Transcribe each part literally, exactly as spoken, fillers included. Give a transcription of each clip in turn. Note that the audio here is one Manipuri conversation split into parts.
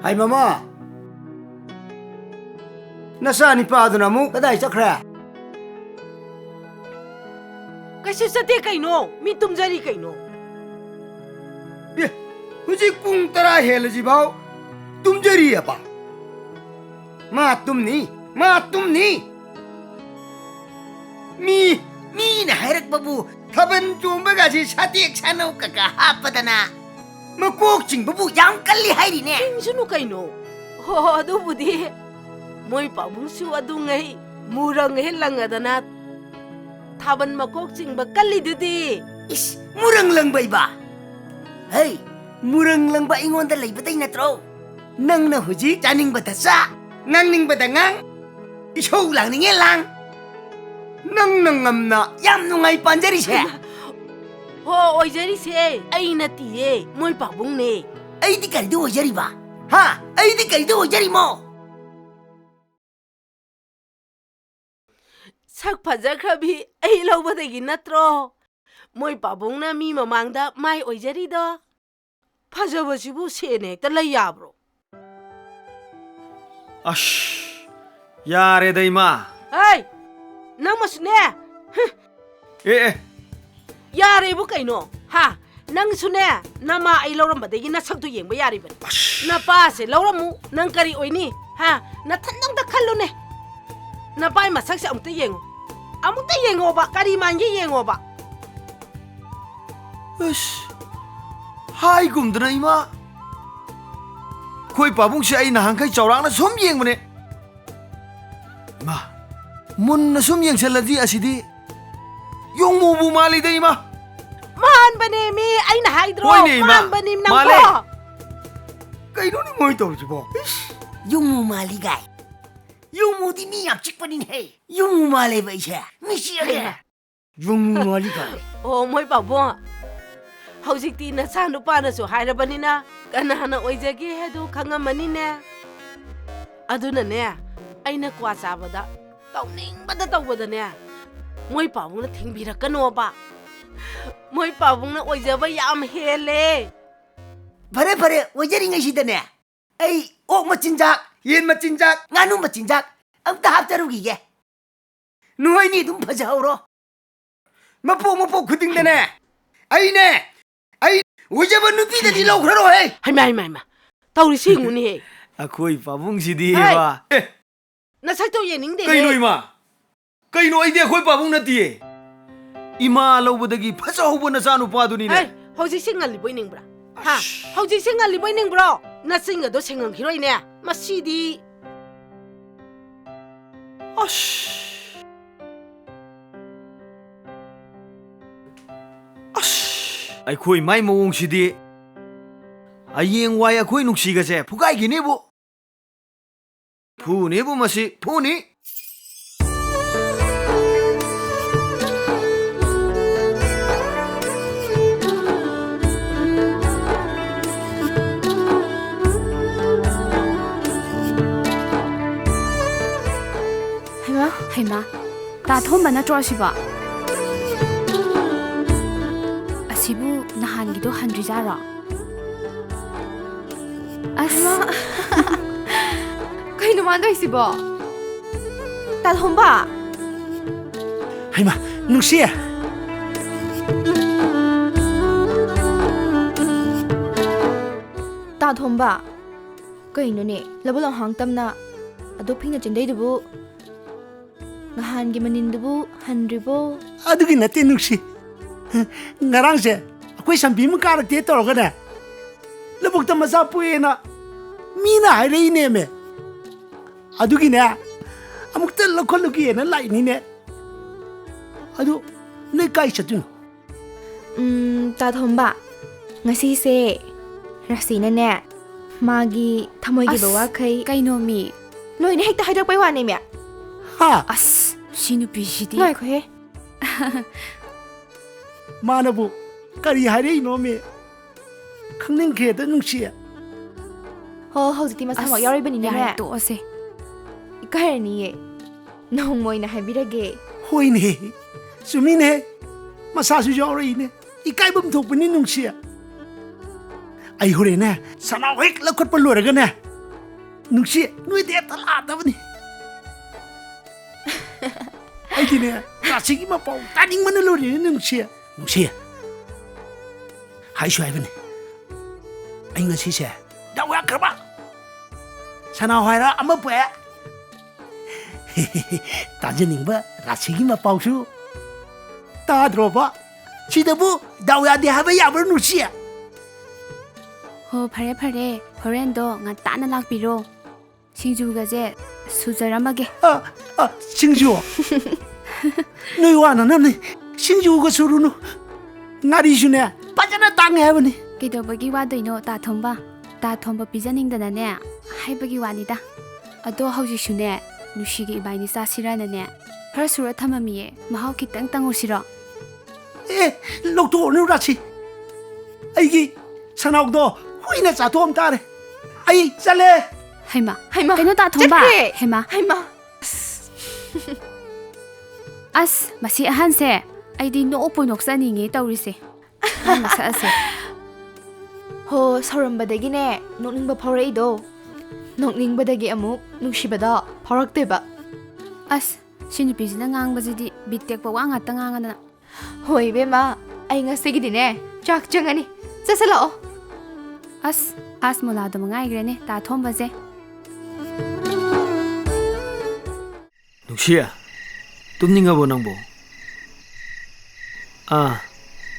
ꯍꯥꯏ ꯃꯃꯥ, ꯅꯆꯥ ꯅꯤꯄꯥꯗꯨꯅ ꯑꯃꯨꯛ ꯀꯗꯥꯏ ꯆꯠꯈ꯭ꯔꯦ? ꯀꯩꯁꯨ ꯆꯠꯇꯦ ꯀꯩꯅꯣ, ꯃꯤ ꯇꯨꯝꯖꯔꯤ ꯀꯩꯅꯣ꯫ ꯑꯦ, ꯍꯧꯖꯤꯛ ꯄꯨꯡ ꯇꯔꯥ ꯍꯦꯜꯂꯁꯤꯐꯥꯎ ꯇꯨꯝꯖꯔꯤꯑꯕ? ꯃꯥ ꯇꯨꯝꯅꯤ, ꯃꯥ ꯇꯨꯝꯅꯤ꯫ ꯃꯤ, ꯃꯤꯅ ꯍꯥꯏꯔꯛꯄꯕꯨ ꯊꯥꯕꯜ ꯆꯣꯡꯕꯒꯁꯤ ꯁꯥꯇꯦꯛ ꯁꯥꯅꯧ ꯀꯀꯥ ꯍꯥꯞꯄꯗꯅ ꯃꯀꯣꯛ ꯆꯤꯡꯕꯕꯨ ꯌꯥꯝ ꯀꯜꯂꯤ ꯍꯥꯏꯔꯤꯅꯦ꯫ ꯆꯤꯡꯁꯅꯨ ꯀꯩꯅꯣ꯫ ꯍꯣ, ꯑꯗꯨꯕꯨꯗꯤ ꯃꯣꯏ ꯄꯥꯕꯨꯡꯁꯨ ꯑꯗꯨꯉꯩ ꯃꯨꯔꯪ ꯍꯦꯛ ꯂꯪꯉꯗꯅ ꯊꯥꯕꯜ ꯃꯀꯣꯛ ꯆꯤꯡꯕ ꯀꯜꯂꯤꯗꯨꯗꯤ꯫ ꯏꯁ, ꯃꯨꯔꯪ ꯂꯪꯕ ꯏꯕ? ꯍꯩ, ꯃꯨꯔꯪ ꯂꯪꯕ ꯑꯩꯉꯣꯟꯗ ꯂꯩꯕꯗꯩ ꯅꯠꯇ꯭ꯔꯣ? ꯅꯪꯅ ꯍꯧꯖꯤꯛ ꯆꯥꯅꯤꯡꯕꯗ ꯆꯥ, ꯉꯥꯡꯅꯤꯡꯕꯗ ꯉꯥꯡ, ꯏꯁꯧ ꯂꯥꯡꯅꯤꯡꯉꯦ ꯂꯥꯡ꯫ ꯅꯪꯅ ꯉꯝꯅ ꯌꯥꯝ ꯅꯨꯡꯉꯥꯏ ꯄꯥꯟꯖꯔꯤꯁꯦ꯫ ꯍꯣ, ꯑꯣꯏꯖꯔꯤꯁꯦ ꯑꯩ ꯅꯠꯇꯤꯌꯦ, ꯃꯣꯏ ꯄꯥꯕꯨꯡꯅꯦ꯫ ꯑꯩꯗꯤ ꯀꯔꯤꯗ ꯑꯣꯏꯖꯔꯤꯕ? ꯍꯥ? ꯑꯩꯗꯤ ꯀꯔꯤꯗ ꯑꯣꯏꯖꯔꯤꯃꯣ? ꯁꯛ ꯐꯖꯈ꯭ꯔꯕꯤ ꯑꯩ ꯂꯧꯕꯗꯒꯤ ꯅꯠꯇ꯭ꯔꯣ? ꯃꯣꯏ ꯄꯥꯕꯨꯡꯅ ꯃꯤ ꯃꯃꯥꯡꯗ ꯃꯥꯏ ꯑꯣꯏꯖꯔꯤꯗꯣ꯫ ꯐꯖꯕꯁꯤꯕꯨ ꯁꯦꯟꯅ ꯍꯦꯛꯇ ꯂꯩ ꯌꯥꯕ꯭ꯔꯣ? ꯑꯁ, ꯌꯥꯔꯦꯗ, ꯏꯃꯥ꯫ ꯍꯩ! ꯅꯪꯃꯁꯨꯅꯦ! ꯍꯨꯝ! ꯑꯦ, ꯑꯦ꯫ ꯌꯥꯔꯦꯕꯨ ꯀꯩꯅꯣ? ꯍꯥ? ꯅꯪꯁꯨꯅꯦ, ꯅꯃꯥ ꯑꯩ ꯂꯧꯔꯝꯕꯗꯒꯤ ꯅꯁꯛꯇꯣ ꯌꯦꯡꯕ ꯌꯥꯔꯤꯕꯅꯤ꯫ ꯑꯁ! ꯅꯄꯥꯁꯦ ꯂꯧꯔꯝꯃꯨ, ꯅꯪ ꯀꯔꯤ ꯑꯣꯏꯅꯤ? ꯍꯥ? ꯅꯊꯟꯗ ꯑꯝꯇ ꯈꯜꯂꯨꯅꯦ꯫ ꯅꯄꯥꯏ ꯃꯁꯛꯁꯦ ꯑꯃꯨꯛꯇ ꯌꯦꯡꯉꯨ꯫ ꯑꯃꯨꯛꯇ ꯌꯦꯡꯉꯣꯕ, ꯀꯔꯤ ꯃꯥꯟꯒꯦ ꯌꯦꯡꯉꯣꯕ꯫ ꯑꯁ, ꯍꯥꯏꯒꯨꯝꯗꯅ, ꯏꯃꯥ, ꯑꯩꯈꯣꯏ ꯄꯥꯕꯨꯡꯁꯦ ꯑꯩ ꯅꯍꯥꯟꯈꯩ ꯆꯥꯎꯔꯥꯛꯅ ꯁꯨꯝ ꯌꯦꯡꯕꯅꯦ꯫ ꯏꯃꯥ, ꯃꯨꯟꯅ ꯁꯨꯝ ꯌꯦꯡꯁꯜꯂꯗꯤ ꯑꯁꯤꯗꯤ ꯌꯣꯡꯃꯨꯕꯨ ꯃꯥꯜꯂꯤꯗ, ꯏꯃꯥ꯫ ꯃꯥꯟꯕꯅꯦ ꯃꯤ, ꯑꯩꯅ ꯍꯥꯏꯗ꯭ꯔꯣ? ꯍꯣꯏꯅꯦ, ꯏꯃꯥ꯫ ꯃꯥꯟꯕꯅꯤ ꯅꯪꯀꯣ꯫ ꯃꯥꯜꯂꯦ꯫ ꯀꯩꯅꯣꯅꯦ ꯃꯣꯏ ꯇꯧꯔꯤꯁꯤꯕꯣ? ꯏꯁ, ꯌꯣꯡꯃꯨ ꯃꯥꯜꯂꯤ ꯒꯥꯏ꯫ ꯌꯣꯡꯃꯨꯗꯤ ꯃꯤ ꯌꯥꯝ ꯆꯤꯛꯄꯅꯤꯅꯦꯍꯦ꯫ ꯌꯣꯡꯃꯨ ꯃꯥꯜꯂꯦꯕ ꯑꯩꯁꯦ꯫ ꯃꯤ ꯆꯤꯛꯑꯒꯦ꯫ ꯍꯩꯃꯥ꯫ ꯌꯣꯡꯃꯨ ꯃꯥꯜꯂꯤ ꯒꯥꯏ꯫ ꯑꯣ, ꯃꯣꯏ ꯄꯥꯕꯨꯡ, ꯍꯧꯖꯤꯛꯇꯤ ꯅꯆꯥꯅꯨꯄꯥꯅꯁꯨ ꯍꯥꯏꯔꯕꯅꯤꯅ ꯀꯅꯥꯅ ꯑꯣꯏꯖꯒꯦ ꯍꯥꯏꯗꯨ ꯈꯪꯉꯝꯃꯅꯤꯅꯦ꯫ ꯑꯗꯨꯅꯅꯦ, ꯑꯩꯅ ꯀ꯭ꯋꯥ ꯆꯥꯕꯗ ꯇꯧꯅꯤꯡꯕꯗ ꯇꯧꯕꯗꯅꯦ, ꯃꯣꯏ ꯄꯥꯕꯨꯡꯅ ꯊꯤꯡꯕꯤꯔꯛꯀꯅꯣꯕ꯫ ꯃꯣꯏ ꯄꯥꯕꯨꯡꯅ ꯑꯣꯏꯖꯕ ꯌꯥꯝ ꯍꯦꯜꯂꯦ꯫ ꯐꯔꯦ, ꯐꯔꯦ, ꯑꯣꯏꯖꯔꯤꯉꯩꯁꯤꯗꯅꯦ, ꯑꯩ ꯑꯣꯛ ꯃꯆꯤꯟꯖꯥꯛ, ꯌꯦꯟ ꯃꯆꯤꯟꯖꯥꯛ, ꯉꯥꯅꯨ ꯃꯆꯤꯟꯖꯥꯛ ꯑꯝꯇ ꯍꯥꯞꯆꯔꯨꯈꯤꯒꯦ꯫ ꯅꯣꯏꯅꯤ ꯑꯗꯨꯝ ꯐꯖꯍꯧꯔꯣ꯫ ꯃꯄꯣꯛ ꯃꯄꯣꯛ ꯈꯨꯗꯤꯡꯗꯅꯦ, ꯑꯩꯅꯦ, ꯑꯩ ꯑꯣꯏꯖꯕ ꯅꯨꯄꯤꯗꯗꯤ ꯂꯧꯈ꯭ꯔꯔꯣꯏ꯫ ꯍꯩꯃꯥ, ꯍꯩꯃꯥ, ꯍꯩꯃꯥ꯫ ꯇꯧꯔꯤꯁꯤ ꯌꯦꯡꯉꯨꯅꯦꯍꯦ꯫ ꯑꯩꯈꯣꯏ ꯄꯥꯕꯨꯡꯁꯤꯗꯤ ꯍꯩ! ꯏꯃꯥ꯫ ꯑꯦ, ꯅꯁꯛꯇꯣ ꯌꯦꯡꯅꯤꯡꯗꯦꯍꯦ꯫ ꯀꯩꯅꯣ ꯏꯃꯥ? ꯀꯩꯅꯣ, ꯑꯩꯗꯤ ꯑꯩꯈꯣꯏ ꯄꯥꯕꯨꯡ ꯅꯠꯇꯤꯌꯦ꯫ ꯏꯃꯥ ꯂꯧꯕꯗꯒꯤ ꯐꯖꯍꯧꯕ ꯅꯆꯥꯅꯨꯄꯥꯗꯨꯅꯤꯅꯦ꯫ ꯍꯩ! ꯍꯧꯖꯤꯛꯁꯤ ꯉꯜꯂꯤꯕꯣꯏ ꯅꯤꯡꯕ꯭ꯔꯥ? ꯍꯥ? ꯑꯁ! ꯍꯧꯖꯤꯛꯁꯤ ꯉꯜꯂꯤꯕꯣꯏ ꯅꯤꯡꯕ꯭ꯔꯣ? ꯅꯆꯤꯟꯒꯗꯣ ꯁꯦꯡꯉꯝꯈꯤꯔꯣꯏꯅꯦ꯫ ꯃꯁꯤꯗꯤ꯫ ꯑꯁ! ꯑꯁ! ꯑꯩꯈꯣꯏ ꯃꯥꯏ ꯃꯑꯣꯡꯁꯤꯗꯤ꯫ ꯍꯌꯦꯡꯋꯥꯏ ꯑꯩꯈꯣꯏ ꯅꯨꯡꯁꯤꯒꯁꯦ ꯐꯨꯒꯥꯏꯈꯤꯅꯦꯕꯨ꯫ ꯐꯨꯅꯤꯕꯨ ꯃꯁꯤ, ꯐꯨꯅꯤ꯫ ꯍꯩꯃꯥ, ꯍꯩꯃꯥ, ꯇꯥ ꯊꯣꯝꯕ ꯅꯠꯇ꯭ꯔꯣ ꯑꯁꯤꯕꯣ? ꯑꯁꯤꯕꯨ ꯅꯍꯥꯟꯒꯤꯗꯣ ꯍꯟꯗ꯭ꯔꯤꯖꯥꯔꯣ? ꯑꯁ꯫ ꯍꯩꯃꯥ꯫ ꯀꯩꯅꯣ ꯃꯥꯅ ꯇꯧꯔꯤꯁꯤꯕꯣ? ꯇꯥꯊꯣꯝꯕ! ꯍꯩꯃꯥ, ꯅꯨꯡꯁꯤ! ꯇꯥꯊꯣꯝꯕ, ꯀꯩꯅꯣꯅꯦ, ꯂꯕꯨꯛ ꯂꯝꯍꯥꯡ ꯇꯝꯅ ꯑꯗꯨꯛ ꯐꯤꯡꯅ ꯆꯦꯟꯗꯩꯗꯨꯕꯨ? ꯅꯍꯥꯟꯒꯤ ꯃꯅꯤꯟꯗꯨꯕꯨ ꯍꯟꯗ꯭ꯔꯤꯕꯣ? ꯑꯗꯨꯒꯤ ꯅꯠꯇꯦ, ꯅꯨꯡꯁꯤ꯫ ꯉꯔꯥꯡꯁꯦ ꯑꯩꯈꯣꯏ ꯁꯝꯕꯤ ꯑꯃ ꯀꯥꯔꯛꯇꯦ ꯇꯧꯔꯒꯅꯦ, ꯂꯧꯕꯨꯛꯇ ꯃꯆꯥ ꯄꯣꯛꯑꯦꯅ ꯃꯤꯅ ꯍꯥꯏꯔꯛꯏꯅꯦꯃꯦ꯫ ꯑꯗꯨꯒꯤꯅꯦ, ꯑꯃꯨꯛꯇ ꯂꯧꯈꯠꯂꯨꯒꯦꯅ ꯂꯥꯛꯏꯅꯤꯅꯦ꯫ ꯑꯗꯨ ꯅꯣꯏ ꯀꯥꯏ ꯆꯠꯇꯣꯏꯅꯣ? ꯎꯝ, ꯇꯥꯊꯣꯝꯕ, ꯉꯁꯤꯁꯦ ꯔꯥꯁꯤꯅꯅꯦ, ꯃꯥꯒꯤ ꯊꯃꯣꯏꯒꯤ ꯑꯁ, ꯕꯕꯥꯈꯩ ꯀꯩꯅꯣꯃꯤ? ꯂꯣꯏꯅ ꯍꯦꯛꯇ ꯍꯥꯏꯗꯣꯛꯄꯩ ꯋꯥꯅꯦꯃꯤ꯫ ꯍꯥ? ꯑꯁ, ꯁꯤ ꯅꯨꯄꯤꯁꯤꯗꯤ꯫ ꯉꯥꯏꯈꯣꯍꯦ꯫ ꯃꯥꯅꯕꯨ ꯀꯔꯤ ꯍꯥꯏꯔꯛꯏꯅꯣꯃꯤ? ꯈꯪꯅꯤꯡꯈ꯭ꯔꯦꯗ, ꯅꯨꯡꯁꯤ꯫ ꯍꯣ, ꯍꯧꯖꯤꯛꯇꯤ ꯃꯁꯥꯃꯛ ꯑꯁ, ꯌꯥꯎꯔꯤꯕꯅꯤꯅꯅꯦ꯫ ꯌꯥꯔꯦ, ꯇꯣꯛꯑꯁꯦ꯫ ꯏꯀꯥꯏꯔꯅꯤꯌꯦ꯫ ꯅꯣꯡꯃ ꯑꯣꯏꯅ ꯍꯥꯏꯕꯤꯔꯒꯦ꯫ ꯍꯣꯏꯅꯦ, ꯆꯨꯝꯃꯤꯅꯦ꯫ ꯃꯁꯥꯁꯨ ꯌꯥꯎꯔꯛꯏꯅꯦ꯫ ꯏꯀꯥꯏꯐꯝ ꯊꯣꯛꯄꯅꯤ, ꯅꯨꯡꯁꯤ꯫ ꯑꯩ ꯍꯣꯔꯦꯟꯅꯦ, ꯁꯅꯥ ꯍꯦꯛ ꯂꯧꯈꯠꯄ ꯂꯣꯏꯔꯒꯅꯦ, ꯅꯨꯡꯁꯤ, ꯅꯣꯏꯗ ꯍꯦꯛꯇ ꯂꯥꯛꯑꯗꯕꯅꯤ꯫ ꯑꯩꯗꯤꯅꯦ, ꯔꯥꯁꯤꯒꯤ ꯃꯄꯥꯎ ꯇꯥꯅꯤꯡꯕꯅ ꯂꯣꯏꯔꯦꯅꯦ, ꯅꯨꯡꯁꯤ꯫ ꯅꯨꯡꯁꯤ, ꯍꯥꯏꯁꯨ ꯍꯥꯏꯕꯅꯤ, ꯑꯩ ꯉꯁꯤꯁꯦ ꯗꯥꯎ ꯌꯥꯈ꯭ꯔꯕ꯫ ꯁꯅꯥ ꯍꯥꯏꯔ ꯑꯃ ꯄꯣꯛꯑꯦ꯫ ꯇꯥꯖꯅꯤꯡꯕ ꯔꯥꯁꯤꯒꯤ ꯃꯄꯥꯎꯁꯨ ꯇꯥꯗ꯭ꯔꯣꯕ? ꯁꯤꯗꯕꯨ ꯗꯥꯎ ꯌꯥꯗꯦ ꯍꯥꯏꯕ ꯌꯥꯕ꯭ꯔꯥ, ꯅꯨꯡꯁꯤ? ꯍꯣ, ꯐꯔꯦ, ꯐꯔꯦ꯫ ꯍꯣꯔꯦꯟꯗꯣ ꯉꯟꯇꯥꯅ ꯂꯥꯛꯄꯤꯔꯣ꯫ ꯁꯤꯡꯖꯨꯒꯁꯦ ꯁꯨꯖꯔꯝꯃꯒꯦ꯫ ꯑ, ꯑ, ꯁꯤꯡꯖꯨ? ꯅꯣꯏ ꯋꯥꯅꯅꯕꯅꯤ꯫ ꯁꯤꯡꯖꯨꯒ ꯁꯨꯔꯨꯅꯨ꯫ ꯉꯥꯔꯤꯁꯨꯅꯦ, ꯐꯖꯅ ꯇꯥꯡꯉꯦ ꯍꯥꯏꯕꯅꯤ꯫ ꯀꯩꯗꯧꯕꯒꯤ ꯋꯥꯗꯣꯏꯅꯣ, ꯇꯥ ꯊꯣꯝꯕ? ꯇꯥ ꯊꯣꯝꯕ ꯄꯤꯖꯅꯤꯡꯗꯅꯅꯦ ꯍꯥꯏꯕꯒꯤ ꯋꯥꯅꯤꯗ꯫ ꯑꯗꯣ ꯍꯧꯖꯤꯛꯁꯨꯅꯦ, ꯅꯨꯡꯁꯤꯒ ꯏꯕꯥꯏꯅꯤ ꯆꯥꯁꯤꯔꯅꯅꯦ ꯈꯔ ꯁꯨꯔ ꯊꯝꯃꯝꯃꯤꯌꯦ꯫ ꯃꯍꯥꯎ ꯈꯤꯇꯪ ꯇꯪꯉꯨꯁꯤꯔꯣ? ꯑꯦ, ꯂꯧꯊꯣꯛꯑꯅꯨ ꯔꯥꯁꯤ꯫ ꯑꯩꯒꯤ ꯁꯅꯥꯎꯗꯣ ꯍꯨꯏꯅ ꯆꯥꯊꯣꯛꯑꯝ ꯇꯥꯔꯦ꯫ ꯑꯩ ꯆꯠꯂꯦ꯫ ꯍꯩꯃꯥ, ꯍꯩꯃꯥ, ꯀꯩꯅꯣ ꯇꯥ ꯊꯣꯝꯕ? ꯆꯠꯈ꯭ꯔꯦ꯫ ꯍꯩꯃꯥ꯫ ꯍꯩꯃꯥ꯫ ꯑꯁ, ꯃꯁꯤ ꯑꯍꯟꯁꯦ ꯑꯩꯗꯤ ꯅꯣꯛꯄꯨ ꯅꯣꯛꯆꯅꯤꯡꯉꯦ ꯇꯧꯔꯤꯁꯦ꯫ ꯃꯥꯏ ꯃꯁꯛ ꯑꯁꯦ꯫ ꯍꯣ, ꯁꯥꯎꯔꯝꯕꯗꯒꯤꯅꯦ ꯅꯣꯛꯅꯤꯡꯕ ꯐꯥꯎꯔꯛꯏꯗꯣ꯫ ꯅꯣꯛꯅꯤꯡꯕꯗꯒꯤ ꯑꯃꯨꯛ ꯅꯨꯡꯁꯤꯕꯗꯣ ꯐꯥꯎꯔꯛꯇꯣꯏꯕ꯫ ꯑꯁ, ꯁꯤ ꯅꯨꯄꯤꯁꯤꯅ ꯉꯥꯡꯕꯁꯤꯗꯤ ꯕꯤꯠ ꯇꯦꯛꯄ ꯋꯥ ꯉꯥꯛꯇ ꯉꯥꯡꯉꯗꯅ꯫ ꯍꯣꯏ, ꯏꯕꯦꯝꯃ, ꯑꯩ ꯉꯁꯤꯒꯤꯗꯤꯅꯦ ꯆꯥꯛ ꯆꯪꯉꯅꯤ꯫ ꯆꯠꯁꯤꯜꯂꯛꯑꯣ꯫ ꯑꯁ, ꯍꯥꯖꯃꯣꯂꯥꯗꯣ ꯃꯉꯥꯏꯈ꯭ꯔꯦꯅꯦ, ꯇꯥ ꯊꯣꯝꯕꯁꯦ꯫ ꯅꯨꯡꯁꯤ, ꯇꯨꯝꯅꯤꯡꯉꯕꯣ ꯅꯪꯕꯣ? ꯑꯥ,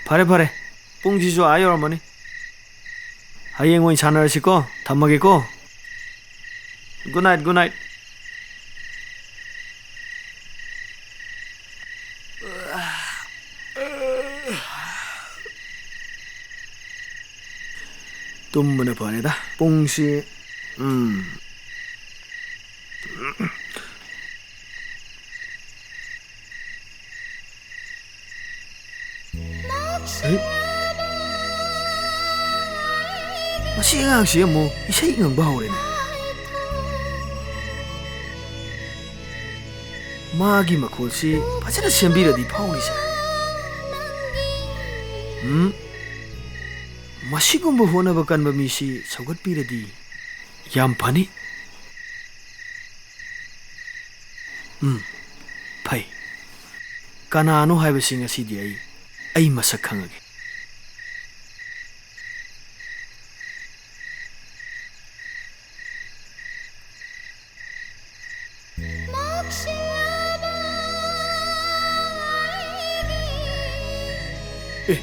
ꯐꯔꯦ, ꯐꯔꯦ꯫ ꯄꯨꯡꯁꯤꯁꯨ ꯑꯥ ꯌꯧꯔꯝꯃꯅꯤ꯫ ꯍꯌꯦꯡ ꯑꯣꯏꯅ ꯁꯥꯟꯅꯔꯁꯤꯀꯣ꯫ ꯊꯝꯃꯒꯦꯀꯣ꯫ Good night, good night꯫ ꯇꯨꯝꯕꯅ ꯐꯔꯦꯗ꯫ ꯄꯨꯡꯁꯤ, ꯎꯝ꯫ ꯑꯦ? ꯃꯁꯤ ꯑꯉꯥꯡꯁꯤ ꯑꯃꯨꯛ ꯏꯁꯩ ꯉꯪꯕ ꯍꯧꯔꯦꯅꯦ꯫ ꯃꯥꯒꯤ ꯃꯈꯣꯜꯁꯤ ꯐꯖꯅ ꯁꯦꯝꯕꯤꯔꯗꯤ ꯐꯥꯎꯅꯤꯁꯦ꯫ ꯎꯝ? ꯃꯁꯤꯒꯨꯝꯕ ꯍꯣꯠꯅꯕ ꯀꯟꯕ ꯃꯤꯁꯤ ꯁꯧꯒꯠꯄꯤꯔꯗꯤ ꯌꯥꯝ ꯐꯅꯤ꯫ ꯎꯝ, ꯐꯩ꯫ ꯀꯅꯥꯅꯣ ꯍꯥꯏꯕꯁꯤ ꯉꯁꯤꯗꯤ ꯑꯩ, ꯑꯩ ꯃꯁꯛ ꯈꯪꯉꯒꯦ꯫ ꯑꯦ,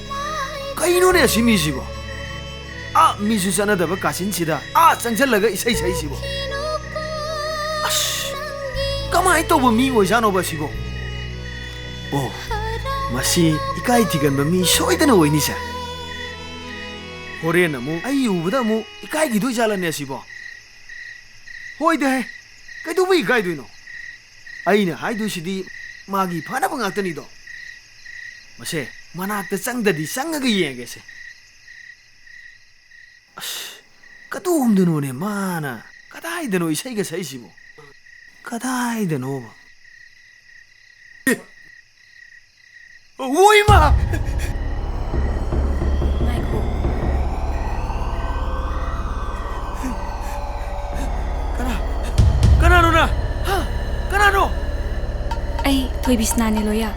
ꯀꯩꯅꯣꯅꯦ ꯑꯁꯤ ꯃꯤꯁꯤꯕꯣ? ꯑꯥ, ꯃꯤꯁꯨ ꯆꯠꯅꯗꯕ ꯀꯥꯆꯤꯟꯁꯤꯗ ꯑꯥ ꯆꯪꯁꯤꯜꯂꯒ ꯏꯁꯩ ꯁꯛꯏꯁꯤꯕꯣ? ꯑꯁ, ꯀꯃꯥꯏꯅ ꯇꯧꯕ ꯃꯤ ꯑꯣꯏꯖꯥꯠꯅꯣꯕ ꯑꯁꯤꯕꯣ? ꯑꯣ, ꯃꯁꯤ ꯏꯀꯥꯏ ꯊꯤꯒꯟꯕ ꯃꯤ ꯁꯣꯏꯗꯅ ꯑꯣꯏꯅꯤꯁꯦ꯫ ꯍꯣꯔꯦꯟ ꯑꯃꯨꯛ ꯑꯩ ꯎꯕꯗ ꯑꯃꯨꯛ ꯏꯀꯥꯏꯈꯤꯗꯣꯏ ꯖꯥꯠꯂꯅꯦ ꯑꯁꯤꯕꯣ? ꯍꯣꯏꯗꯍꯦ, ꯀꯩꯗꯧꯕꯩ ꯏꯀꯥꯏꯗꯣꯏꯅꯣ? ꯑꯩꯅ ꯍꯥꯏꯗꯣꯏꯁꯤꯗꯤ ꯃꯥꯒꯤ ꯐꯅꯕ ꯉꯥꯛꯇꯅꯤꯗꯣ꯫ ꯃꯁꯦ, ꯃꯅꯥꯛꯇ ꯆꯪꯗꯗꯤ ꯆꯪꯉꯒ ꯌꯦꯡꯒꯦꯁꯦ꯫ ꯑꯁ, ꯀꯗꯣꯝꯗꯅꯣꯅꯦ ꯃꯥꯅ? ꯀꯗꯥꯏꯗꯅꯣ ꯏꯁꯩꯒ ꯁꯛꯏꯁꯤꯕꯣ? ꯀꯗꯥꯏꯗꯅꯣꯕ? ꯑꯣ, ꯏꯃꯥ! ꯉꯥꯏꯈꯣ꯫ ꯀꯅꯥ? ꯀꯅꯥꯅꯣ ꯅꯪ? ꯍꯥ? ꯀꯅꯥꯅꯣ? ꯑꯩ ꯊꯣꯏꯕꯤꯁꯅꯥꯅꯦ, ꯂꯣꯌꯥ꯫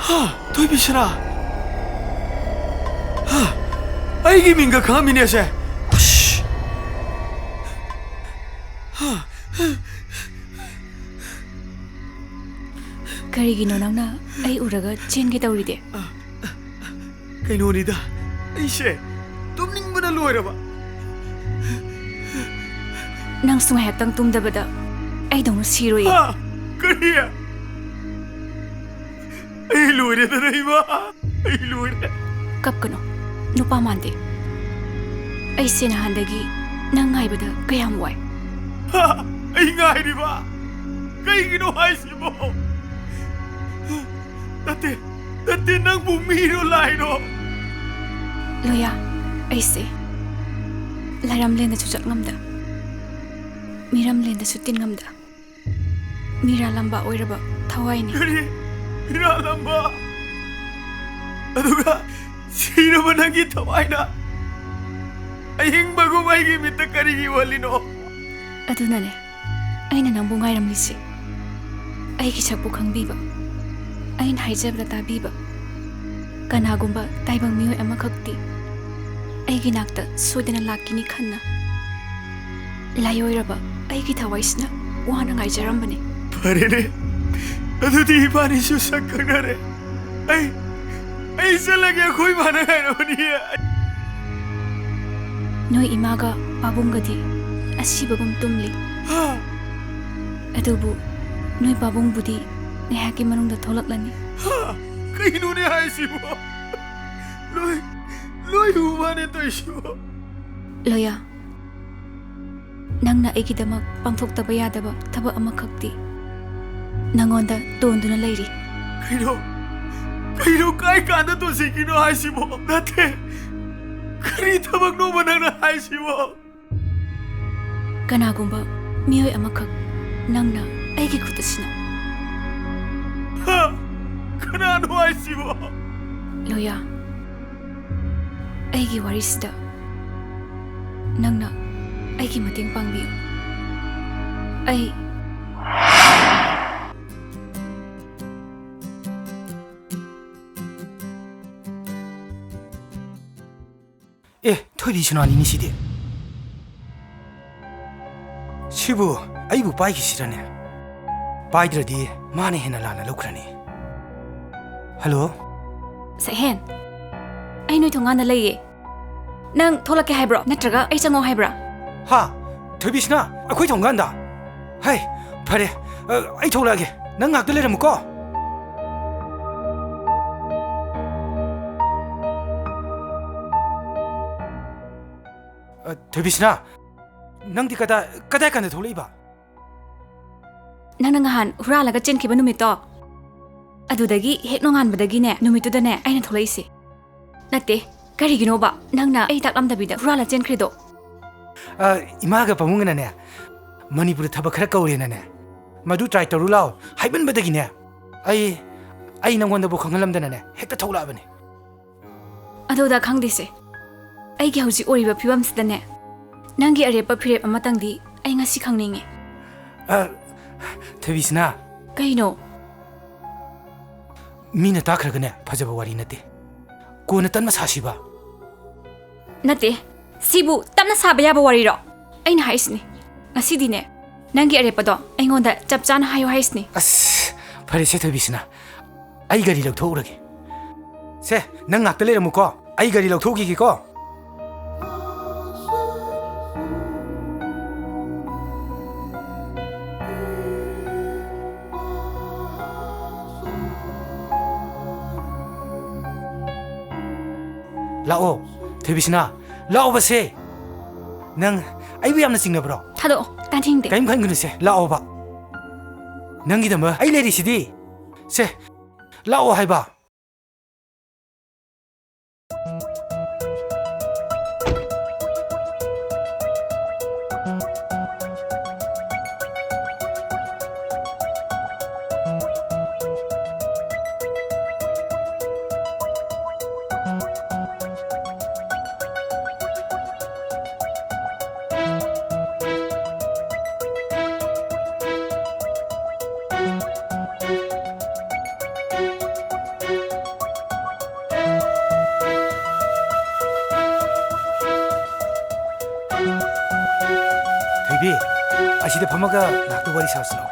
ꯍꯥ? ꯊꯣꯏꯕꯤꯁꯅꯥ? ꯍꯥ? ꯑꯩꯒꯤ ꯃꯤꯡꯒ ꯈꯪꯉꯝꯃꯤꯅꯦ ꯑꯁꯦ꯫ ꯑꯁ! ꯍꯥ? ꯀꯔꯤꯒꯤꯅꯣ ꯅꯪꯅ ꯑꯩ ꯎꯔꯒ ꯆꯦꯟꯒꯦ ꯇꯧꯔꯤꯗꯤ? ꯀꯩꯅꯣꯅꯤꯗ, ꯑꯩꯁꯦ ꯇꯨꯝꯅꯤꯡꯕꯅ ꯂꯣꯏꯔꯕ꯫ ꯅꯪꯁꯨ ꯉꯥꯏꯍꯥꯛꯇꯪ ꯇꯨꯝꯗꯕꯗ ꯑꯩꯗꯧꯅ ꯁꯤꯔꯣꯏꯌꯦ꯫ ꯍꯥ? ꯀꯔꯤ? ꯑꯩ ꯂꯣꯏꯔꯦꯗꯅ, ꯏꯃꯥ! ꯑꯩ ꯂꯣꯏꯔꯦ꯫ ꯀꯞꯀꯅꯨ, ꯅꯨꯄꯥ ꯃꯥꯟꯗꯦ꯫ ꯑꯩꯁꯦ ꯅꯍꯥꯟꯗꯒꯤ ꯅꯪ ꯉꯥꯏꯕꯗ ꯀꯌꯥꯝ ꯋꯥꯏ꯫ ꯍꯥ? ꯑꯩ ꯉꯥꯏꯔꯤꯕ? ꯀꯩꯒꯤꯅꯣ ꯍꯥꯏꯁꯤꯕꯣ? ꯅꯠꯇꯦ, ꯅꯠꯇꯦ, ꯅꯪꯕꯨ ꯃꯤꯔꯣ ꯂꯥꯏꯔꯣ? ꯂꯣꯌꯥ, ꯑꯩꯁꯦ ꯂꯥꯏꯔꯝꯂꯦꯟꯗꯁꯨ ꯆꯠ ꯉꯝꯗ, ꯃꯤꯔꯝꯂꯦꯟꯗꯁꯨ ꯇꯤꯟ ꯉꯝꯗ, ꯃꯤꯔꯥꯂꯝꯕ ꯑꯣꯏꯔꯕ ꯊꯋꯥꯏꯅꯤ꯫ ꯀꯔꯤ? ꯃꯤꯔꯥꯂꯝꯕ? ꯑꯗꯨꯒ ꯁꯤꯔꯕ ꯅꯪꯒꯤ ꯊꯋꯥꯏꯅ ꯑꯍꯤꯡꯕꯒꯨꯝ ꯑꯩꯒꯤ ꯃꯤꯠꯇ ꯀꯔꯤꯒꯤ ꯎꯍꯜꯂꯤꯅꯣ? ꯑꯗꯨꯅꯅꯦ ꯑꯩꯅ ꯅꯪꯕꯨ ꯉꯥꯏꯔꯝꯂꯤꯁꯤ꯫ ꯑꯩꯒꯤ ꯁꯛꯄꯨ ꯈꯪꯕꯤꯕ, ꯑꯩꯅ ꯍꯥꯏꯖꯕꯗ ꯇꯥꯕꯤꯕ ꯀꯅꯥꯒꯨꯝꯕ ꯇꯥꯏꯕꯪ ꯃꯤꯑꯣꯏ ꯑꯃꯈꯛꯇꯤ ꯑꯩꯒꯤ ꯅꯥꯛꯇ ꯁꯣꯏꯗꯅ ꯂꯥꯛꯈꯤꯅꯤ ꯈꯟꯅ ꯂꯥꯏꯑꯣꯏꯔꯕ ꯑꯩꯒꯤ ꯊꯋꯥꯏꯁꯤꯅ ꯋꯥꯅ ꯉꯥꯏꯖꯔꯝꯕꯅꯤ꯫ ꯐꯔꯦꯅꯦ, ꯑꯗꯨꯗꯤ ꯏꯕꯥꯅꯤꯁꯨ ꯁꯛ ꯈꯪꯅꯔꯦ꯫ ꯑꯩ ꯑꯩ ꯆꯠꯂꯒꯦ, ꯑꯩꯈꯣꯏ ꯏꯃꯥꯅ ꯉꯥꯏꯔꯝꯃꯅꯤ꯫ ꯅꯣꯏ ꯏꯃꯥꯒ ꯄꯥꯕꯨꯡꯒꯗꯤ ꯑꯁꯤꯕꯒꯨꯝ ꯇꯨꯝꯂꯤ꯫ ꯍꯥ? ꯑꯗꯨꯕꯨ ꯅꯣꯏ ꯄꯥꯕꯨꯡꯕꯨꯗꯤ ꯉꯥꯏꯍꯥꯛꯀꯤ ꯃꯅꯨꯡꯗ ꯊꯣꯛꯂꯛꯂꯅꯤ꯫ ꯍꯥ? ꯀꯩꯅꯣꯅꯦ ꯍꯥꯏꯁꯤꯕꯣ? ꯂꯣꯏ ꯂꯣꯏ ꯎꯕꯅꯦ ꯇꯧꯏꯁꯤꯕꯣ? ꯂꯣꯌꯥ, ꯅꯪꯅ ꯑꯩꯒꯤꯗꯃꯛ ꯄꯥꯡꯊꯣꯛꯇꯕ ꯌꯥꯗꯕ ꯊꯕꯛ ꯑꯃꯈꯛꯇꯤ ꯅꯉꯣꯟꯗ ꯇꯣꯟꯗꯨꯅ ꯂꯩꯔꯤ꯫ ꯀꯩꯅꯣ? ꯀꯩꯅꯣ? ꯀꯥꯏ ꯀꯥꯟꯗ ꯇꯣꯟꯁꯤꯟꯈꯤꯅꯣ ꯍꯥꯏꯁꯤꯕꯣ? ꯅꯠꯇꯦ, ꯀꯔꯤ ꯊꯕꯛꯅꯣꯕ ꯅꯪꯅ ꯍꯥꯏꯁꯤꯕꯣ? ꯀꯅꯥꯒꯨꯝꯕ ꯃꯤꯑꯣꯏ ꯑꯃꯈꯛ ꯅꯪꯅ ꯑꯩꯒꯤ ꯈꯨꯠꯇ ꯁꯤꯟꯅꯧ꯫ ꯍꯥ? ꯀꯅꯥꯅꯣ ꯍꯥꯏꯁꯤꯕꯣ? ꯂꯣꯌꯥ, ꯑꯩꯒꯤ ꯋꯥꯔꯤꯁꯤꯗ ꯅꯪꯅ ꯑꯩꯒꯤ ꯃꯇꯦꯡ ꯄꯥꯡꯕꯤꯌꯨ꯫ ꯑꯩ ꯑꯦ, ꯊꯣꯏꯕꯤ ꯁꯅꯥꯅꯤꯅꯤ ꯁꯤꯗꯤ꯫ ꯁꯤꯕꯨ ꯑꯩꯕꯨ ꯄꯥꯏꯈꯤꯁꯤꯔꯅꯦ? ꯄꯥꯏꯗ꯭ꯔꯗꯤ ꯃꯥꯅ ꯍꯦꯟꯅ ꯂꯥꯟꯅ ꯂꯧꯈ꯭ꯔꯅꯤ꯫ ꯍꯜꯂꯣ? ꯁꯛꯍꯦꯟ, ꯑꯩ ꯅꯣꯏ ꯊꯣꯡꯒꯥꯟꯗ ꯂꯩꯌꯦ꯫ ꯅꯪ ꯊꯣꯛꯂꯛꯀꯦ ꯍꯥꯏꯕ꯭ꯔꯣ? ꯅꯠꯇ꯭ꯔꯒ ꯑꯩ ꯆꯪꯉꯣ ꯍꯥꯏꯕ꯭ꯔꯥ? ꯍꯥ? ꯊꯣꯏꯕꯤꯁꯅꯥ, ꯑꯩꯈꯣꯏ ꯊꯣꯡꯒꯥꯟꯗ? ꯍꯩ, ꯐꯔꯦ, ꯑ, ꯑꯩ ꯊꯣꯛꯂꯛꯑꯒꯦ꯫ ꯅꯪ ꯉꯥꯛꯇ ꯂꯩꯔꯝꯃꯨꯀꯣ꯫ ꯑ, ꯊꯣꯏꯕꯤꯁꯅꯥ, ꯅꯪꯗꯤ ꯀꯗꯥꯏ, ꯀꯗꯥꯏ ꯀꯥꯟꯗ ꯊꯣꯛꯂꯛꯏꯕ? ꯅꯪꯅ ꯉꯍꯥꯟ ꯍꯨꯔꯥꯜꯂꯒ ꯆꯦꯟꯈꯤꯕ ꯅꯨꯃꯤꯠꯇꯣ, ꯑꯗꯨꯗꯒꯤ ꯍꯦꯛ ꯅꯣꯡꯉꯥꯟꯕꯗꯒꯤꯅꯦ, ꯅꯨꯃꯤꯠꯇꯨꯗꯅꯦ ꯑꯩꯅ ꯊꯣꯛꯂꯛꯏꯁꯦ꯫ ꯅꯠꯇꯦ, ꯀꯔꯤꯒꯤꯅꯣꯕ ꯅꯪꯅ ꯑꯩ ꯇꯥꯛꯂꯝꯗꯕꯤꯗ ꯍꯨꯔꯥꯜꯂ ꯆꯦꯟꯈ꯭ꯔꯤꯗꯣ? ꯑ, ꯏꯃꯥꯒ ꯄꯥꯕꯨꯡꯒꯅꯅꯦ, ꯃꯅꯤꯄꯨꯔꯗ ꯊꯕꯛ ꯈꯔ ꯀꯧꯔꯦꯅꯅꯦ, ꯃꯗꯨ try ꯇꯧꯔꯨ ꯂꯥꯎ ꯍꯥꯏꯃꯟꯕꯗꯒꯤꯅꯦ, ꯑꯩ, ꯑꯩ ꯅꯪꯉꯣꯟꯗꯕꯨ ꯈꯪꯍꯜꯂꯝꯗꯅꯅꯦ ꯍꯦꯛꯇ ꯊꯣꯛꯂꯛꯑꯕꯅꯦ꯫ ꯑꯗꯨꯗ ꯈꯪꯗꯦꯁꯦ, ꯑꯩꯒꯤ ꯍꯧꯖꯤꯛ ꯑꯣꯏꯔꯤꯕ ꯐꯤꯕꯝꯁꯤꯗꯅꯦ, ꯅꯪꯒꯤ ꯑꯔꯦꯞꯄ ꯐꯤꯔꯦꯞ ꯑꯃꯇꯪꯗꯤ ꯑꯩ ꯉꯁꯤ ꯈꯪꯅꯤꯡꯉꯤ꯫ ꯑ, ꯊꯣꯏꯕꯤꯁꯅꯥ꯫ ꯀꯩꯅꯣ? ꯃꯤꯅ ꯇꯥꯈ꯭ꯔꯒꯅꯦ, ꯐꯖꯕ ꯋꯥꯔꯤ ꯅꯠꯇꯦ꯫ ꯀꯣꯟꯅ ꯇꯞꯅ ꯁꯥꯁꯤꯕ? ꯅꯠꯇꯦ, ꯁꯤꯕꯨ ꯇꯞꯅ ꯁꯥꯕ ꯌꯥꯕ ꯋꯥꯔꯤꯔꯣ? ꯑꯩꯅ ꯍꯥꯏꯁꯤꯅꯤ, ꯉꯁꯤꯗꯤꯅꯦ, ꯅꯪꯒꯤ ꯑꯔꯦꯞꯄꯗꯣ ꯑꯩꯉꯣꯟꯗ ꯆꯞ ꯆꯥꯅ ꯍꯥꯏꯌꯨ ꯍꯥꯏꯁꯤꯅꯤ꯫ ꯑꯁ, ꯐꯔꯦꯁꯦ ꯊꯣꯏꯕꯤꯁꯅꯥ, ꯑꯩ ꯒꯥꯔꯤ ꯂꯧꯊꯣꯛꯎꯔꯒꯦ꯫ ꯁꯦ, ꯅꯪ ꯉꯥꯛꯇ ꯂꯩꯔꯝꯃꯨꯀꯣ, ꯑꯩ ꯒꯥꯔꯤ ꯂꯧꯊꯣꯛꯈꯤꯒꯦꯀꯣ꯫ ꯂꯥꯛꯑꯣ, ꯊꯣꯏꯕꯤꯁꯅꯥ, ꯂꯥꯛꯑꯣꯕꯁꯦ꯫ ꯅꯪ ꯑꯩꯕꯨ ꯌꯥꯝꯅ ꯆꯤꯡꯅꯕ꯭ꯔꯣ? ꯊꯥꯗꯣꯛꯑꯣ, ꯇꯥꯅꯤꯡꯗꯦ꯫ ꯀꯔꯤꯝ ꯈꯟꯒꯅꯨꯁꯦ, ꯂꯥꯛꯑꯣꯕ꯫ ꯅꯪꯒꯤꯗꯃꯛ ꯑꯩ ꯂꯩꯔꯤꯁꯤꯗꯤ꯫ ꯁꯦ, ꯂꯥꯛꯑꯣ ꯍꯥꯏꯕ꯫ ꯊꯣꯏꯕꯤ, ꯑꯁꯤꯗ ꯐꯝꯃꯒ ꯉꯥꯏꯍꯥꯛꯇ ꯋꯥꯔꯤ ꯁꯥꯁꯤꯔꯣ?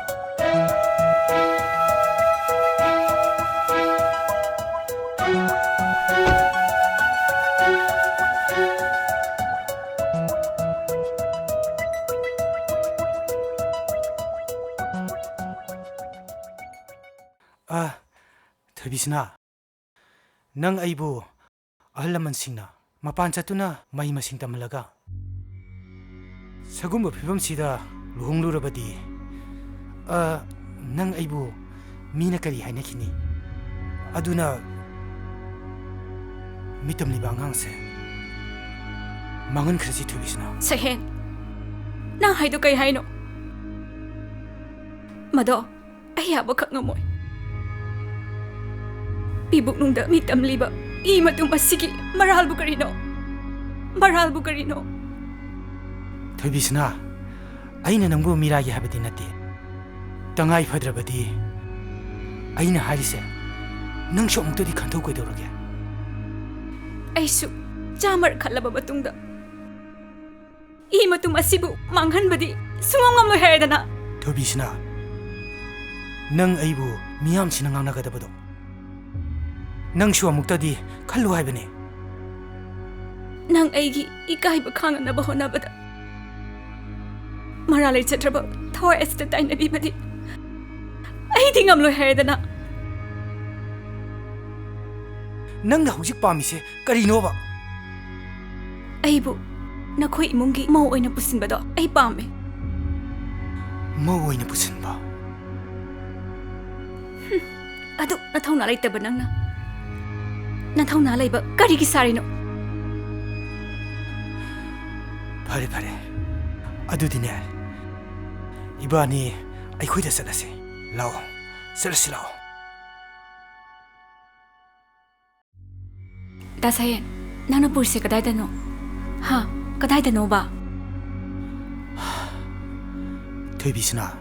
ꯑ, ꯊꯣꯏꯕꯤꯁꯅꯥ, ꯅꯪ ꯑꯩꯕꯨ ꯑꯍꯜ ꯂꯃꯟꯁꯤꯡꯅ ꯃꯄꯥꯟ ꯆꯠꯇꯨꯅ ꯃꯍꯩ ꯃꯁꯤꯡ ꯇꯝꯍꯜꯂꯒ ꯁꯤꯒꯨꯝꯕ ꯐꯤꯕꯝꯁꯤꯗ ꯂꯨꯍꯣꯡꯂꯨꯔꯕꯗꯤ, ꯑ, ꯅꯪ ꯑꯩꯕꯨ ꯃꯤꯅ ꯀꯔꯤ ꯍꯥꯏꯅꯈꯤꯅꯤ? ꯑꯗꯨꯅ ꯃꯤ ꯇꯝꯂꯤꯕ ꯑꯉꯥꯡꯁꯦ ꯃꯥꯡꯍꯟꯈ꯭ꯔꯁꯤ, ꯊꯣꯏꯕꯤꯁꯅꯥ꯫ ꯁꯍꯦꯟ, ꯅꯪ ꯍꯥꯏꯗꯣ ꯀꯩ ꯍꯥꯏꯅꯣ? ꯃꯗꯣ ꯑꯩ ꯌꯥꯕꯈꯛ ꯉꯝꯃꯣꯏ꯫ ꯄꯤꯕꯨꯛꯅꯨꯡꯗ ꯃꯤ ꯇꯝꯂꯤꯕ ꯏ ꯃꯇꯨꯝ ꯑꯁꯤꯒꯤ ꯃꯔꯥꯜꯕꯨ ꯀꯔꯤꯅꯣ? ꯃꯔꯥꯜꯕꯨ ꯀꯔꯤꯅꯣ? ꯊꯣꯏꯕꯤꯁꯅꯥ, ꯑꯩꯅ ꯅꯪꯕꯨ ꯃꯤꯔꯥꯏꯒꯦ ꯍꯥꯏꯕꯗꯤ ꯅꯠꯇꯦ꯫ ꯇꯉꯥꯏ ꯐꯗ꯭ꯔꯕꯗꯤ ꯑꯩꯅ ꯍꯥꯏꯔꯤꯁꯦ ꯅꯪꯁꯨ ꯑꯃꯨꯛꯇꯗꯤ ꯈꯟꯊꯧ ꯀꯩꯗꯧꯔꯒꯦ? ꯑꯩꯁꯨ ꯆꯥꯝꯃꯔꯛ ꯈꯜꯂꯕ ꯃꯇꯨꯡꯗ ꯏ ꯃꯇꯨꯝ ꯑꯁꯤꯕꯨ ꯃꯥꯡꯍꯟꯕꯗꯤ ꯁꯨꯡꯉꯝ ꯉꯝꯂꯣꯏ ꯍꯥꯏꯔꯦꯗꯅ꯫ ꯊꯣꯏꯕꯤꯁꯅꯥ, ꯅꯪ ꯑꯩꯕꯨ ꯃꯤꯌꯥꯝꯁꯤꯅ ꯉꯥꯡꯅꯒꯗꯕꯗꯣ ꯅꯪꯁꯨ ꯑꯃꯨꯛꯇꯗꯤ ꯈꯜꯂꯨ ꯍꯥꯏꯕꯅꯤ꯫ ꯅꯪ ꯑꯩꯒꯤ ꯏꯀꯥꯏꯕ ꯈꯥꯡꯅꯅꯕ ꯍꯣꯠꯅꯕꯗ ꯃꯔꯥ ꯂꯩꯖꯗ꯭ꯔꯕ ꯊꯋꯥꯏ ꯑꯁꯤꯗ ꯇꯥꯏꯅꯕꯤꯕꯗꯤ ꯑꯩꯗꯤ ꯉꯝꯂꯣꯏ ꯍꯥꯏꯔꯦꯗꯅ꯫ ꯅꯪꯅ ꯍꯧꯖꯤꯛ ꯄꯥꯝꯃꯤꯁꯦ ꯀꯔꯤꯅꯣꯕ? ꯑꯩꯕꯨ ꯅꯈꯣꯏ ꯏꯃꯨꯡꯒꯤ ꯃꯧ ꯑꯣꯏꯅ ꯄꯨꯁꯤꯟꯕꯗꯣ ꯑꯩ ꯄꯥꯝꯃꯦ꯫ ꯃꯧ ꯑꯣꯏꯅ ꯄꯨꯁꯤꯟꯕ? ꯍꯨꯝ, ꯑꯗꯨꯛ ꯅꯊꯧꯅꯥ ꯂꯩꯇꯕ ꯅꯪꯅ ꯅꯊꯧꯅꯥ ꯂꯩꯕ ꯀꯔꯤꯒꯤ ꯁꯥꯔꯤꯅꯣ? ꯐꯔꯦ, ꯐꯔꯦ꯫ ꯑꯗꯨꯗꯤꯅꯦ, ꯏꯕꯥꯅꯤ ꯑꯩꯈꯣꯏꯗ ꯆꯠꯂꯁꯦ꯫ ꯂꯥꯛꯑꯣ, ꯆꯠꯂꯁꯤ ꯂꯥꯛꯑꯣ꯫ ꯗꯥ ꯁꯥꯌꯦꯟ, ꯅꯪꯅ ꯄꯨꯔꯤꯁꯦ ꯀꯗꯥꯏꯗꯅꯣ? ꯍꯥ? ꯀꯗꯥꯏꯗꯅꯣꯕ? ꯊꯣꯏꯕꯤꯁꯅꯥ,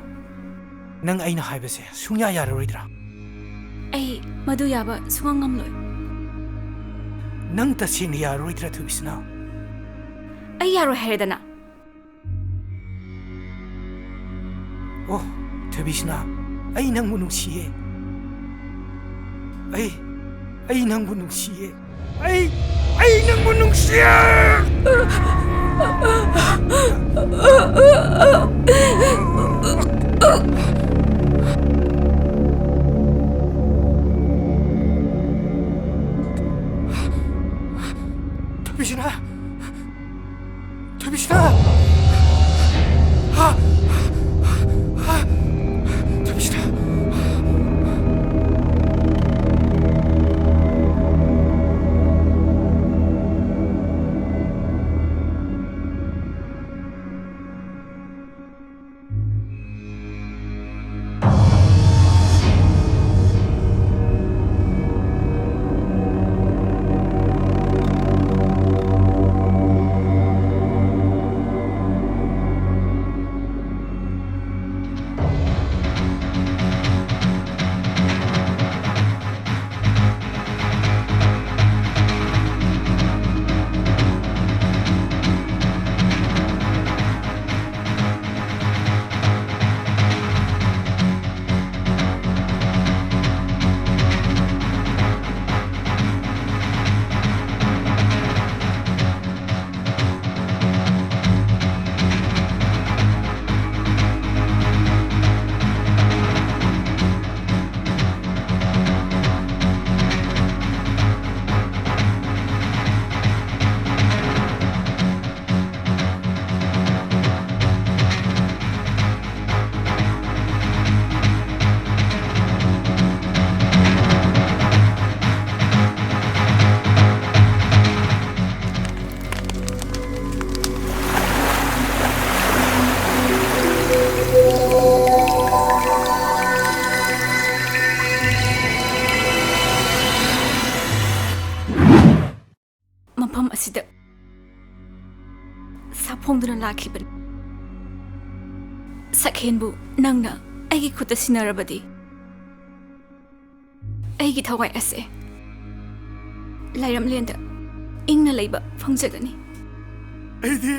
ꯅꯪ ꯑꯩꯅ ꯍꯥꯏꯕꯁꯦ ꯁꯨꯡꯌꯥ ꯌꯥꯔꯔꯣꯏꯗ꯭ꯔꯥ? ꯑꯩ ꯃꯗꯨ ꯌꯥꯕ ꯁꯨꯡꯉꯝ ꯉꯝꯂꯣꯏ꯫ ꯅꯪ ꯇꯁꯦꯡꯅ ꯌꯥꯔꯔꯣꯏꯗ꯭ꯔꯥ, ꯊꯣꯏꯕꯤꯁꯅꯥ? ꯑꯩ ꯌꯥꯔꯣꯏ ꯍꯥꯏꯔꯦꯗꯅ꯫ ꯑꯣ, ꯊꯣꯏꯕꯤꯁꯅꯥ, ꯑꯩ ꯅꯪꯕꯨ ꯅꯨꯡꯁꯤꯌꯦ꯫ ꯑꯩ, ꯑꯩ ꯅꯪꯕꯨ ꯅꯨꯡꯁꯤꯌꯦ꯫ ꯑꯩ, ꯑꯩ ꯅꯪꯕꯨ ꯅꯨꯡꯁꯤꯌꯦ꯫ ꯊꯣꯏꯕꯤꯁꯅꯥ! ꯊꯣꯏꯕꯤꯁꯅꯥ! ꯍꯥ? ꯍꯥ? ꯊꯣꯏꯕꯤꯁꯅꯥ! ꯁꯤꯗ ꯁꯥꯐꯣꯡꯗꯨꯅ ꯂꯥꯛꯈꯤꯕꯅꯤ꯫ ꯁꯛꯍꯦꯟꯕꯨ ꯅꯪꯅ ꯑꯩꯒꯤ ꯈꯨꯠꯇ ꯁꯤꯟꯅꯔꯕꯗꯤ, ꯑꯩꯒꯤ ꯊꯋꯥꯏ ꯑꯁꯦ ꯂꯥꯏꯔꯝꯂꯦꯟꯗ ꯏꯪꯅ ꯂꯩꯕ ꯐꯪꯖꯒꯅꯤ꯫ ꯑꯩꯗꯤ,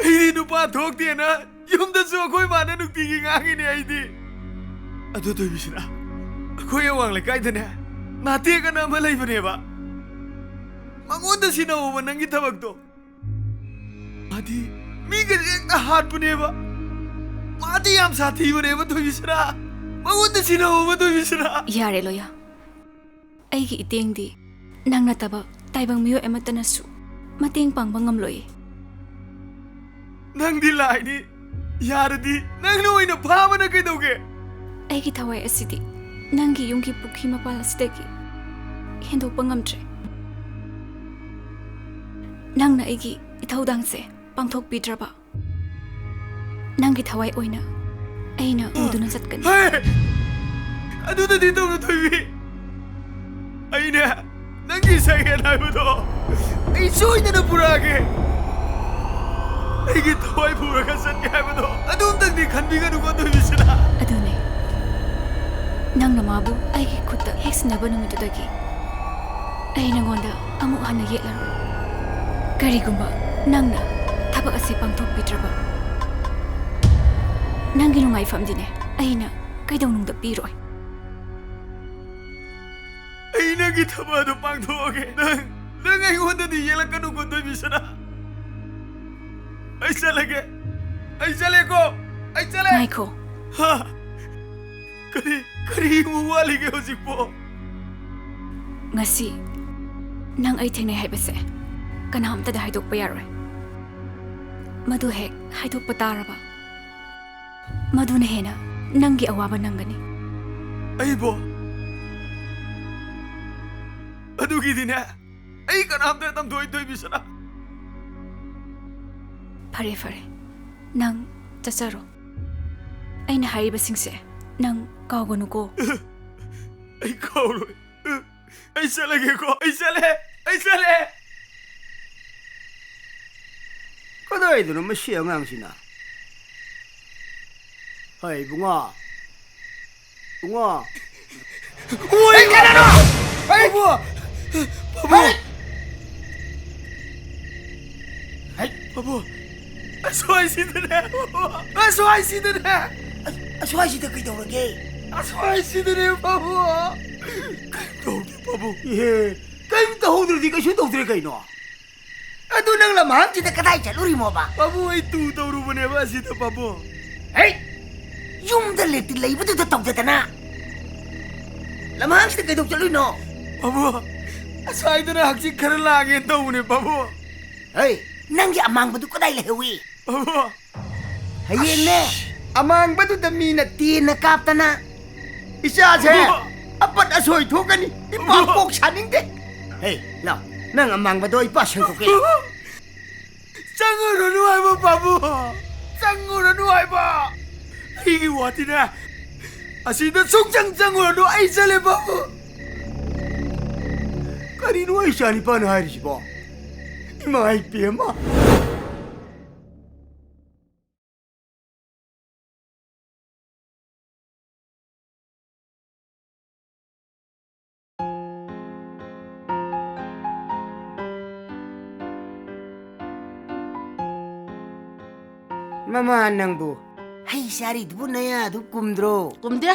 ꯑꯩꯗꯤ ꯅꯨꯄꯥ ꯊꯣꯛꯇꯦꯅ ꯌꯨꯝꯗꯁꯨ ꯑꯩꯈꯣꯏ ꯃꯥꯅ ꯅꯨꯡꯇꯤꯒꯤ ꯉꯥꯡꯉꯤꯅꯦ ꯑꯩꯗꯤ꯫ ꯑꯗꯨ ꯊꯣꯏꯕꯤꯁꯅꯥ, ꯑꯩꯈꯣꯏ ꯑꯋꯥꯡ ꯂꯩꯀꯥꯏꯗꯅꯦ ꯅꯥꯇꯦꯛ ꯑꯅ ꯑꯃ ꯂꯩꯕꯅꯦꯕ꯫ ꯃꯉꯣꯟꯗ ꯁꯤꯟꯅꯧꯕ ꯅꯪꯒꯤ ꯊꯕꯛꯇꯣ꯫ ꯃꯥꯗꯤ ꯃꯤꯒꯁꯦ ꯍꯦꯛꯇ ꯍꯥꯠꯄꯅꯦꯕ꯫ ꯃꯥꯗꯤ ꯌꯥꯝ ꯁꯥꯊꯤꯕꯅꯦꯕ ꯊꯣꯏꯕꯤꯁꯅꯥ꯫ ꯃꯉꯣꯟꯗ ꯁꯤꯟꯅꯧꯕ ꯊꯣꯏꯕꯤꯁꯅꯥ꯫ ꯌꯥꯔꯦ ꯂꯣꯌꯥ꯫ ꯑꯩꯒꯤ ꯏꯇꯦꯡꯗꯤ ꯅꯪ ꯅꯠꯇꯕ ꯇꯥꯏꯕꯪ ꯃꯤꯑꯣꯏ ꯑꯃꯠꯇꯅꯁꯨ ꯃꯇꯦꯡ ꯄꯥꯡꯕ ꯉꯝꯂꯣꯏ꯫ ꯅꯪꯗꯤ ꯂꯥꯏꯅꯤ꯫ ꯌꯥꯔꯗꯤ ꯅꯪꯅ ꯑꯣꯏꯅ ꯐꯥꯕꯅ ꯀꯩꯗꯧꯒꯦ? ꯑꯩꯒꯤ ꯊꯋꯥꯏ ꯑꯁꯤꯗꯤ ꯅꯪꯒꯤ ꯌꯨꯝꯒꯤ ꯄꯨꯈ꯭ꯔꯤ ꯃꯄꯥꯜ ꯑꯁꯤꯗꯒꯤ ꯍꯦꯟꯗꯣꯛꯄ ꯉꯝꯗ꯭ꯔꯦ꯫ ꯅꯪꯅ ꯑꯩꯒꯤ ꯏꯊꯧꯗꯥꯡꯁꯦ ꯄꯥꯡꯊꯣꯛꯄꯤꯗ꯭ꯔꯕ, ꯅꯪꯒꯤ ꯊꯋꯥꯏ ꯑꯣꯏꯅ ꯑꯩꯅ ꯄꯨꯗꯨꯅ ꯆꯠꯀꯅꯤ꯫ ꯍꯦ! ꯑꯗꯨꯗꯗꯤ ꯇꯧꯅꯨ ꯊꯣꯏꯕꯤ꯫ ꯑꯩꯅꯦ, ꯅꯪꯒꯤ ꯁꯛꯍꯦꯟ ꯍꯥꯏꯕꯗꯣ ꯑꯩ ꯁꯣꯏꯗꯅ ꯄꯨꯔꯛꯑꯒꯦ꯫ ꯑꯩꯒꯤ ꯊꯋꯥꯏ ꯄꯨꯔꯒ ꯆꯠꯀꯦ ꯍꯥꯏꯕꯗꯣ ꯑꯗꯨꯝꯇꯪꯗꯤ ꯈꯟꯕꯤꯒꯅꯨꯀꯣ ꯊꯣꯏꯕꯤꯁꯅꯥ꯫ ꯑꯗꯨꯅꯦ, ꯅꯪꯅ ꯃꯥꯕꯨ ꯑꯩꯒꯤ ꯈꯨꯠꯇ ꯍꯦꯛ ꯁꯤꯟꯅꯕ ꯅꯨꯃꯤꯠꯇꯨꯗꯒꯤ ꯑꯩ ꯅꯉꯣꯟꯗ ꯑꯃꯨꯛ ꯍꯟꯅ ꯌꯦꯠꯂꯔꯣꯏ꯫ ꯀꯔꯤꯒꯨꯝꯕ ꯅꯪꯅ ꯊꯕꯛ ꯑꯁꯤ ꯄꯥꯡꯊꯣꯛꯄꯤꯗ꯭ꯔꯕ, ꯅꯪꯒꯤ ꯅꯨꯡꯉꯥꯏꯐꯝꯗꯤꯅꯦ ꯑꯩꯅ ꯀꯩꯗꯧꯅꯨꯡꯗ ꯄꯤꯔꯣꯏ꯫ ꯑꯩ ꯅꯪꯒꯤ ꯊꯕꯛ ꯑꯗꯨ ꯄꯥꯡꯊꯣꯛꯑꯒꯦ꯫ ꯅꯪ, ꯅꯪ ꯑꯩꯉꯣꯟꯗꯗꯤ ꯌꯦꯠꯂꯛꯀꯅꯨꯀꯣ ꯊꯣꯏꯕꯤꯁꯅꯥ꯫ ꯑꯩ ꯆꯠꯂꯒꯦ꯫ ꯑꯩ ꯆꯠꯂꯦꯀꯣ꯫ ꯑꯩ ꯆꯠꯂꯦ꯫ ꯉꯥꯏꯈꯣ꯫ ꯍꯥ? ꯀꯔꯤ, ꯀꯔꯤ ꯑꯃꯨꯛ ꯋꯥꯠꯂꯤꯒꯦ ꯍꯧꯖꯤꯛꯄꯣ? ꯉꯁꯤ ꯅꯪ ꯑꯩ ꯊꯦꯡꯅꯩ ꯍꯥꯏꯕꯁꯦ ꯀꯅꯥꯝꯇꯗ ꯍꯥꯏꯗꯣꯛꯄ ꯌꯥꯔꯣꯏ꯫ ꯃꯗꯨ ꯍꯦꯛ ꯍꯥꯏꯗꯣꯛꯄ ꯇꯥꯔꯕ, ꯃꯗꯨꯅ ꯍꯦꯟꯅ ꯅꯪꯒꯤ ꯑꯋꯥꯕ ꯅꯪꯒꯅꯤ꯫ ꯑꯩꯕꯣ? ꯑꯗꯨꯒꯤꯗꯤꯅꯦ, ꯑꯩ ꯀꯅꯥꯝꯇ ꯇꯝꯊꯣꯛꯑꯣꯏ ꯊꯣꯏꯕꯤꯁꯅꯥ꯫ ꯐꯔꯦ, ꯐꯔꯦ, ꯅꯪ ꯆꯠꯆꯔꯣ꯫ ꯑꯩꯅ ꯍꯥꯏꯔꯤꯕꯁꯤꯡꯁꯦ ꯅꯪ ꯀꯥꯎꯒꯅꯨꯀꯣ꯫ ꯑꯩ ꯀꯥꯎꯔꯣꯏ꯫ ꯑꯩ ꯆꯠꯂꯒꯦꯀꯣ꯫ ꯑꯩ ꯆꯠꯂꯦ꯫ ꯑꯩ ꯆꯠꯂꯦ꯫ ꯀꯗꯥꯏꯗꯅꯣ ꯃꯁꯤ ꯑꯉꯥꯡꯁꯤꯅ? ꯍꯩ, ꯏꯕꯨꯡꯉꯣ꯫ ꯏꯕꯨꯡꯉꯣ꯫ ꯍꯣꯏ, ꯀꯅꯥꯅꯣ? ꯍꯩ! ꯄꯥꯕꯨꯡ! ꯄꯥꯕꯨꯡ! ꯍꯩ! ꯍꯩ! ꯄꯥꯕꯨꯡ! ꯑꯁ꯭ꯋꯥꯏꯁꯤꯗꯅꯦ, ꯄꯥꯕꯨꯡ! ꯑꯁ꯭ꯋꯥꯏꯁꯤꯗꯅꯦ! ꯑꯁ-, ꯑꯁ꯭ꯋꯥꯏꯁꯤꯗ ꯀꯩꯗꯧꯔꯒꯦ? ꯑꯁ꯭ꯋꯥꯏꯁꯤꯗꯅꯦ, ꯄꯥꯕꯨꯡ! ꯀꯩꯝ ꯇꯧꯗꯦ, ꯄꯥꯕꯨꯡ꯫ ꯏꯍꯦ, ꯀꯩꯝ ꯇꯧꯍꯧꯗ꯭ꯔꯗꯤ ꯀꯩꯁꯨ ꯇꯧꯗ꯭ꯔꯦ ꯀꯩꯅꯣ? ꯑꯗꯨ ꯅꯪ ꯂꯝꯍꯥꯡꯁꯤꯗ ꯀꯗꯥꯏ ꯆꯠꯂꯨꯔꯤꯃꯣꯕ? ꯄꯥꯕꯨꯡ, ꯑꯩ ꯇꯨ ꯇꯧꯔꯨꯕꯅꯦꯕ ꯑꯁꯤꯗ, ꯄꯥꯕꯨꯡ꯫ ꯍꯦ! ꯌꯨꯝꯗ ꯂꯦꯇꯤꯟ ꯂꯩꯕꯗꯨꯗ ꯇꯧꯗꯗꯅ ꯂꯝꯍꯥꯡꯁꯤꯗ ꯀꯩꯗꯧ ꯆꯠꯂꯨꯏꯅꯣ? ꯄꯥꯕꯨꯡ, ꯑꯁ꯭ꯋꯥꯏꯗꯅ ꯍꯛꯆꯤꯛ ꯈꯔ ꯂꯥꯡꯒꯦꯅ ꯇꯧꯕꯅꯦ, ꯄꯥꯕꯨꯡ꯫ ꯍꯦ! ꯅꯪꯒꯤ ꯑꯃꯥꯡꯕꯗꯨ ꯀꯗꯥꯏ ꯂꯩꯍꯧꯏ? ꯄꯥꯕꯨꯡ꯫ ꯍꯌꯦꯡꯅꯦ, ꯑꯃꯥꯡꯕꯗꯨꯗ ꯃꯤꯅ ꯇꯦꯟꯅ ꯀꯥꯞꯇꯅ ꯏꯆꯥꯁꯦ ꯑꯄꯠ ꯑꯁꯣꯏ ꯊꯣꯛꯀꯅꯤ꯫ ꯏꯄꯥ ꯀꯣꯛ ꯁꯥꯅꯤꯡꯗꯦ꯫ ꯍꯦ, ꯂꯥꯎ, ꯅꯪ ꯑꯃꯥꯡꯕꯗꯣ ꯏꯄꯥ ꯁꯦꯡꯗꯣꯛꯀꯦ꯫ ꯆꯪꯉꯨꯔꯅꯨ ꯍꯥꯏꯕ, ꯄꯥꯕꯨꯡ! ꯆꯪꯉꯨꯔꯅꯨ ꯍꯥꯏꯕ! ꯑꯩꯒꯤ ꯋꯥꯗꯤꯅꯦ, ꯑꯁꯤꯗ ꯁꯨꯡꯆꯪ ꯆꯪꯉꯨꯔꯅꯨ, ꯑꯩ ꯆꯠꯂꯦ, ꯄꯥꯕꯨꯡ! ꯀꯔꯤꯅꯣ ꯑꯩ ꯏꯆꯥꯅꯤꯄꯥꯅ ꯍꯥꯏꯔꯤꯁꯤꯕꯣ? ꯏꯃꯥ ꯏꯄꯦꯝꯃ! ꯃꯃꯥ, ꯅꯪꯕꯨ ꯍꯩ ꯆꯥꯔꯤꯗꯨꯕꯨ ꯅꯌꯥꯗꯨ ꯀꯨꯝꯗ꯭ꯔꯣ? ꯀꯨꯝꯗꯦ꯫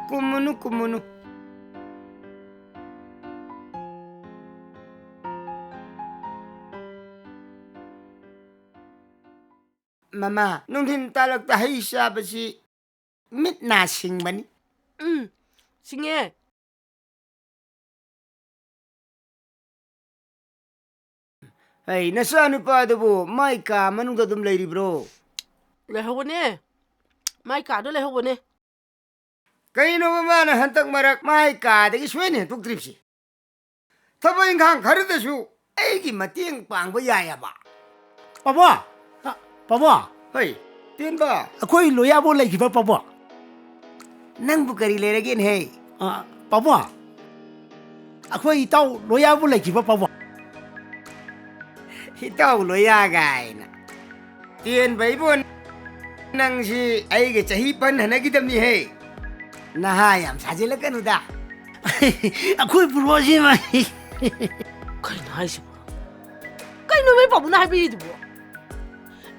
ꯀꯨꯝꯃꯨꯅꯨ, ꯀꯨꯝꯃꯨꯅꯨ꯫ ꯃꯃꯥ, ꯅꯨꯡꯊꯤꯟ ꯇꯥꯂꯛꯇ ꯍꯩ ꯆꯥꯕꯁꯤ ꯃꯤꯠ ꯅꯥ ꯁꯤꯡꯕꯅꯤ꯫ ꯎꯝ, ꯁꯤꯡꯉꯦ꯫ ꯑꯩ ꯅꯆꯥꯅꯨꯄꯥꯗꯨꯕꯨ ꯃꯥꯏ ꯀꯥ ꯃꯅꯨꯡꯗ ꯑꯗꯨꯝ ꯂꯩꯔꯤꯕ꯭ꯔꯣ? ꯂꯩꯍꯧꯕꯅꯦ꯫ ꯃꯥꯏ ꯀꯥꯗ ꯂꯩꯍꯧꯕꯅꯦ꯫ ꯀꯩꯅꯣꯕ ꯃꯥꯅ ꯍꯟꯗꯛ ꯃꯔꯛ ꯃꯥꯏ ꯀꯥꯗꯒꯤ ꯁꯨꯡꯍꯦꯟ ꯍꯦꯟꯇꯣꯛꯇ꯭ꯔꯤꯕꯁꯤ? ꯊꯕꯛ ꯏꯪꯈꯥꯡ ꯈꯔꯗꯁꯨ ꯑꯩꯒꯤ ꯃꯇꯦꯡ ꯄꯥꯡꯕ ꯌꯥꯏꯑꯕ꯫ ꯄꯥꯕꯨꯡ! ꯑ, ꯄꯥꯕꯨꯡ! ꯍꯩ, ꯇꯦꯟꯕ! ꯑꯩꯈꯣꯏ ꯂꯣꯌꯥꯕꯨ ꯂꯩꯈꯤꯕ, ꯄꯥꯕꯨꯡ꯫ ꯅꯪꯕꯨ ꯀꯔꯤ ꯂꯩꯔꯒꯦꯅꯦꯍꯦ? ꯑ, ꯄꯥꯕꯨꯡ, ꯑꯩꯈꯣꯏ ꯏꯇꯥꯎ ꯂꯣꯌꯥꯕꯨ ꯂꯩꯈꯤꯕ, ꯄꯥꯕꯨꯡ꯫ ꯏꯇꯥꯎ ꯂꯣꯌꯥ ꯀꯥꯏꯅ꯫ ꯇꯦꯟꯕ ꯏꯕꯣ, ꯅꯪꯁꯤ ꯑꯩꯒ ꯆꯍꯤ ꯄꯟ ꯍꯟꯅꯈꯤꯗꯕꯅꯤꯍꯦ꯫ ꯅꯍꯥ ꯌꯥꯝ ꯁꯥꯖꯤꯜꯂꯛꯀꯅꯨꯗ꯫ ꯑꯩꯈꯣꯏ ꯕ꯭ꯔꯣꯁꯤ ꯃꯥꯏ꯫ ꯀꯩꯅꯣ ꯍꯥꯏꯁꯤꯕꯣ? ꯀꯩꯅꯣ ꯃꯣꯏ ꯄꯥꯕꯨꯡꯅ ꯍꯥꯏꯕꯤꯔꯤꯗꯨꯕꯣ?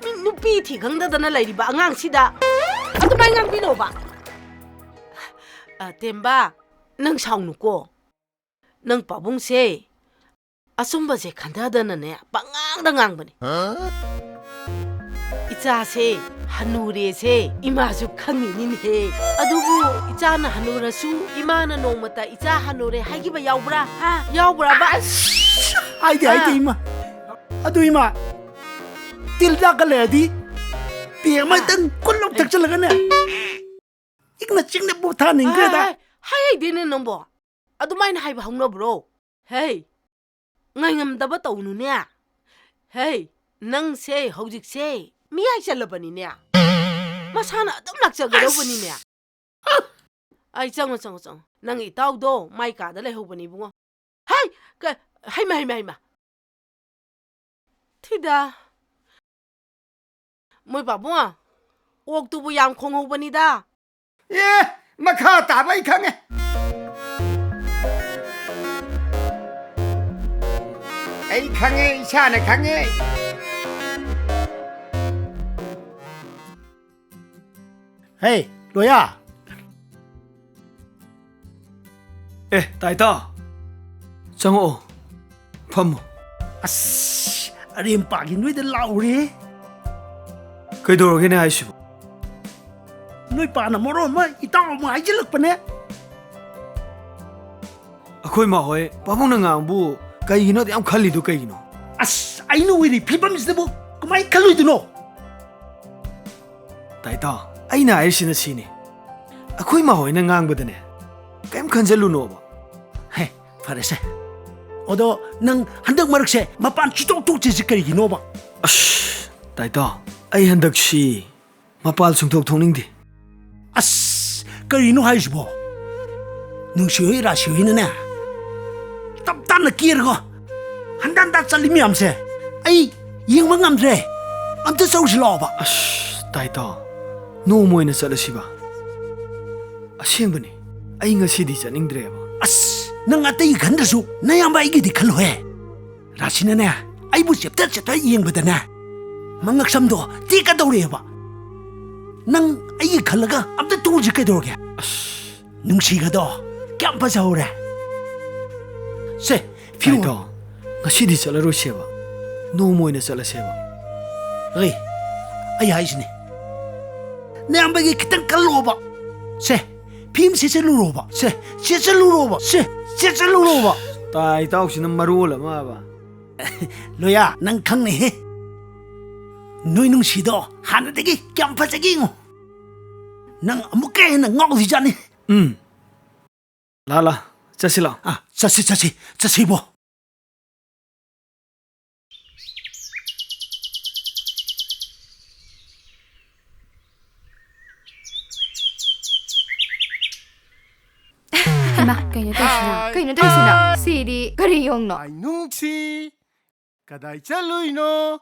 ꯃꯤ ꯅꯨꯄꯤ ꯊꯤ ꯈꯪꯗꯗꯅ ꯂꯩꯔꯤꯕ ꯑꯉꯥꯡꯁꯤꯗ ꯑꯗꯨꯃꯥꯏꯅ ꯉꯥꯡꯕꯤꯅꯣꯕ꯫ ꯑ, ꯇꯦꯝꯕ, ꯅꯪ ꯁꯥꯎꯅꯨꯀꯣ꯫ ꯅꯪ ꯄꯥꯕꯨꯡꯁꯦ ꯑꯆꯨꯝꯕꯁꯦ ꯈꯟꯊꯗꯅꯅꯦ ꯄꯉꯥꯡꯗ ꯉꯥꯡꯕꯅꯦ꯫ ꯏꯆꯥꯁꯦ ꯍꯅꯨꯔꯦꯁꯦ ꯏꯃꯥꯁꯨ ꯈꯪꯉꯤꯅꯤꯅꯦꯍꯦ꯫ ꯑꯗꯨꯕꯨ ꯏꯆꯥꯅ ꯍꯅꯨꯔꯁꯨ ꯏꯃꯥꯅ ꯅꯣꯡꯃꯇ ꯏꯆꯥ ꯍꯅꯨꯔꯦ ꯍꯥꯏꯈꯤꯕ ꯌꯥꯎꯕ꯭ꯔꯥ? ꯍꯥ? ꯌꯥꯎꯕ꯭ꯔꯥꯕ? ꯍꯥꯏꯗꯦ, ꯍꯥꯏꯗꯦ, ꯑꯥ꯫ ꯏꯃꯥ꯫ ꯑꯗꯨ ꯏꯃꯥ, ꯇꯤꯜ ꯆꯥꯛꯀ ꯂꯩꯔꯗꯤ ꯄꯤ ꯑꯃꯇꯪ ꯀꯨꯜ ꯑꯃ ꯊꯛꯆꯜꯂꯒꯅꯦ, ꯏꯪꯅ ꯆꯤꯛꯅ ꯄꯣꯊꯥꯅꯤꯡꯈ꯭ꯔꯦꯗ꯫ ꯍꯥꯏ, ꯍꯥꯏ, ꯍꯥꯏ ꯍꯩꯗꯦꯅꯦ ꯅꯪꯕꯣ꯫ ꯑꯗꯨꯃꯥꯏꯅ ꯍꯥꯏꯕ ꯍꯧꯅꯕ꯭ꯔꯣ? ꯍꯦ, ꯉꯥꯏꯉꯝꯗꯕ ꯇꯧꯅꯨꯅꯦ꯫ ꯍꯦ, ꯅꯪꯁꯦ ꯍꯧꯖꯤꯛꯁꯦ ꯃꯤꯌꯥꯏ ꯆꯜꯂꯕꯅꯤꯅꯦ꯫ ꯃꯁꯥꯅ ꯑꯗꯨꯝ ꯂꯥꯛꯆꯒꯗꯧꯕꯅꯤꯅꯦ꯫ ꯑꯁ! ꯑꯩ, ꯆꯪꯉꯣ, ꯆꯪꯉꯣ, ꯆꯪꯉꯣ꯫ ꯅꯪ ꯏꯇꯥꯎꯗꯣ ꯃꯥꯏ ꯀꯥꯗ ꯂꯩꯍꯧꯕꯅꯤ, ꯏꯕꯨꯡꯉꯣ꯫ ꯍꯩ! ꯀ-, ꯍꯩꯃ, ꯍꯩꯃ, ꯍꯩꯃ꯫ ꯊꯤꯗ꯫ ꯃꯣꯏ ꯄꯥꯕꯨꯡ, ꯑꯣꯛꯇꯨꯕꯨ ꯌꯥꯝ ꯈꯣꯡꯍꯧꯕꯅꯤꯗ꯫ ꯑꯦ, ꯃꯈꯥ ꯇꯥꯕ ꯑꯩ ꯈꯪꯉꯦ꯫ ꯑꯩ ꯈꯪꯉꯦ, ꯏꯁꯥꯅ ꯈꯪꯉꯦ꯫ ꯍꯦ, ꯂꯣꯌꯥ꯫ ꯑꯦ, ꯇꯥꯏꯇꯥꯎ꯫ ꯆꯪꯉꯛꯑꯣ꯫ ꯐꯝꯃꯣ꯫ ꯑꯁ, ꯑꯔꯦꯝ ꯄꯥꯒꯤ ꯅꯣꯏꯗ ꯂꯥꯛꯎꯔꯦ꯫ ꯀꯩꯗꯧꯔꯒꯦꯅꯦ ꯍꯥꯏꯁꯤꯕꯣ? ꯅꯣꯏ ꯄꯥꯅ ꯃꯔꯣꯟ ꯑꯃ ꯏꯇꯥꯎ ꯑꯃ ꯍꯥꯏꯖꯤꯜꯂꯛꯄꯅꯦ꯫ ꯑꯩꯈꯣꯏ ꯃꯥ ꯍꯣꯏ ꯄꯥꯕꯨꯡꯅ ꯉꯥꯡꯕꯨ ꯀꯩꯒꯤꯅꯣ ꯑꯗꯨ ꯌꯥꯝ ꯈꯜꯂꯤꯗꯨ ꯀꯩꯒꯤꯅꯣ? ꯑꯁ, ꯑꯩꯅ ꯑꯣꯏꯔꯤ ꯐꯤꯕꯝꯁꯤꯗꯕꯨ ꯀꯃꯥꯏꯅ ꯈꯜꯂꯣꯏꯗꯣꯏꯅꯣ? ꯇꯥꯏꯇꯥꯎ, ꯑꯩꯅ ꯍꯥꯏꯔꯤꯁꯤꯅ ꯁꯤꯅꯤ, ꯑꯩꯈꯣꯏ ꯃꯥ ꯍꯣꯏꯅ ꯉꯥꯡꯕꯗꯅꯦ ꯀꯩꯝ ꯈꯟꯖꯜꯂꯨꯅꯣꯕ꯫ ꯍꯦ, ꯐꯔꯦꯁꯦ꯫ ꯑꯗꯣ ꯅꯪ ꯍꯟꯗꯛ ꯃꯔꯛꯁꯦ ꯃꯄꯥꯟ ꯁꯨꯡꯊꯣꯛ ꯊꯣꯛꯇ꯭ꯔꯤꯁꯦ ꯀꯔꯤꯒꯤꯅꯣꯕ? ꯑꯁ, ꯇꯥꯏꯇꯥꯎ, ꯑꯩ ꯍꯟꯗꯛꯁꯤ ꯃꯄꯥꯜ ꯁꯨꯡꯊꯣꯛ ꯊꯣꯛꯅꯤꯡꯗꯦ꯫ ꯑꯁ, ꯀꯔꯤꯅꯣ ꯍꯥꯏꯁꯤꯕꯣ? ꯅꯨꯡꯁꯤꯍꯣꯏ ꯔꯥꯁꯤꯍꯣꯏꯅꯅꯦ ꯇꯞ ꯇꯥꯅ ꯀꯦꯔꯒ ꯍꯟꯗ ꯍꯟꯗ ꯆꯠꯂꯤ ꯃꯌꯥꯝꯁꯦ ꯑꯩ ꯌꯦꯡꯕ ꯉꯝꯗ꯭ꯔꯦ꯫ ꯑꯝꯇ ꯆꯧꯁꯤ ꯂꯥꯛꯑꯣꯕ꯫ ꯑꯁ, ꯇꯥꯏꯇꯥꯎ, ꯅꯣꯡꯃ ꯑꯣꯏꯅ ꯆꯠꯂꯁꯤꯕ꯫ ꯑꯁꯦꯡꯕꯅꯤ, ꯑꯩ ꯉꯁꯤꯗꯤ ꯆꯠꯅꯤꯡꯗ꯭ꯔꯦꯕ꯫ ꯑꯁ, ꯅꯪ ꯑꯇꯩ ꯈꯟꯗ꯭ꯔꯁꯨ ꯅꯌꯥꯝꯕ ꯑꯩꯒꯤꯗꯤ ꯈꯜꯂꯨꯍꯦ꯫ ꯔꯥꯁꯤꯅꯅꯦ, ꯑꯩꯕꯨ ꯆꯦꯞꯇ ꯆꯦꯞꯇ ꯌꯦꯡꯕꯗꯅꯦ, ꯃꯉꯛꯁꯝꯗꯣ ꯇꯦꯛꯀꯗꯧꯔꯦꯕ꯫ ꯅꯪ ꯑꯩꯒꯤ ꯈꯜꯂꯒ ꯑꯝꯇ ꯇꯣꯛꯎꯁꯤ ꯀꯩꯗꯧꯔꯒꯦ? ꯑꯁ, ꯅꯨꯡꯁꯤꯒꯗꯣ ꯀꯌꯥꯝ ꯐꯖꯍꯧꯔꯦ꯫ ꯁꯦ, ꯐꯤꯌꯨ꯫ ꯇꯥꯏꯇꯥꯎ, ꯉꯁꯤꯗꯤ ꯆꯠꯂꯔꯣꯏꯁꯦꯕ꯫ ꯅꯣꯡꯃ ꯑꯣꯏꯅ ꯆꯠꯂꯁꯦꯕ꯫ ꯍꯩ, ꯑꯩ ꯍꯥꯏꯁꯤꯅꯦ, ꯅꯌꯥꯝꯕꯒꯤ ꯈꯤꯇꯪ ꯀꯜꯂꯣꯕ꯫ ꯁꯦ, ꯐꯤ ꯑꯃ ꯁꯦꯠꯆꯜꯂꯨꯔꯣꯕ꯫ ꯁꯦ, ꯁꯦꯠꯆꯜꯂꯨꯔꯣꯕ꯫ ꯁꯦ, ꯁꯦꯠꯆꯜꯂꯨꯔꯣꯕ꯫ ꯇꯥꯏꯇꯥꯎꯁꯤꯅ ꯃꯔꯣꯜ ꯑꯃꯕ꯫ ꯂꯣꯌꯥ, ꯅꯪ ꯈꯪꯅꯤꯍꯦ꯫ ꯅꯣꯏ ꯅꯨꯡꯁꯤꯗꯣ ꯍꯥꯟꯅꯗꯒꯤ ꯀꯌꯥꯝ ꯐꯖꯒꯦ ꯌꯦꯡꯉꯣ꯫ ꯅꯪ ꯑꯃꯨꯛꯀ ꯍꯦꯟꯅ ꯉꯥꯎꯈꯤꯖꯥꯠꯅꯤ꯫ ꯎꯝ꯫ ꯂꯥ, ꯂꯥ, ꯆꯠꯁꯤ ꯂꯥꯎ꯫ ꯑ, ꯆꯠꯁꯤ, ꯆꯠꯁꯤ, ꯆꯠꯁꯤꯕꯣ꯫ ꯍꯩꯃꯥ, ꯀꯩꯅꯣ ꯇꯧꯔꯤꯁꯤꯅ? ꯀꯩꯅꯣ ꯇꯧꯔꯤꯁꯤꯅ? ꯁꯤꯗꯤ ꯀꯔꯤ ꯌꯣꯡꯅꯣ? ꯑꯩ ꯅꯨꯡꯁꯤ꯫ ꯀꯗꯥꯏ ꯆꯠꯂꯨꯏꯅꯣ?